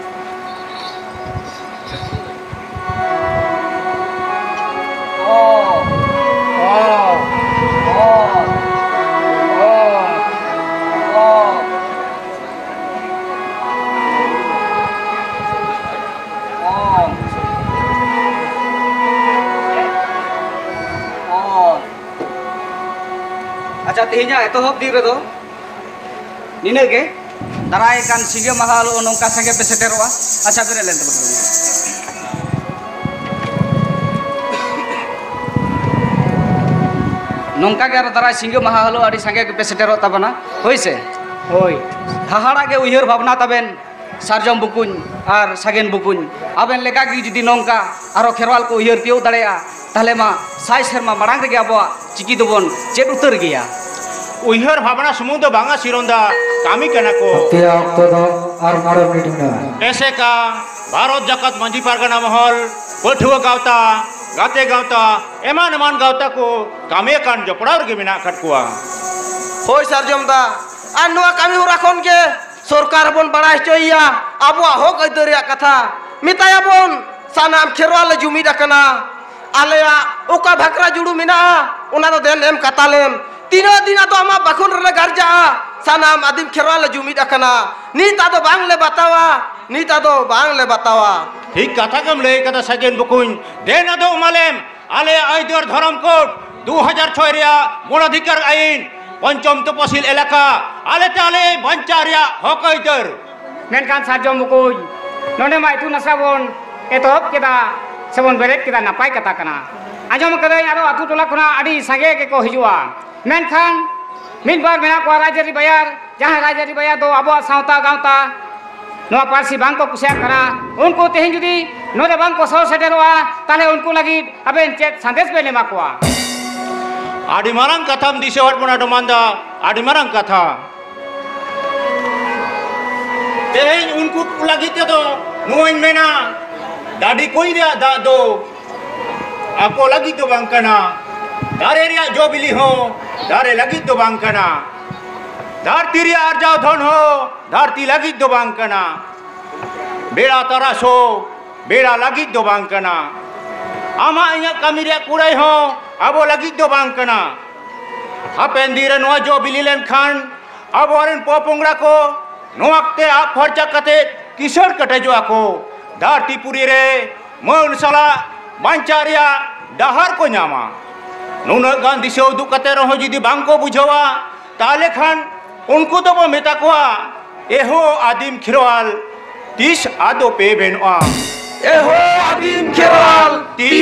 ᱚ᱾ ᱚ᱾ ᱚ᱾ ᱚ᱾ ᱚ᱾ ᱚ᱾ ᱚ᱾ ᱟᱪᱪᱷᱟ, ᱛᱮᱦᱮᱧᱟᱜ ᱮᱛᱚᱦᱚᱵ ᱫᱤᱱ ᱨᱮᱫᱚ ᱱᱤᱱᱟᱹᱜ ᱜᱮ᱾ ᱫᱟᱨᱟᱭ ᱠᱟᱱ ᱥᱤᱸᱜᱟᱹ ᱢᱟᱦᱟ ᱦᱤᱞᱳᱜ ᱱᱚᱝᱠᱟ ᱥᱟᱸᱜᱮ ᱯᱮ ᱥᱮᱴᱮᱨᱚᱜᱼᱟ᱾ ᱟᱪᱪᱷᱟ, ᱵᱮᱨᱮᱫ ᱞᱮᱱ ᱛᱟᱵᱚᱱ ᱯᱮ᱾ ᱱᱚᱝᱠᱟ ᱜᱮ ᱟᱨᱚ ᱫᱟᱨᱟᱭ ᱥᱤᱸᱜᱟᱹ ᱢᱟᱦᱟ ᱦᱤᱞᱳᱜ ᱟᱹᱰᱤ ᱥᱟᱸᱜᱮ ᱜᱮᱯᱮ ᱥᱮᱴᱮᱨᱚᱜ ᱛᱟᱵᱚᱱᱟ, ᱦᱳᱭ ᱥᱮ? ᱦᱳᱭ᱾ ᱦᱟᱦᱟᱲᱟᱜ ᱜᱮ ᱩᱭᱦᱟᱹᱨ ᱵᱷᱟᱵᱽᱱᱟ ᱛᱟᱵᱮᱱ, ᱥᱟᱨᱡᱚᱢ ᱵᱩᱠᱩᱧ ᱟᱨ ᱥᱟᱜᱮᱱ ᱵᱩᱠᱩᱧ, ᱟᱵᱮᱱ ᱞᱮᱠᱟ ᱜᱮ ᱡᱩᱫᱤ ᱱᱚᱝᱠᱟ ᱟᱨᱚ ᱠᱷᱮᱨᱣᱟᱞ ᱠᱚ ᱩᱭᱦᱟᱹᱨ ᱛᱤᱭᱳᱜ ᱫᱟᱲᱮᱭᱟᱜᱼᱟ, ᱛᱟᱦᱞᱮ ᱢᱟ ᱥᱟᱭ ᱥᱮᱨᱢᱟ ᱢᱟᱲᱟᱝ ᱨᱮᱜᱮ ᱟᱵᱚᱣᱟᱜ ᱪᱤᱠᱤ ᱫᱚᱵᱚᱱ ᱪᱮᱫ ᱩᱛᱟᱹᱨ ᱜᱮᱭᱟ᱾ ᱩᱭᱦᱟᱹᱨ ᱵᱷᱟᱵᱽᱱᱟ ᱥᱩᱢᱩᱝ ᱫᱚ ᱵᱟᱝᱟ ᱥᱤᱨᱚᱱ ᱫᱟ, ᱠᱟᱹᱢᱤ ᱠᱟᱱᱟ ᱠᱚ᱾ ᱟᱯᱮᱭᱟᱜ ᱚᱠᱛᱚ ᱫᱚ ᱟᱨ ᱢᱚᱬᱮ ᱢᱤᱱᱤᱴ ᱢᱮᱱᱟᱜᱼᱟ᱾ ᱮᱥᱮᱠᱟ ᱵᱷᱟᱨᱚᱛ ᱡᱟᱠᱟᱛ ᱢᱟᱹᱡᱷᱤ ᱯᱟᱨᱜᱟᱱᱟ ᱢᱚᱦᱚᱞ, ᱯᱟᱹᱴᱷᱩᱣᱟᱹ ᱜᱟᱶᱛᱟ, ᱜᱟᱛᱮ ᱜᱟᱶᱛᱟ, ᱮᱢᱟᱱ ᱮᱢᱟᱱ ᱜᱟᱶᱛᱟ ᱠᱚ ᱠᱟᱹᱢᱤ ᱟᱠᱟᱱ ᱡᱚᱯᱲᱟᱣ ᱨᱮᱜᱮ ᱢᱮᱱᱟᱜ ᱟᱠᱟᱫ ᱠᱚᱣᱟ᱾ ᱦᱳᱭ ᱥᱟᱨᱡᱚᱢ ᱫᱟ, ᱟᱨ ᱱᱚᱣᱟ ᱠᱟᱹᱢᱤ ᱦᱚᱨᱟ ᱠᱷᱚᱱ ᱜᱮ ᱥᱚᱨᱠᱟᱨ ᱵᱚᱱ ᱵᱟᱲᱟᱭ ᱦᱚᱪᱚᱭᱮᱭᱟ ᱟᱵᱚᱣᱟᱜ ᱦᱚᱠ ᱟᱹᱭᱫᱟᱹᱨ ᱨᱮᱭᱟᱜ ᱠᱟᱛᱷᱟ᱾ ᱢᱮᱛᱟᱭᱟᱵᱚᱱ, ᱥᱟᱱᱟᱢ ᱠᱷᱮᱨᱣᱟᱞ ᱞᱮ ᱡᱩᱢᱤᱫ ᱟᱠᱟᱱᱟ, ᱟᱞᱮᱭᱟᱜ ᱚᱠᱟ ᱵᱷᱟᱠᱨᱟ ᱡᱩᱲᱩ ᱢᱮᱱᱟᱜᱼᱟ, ᱚᱱᱟ ᱫᱚ ᱫᱮᱱ ᱮᱢ ᱠᱟᱛᱟᱞᱮᱢ᱾ ᱛᱤᱱᱟᱹᱜ ᱫᱤᱱ ᱟᱫᱚ ᱟᱢᱟᱜ ᱵᱟᱠᱷᱩᱱ ᱨᱮᱞᱮ ᱜᱟᱨᱡᱟᱜᱼᱟ? ᱥᱟᱱᱟᱢ ᱟᱹᱫᱤᱢ ᱠᱷᱮᱨᱣᱟᱞ ᱞᱮ ᱡᱩᱢᱤᱫ ᱟᱠᱟᱱᱟ, ᱱᱤᱛ ᱟᱫᱚ ᱵᱟᱝᱞᱮ ᱵᱟᱛᱟᱣᱟ, ᱱᱤᱛ ᱟᱫᱚ ᱵᱟᱝᱞᱮ ᱵᱟᱛᱟᱣᱟ᱾ ᱴᱷᱤᱠ ᱠᱟᱛᱷᱟ ᱜᱮᱢ ᱞᱟᱹᱭ ᱠᱟᱫᱟ ᱥᱟᱜᱮᱱ ᱵᱚᱠᱚᱧ, ᱫᱮᱱ ᱟᱫᱚ ᱮᱢᱟᱞᱮᱢ᱾ ᱟᱞᱮᱭᱟᱜ ᱟᱹᱭᱫᱟᱹᱨ ᱫᱷᱚᱨᱚᱢ ᱠᱳᱰ ᱫᱩ ᱦᱟᱡᱟᱨ ᱪᱷᱚᱭ ᱨᱮᱭᱟᱜ ᱜᱚᱬᱚᱫᱷᱤᱠᱟᱨ ᱟᱹᱭᱤᱱ, ᱯᱚᱧᱪᱚᱢ ᱛᱚᱯᱚᱥᱤᱞ ᱮᱞᱟᱠᱟ, ᱟᱞᱮ ᱛᱮ ᱟᱞᱮ ᱵᱟᱧᱪᱟᱣ ᱨᱮᱭᱟᱜ ᱦᱚᱠ ᱟᱹᱭᱫᱟᱹᱨ᱾ ᱢᱮᱱᱠᱷᱟᱱ ᱥᱟᱨᱡᱚᱢ ᱵᱩᱠᱩᱧ, ᱱᱚᱰᱮ ᱢᱟ ᱤᱛᱩᱱ ᱟᱥᱲᱟ ᱵᱚᱱ ᱮᱛᱚᱦᱚᱵ ᱠᱮᱫᱟ ᱥᱮᱵᱚᱱ ᱵᱮᱨᱮᱫ ᱠᱮᱫᱟ, ᱱᱟᱯᱟᱭ ᱠᱟᱛᱷᱟ ᱠᱟᱱᱟ᱾ ᱟᱸᱡᱚᱢ ᱠᱟᱹᱫᱟᱹᱧ ᱟᱨᱚ ᱟᱹᱛᱩ ᱴᱚᱞᱟ ᱠᱷᱚᱱᱟᱜ ᱟᱹᱰᱤ ᱥᱟᱸᱜᱮ ᱜᱮᱠᱚ ᱦᱤᱡᱩᱜᱼᱟ, ᱢᱮᱱᱠᱷᱟᱱ ᱢᱤᱫ ᱵᱟᱨ ᱢᱮᱱᱟᱜ ᱠᱚᱣᱟ ᱨᱟᱡᱽᱟᱹᱨᱤ ᱵᱟᱭᱟᱨ, ᱡᱟᱦᱟᱸᱭ ᱨᱟᱡᱽᱟᱹᱨᱤ ᱵᱟᱭᱟᱨ ᱫᱚ ᱟᱵᱚᱣᱟᱜ ᱥᱟᱶᱛᱟ ᱜᱟᱶᱛᱟ ᱱᱚᱣᱟ ᱯᱟᱹᱨᱥᱤ ᱵᱟᱝ ᱠᱚ ᱠᱩᱥᱤᱭᱟᱜ ᱠᱟᱱᱟ, ᱩᱱᱠᱩ ᱛᱮᱦᱮᱧ ᱡᱩᱫᱤ ᱱᱚᱰᱮ ᱵᱟᱝ ᱠᱚ ᱥᱚᱦᱚᱨ ᱥᱮᱴᱮᱨᱚᱜᱼᱟ, ᱛᱟᱦᱞᱮ ᱩᱱᱠᱩ ᱞᱟᱹᱜᱤᱫ ᱟᱵᱮᱱ ᱪᱮᱫ ᱥᱟᱸᱫᱮᱥ ᱵᱮᱱ ᱮᱢᱟ ᱠᱚᱣᱟ? ᱟᱹᱰᱤ ᱢᱟᱨᱟᱝ ᱠᱟᱛᱷᱟᱢ ᱫᱤᱥᱟᱹᱣᱟᱫ ᱵᱚᱱᱟ ᱰᱚᱢᱟᱱ ᱫᱟ, ᱟᱹᱰᱤ ᱢᱟᱨᱟᱝ ᱠᱟᱛᱷᱟ᱾ ᱛᱮᱦᱮᱧ ᱩᱱᱠᱩ ᱠᱚ ᱞᱟᱹᱜᱤᱫ ᱛᱮᱫᱚ ᱱᱚᱣᱟᱧ ᱢᱮᱱᱟ, ᱰᱟᱹᱰᱤ ᱠᱩᱧ ᱨᱮᱭᱟᱜ ᱫᱟᱜ ᱫᱚ ᱟᱠᱚ ᱞᱟᱹᱜᱤᱫ ᱫᱚ ᱵᱟᱝ ᱠᱟᱱᱟ, ᱫᱟᱨᱮ ᱨᱮᱭᱟᱜ ᱡᱚ ᱵᱤᱞᱤ ᱦᱚᱸ ᱫᱟᱨᱮ ᱞᱟᱹᱜᱤᱫ ᱫᱚ ᱵᱟᱝ ᱠᱟᱱᱟ, ᱫᱷᱟᱹᱨᱛᱤ ᱨᱮᱭᱟᱜ ᱟᱨᱡᱟᱣ ᱫᱷᱚᱱ ᱦᱚᱸ ᱫᱷᱟᱹᱨᱛᱤ ᱞᱟᱹᱜᱤᱫ ᱫᱚ ᱵᱟᱝ ᱠᱟᱱᱟ, ᱵᱮᱲᱟ ᱛᱟᱨᱟᱥ ᱦᱚᱸ ᱵᱮᱲᱟ ᱞᱟᱹᱜᱤᱫ ᱫᱚ ᱵᱟᱝ ᱠᱟᱱᱟ, ᱟᱢᱟᱜ ᱤᱧᱟᱹᱜ ᱠᱟᱹᱢᱤ ᱨᱮᱭᱟᱜ ᱠᱩᱲᱟᱹᱭ ᱦᱚᱸ ᱟᱵᱚ ᱞᱟᱹᱜᱤᱫ ᱫᱚ ᱵᱟᱝ ᱠᱟᱱᱟ᱾ ᱦᱟᱯᱮᱱ ᱫᱤᱱ ᱨᱮ ᱱᱚᱣᱟ ᱡᱚ ᱵᱤᱞᱤ ᱞᱮᱱᱠᱷᱟᱱ ᱟᱵᱚᱨᱮᱱ ᱯᱚᱯᱚᱝᱲᱟ ᱠᱚ ᱱᱚᱣᱟ ᱛᱮ ᱟᱵ ᱯᱷᱟᱨᱪᱟ ᱠᱟᱛᱮ ᱠᱤᱥᱟᱹᱬ ᱠᱮᱴᱮᱡᱚᱜᱼᱟ ᱠᱚ, ᱫᱷᱟᱹᱨᱛᱤ ᱯᱩᱨᱤ ᱨᱮ ᱢᱟᱹᱱ ᱥᱟᱞᱟᱜ ᱵᱟᱧᱪᱟᱣ ᱨᱮᱭᱟᱜ ᱰᱟᱦᱟᱨ ᱠᱚ ᱧᱟᱢᱟ᱾ ᱱᱩᱱᱟᱹᱜ ᱜᱟᱱ ᱫᱤᱥᱟᱹ ᱩᱫᱩᱜ ᱠᱟᱛᱮ ᱨᱮᱦᱚᱸ ᱡᱩᱫᱤ ᱵᱟᱝ ᱠᱚ ᱵᱩᱡᱷᱟᱹᱣᱟ, ᱛᱟᱦᱞᱮ ᱠᱷᱟᱱ ᱩᱱᱠᱩ ᱫᱚᱵᱚ ᱢᱮᱛᱟ ᱠᱚᱣᱟ, "ᱮᱦᱳ ᱟᱹᱫᱤᱢ ᱠᱷᱮᱨᱣᱟᱞ, ᱛᱤᱥ ᱟᱫᱚ ᱯᱮ ᱵᱮᱱᱚᱜᱼᱟ?" ᱮᱦᱳ ᱟᱹᱫᱤᱢ ᱠᱷᱮᱨᱣᱟᱞ, ᱛᱤᱥ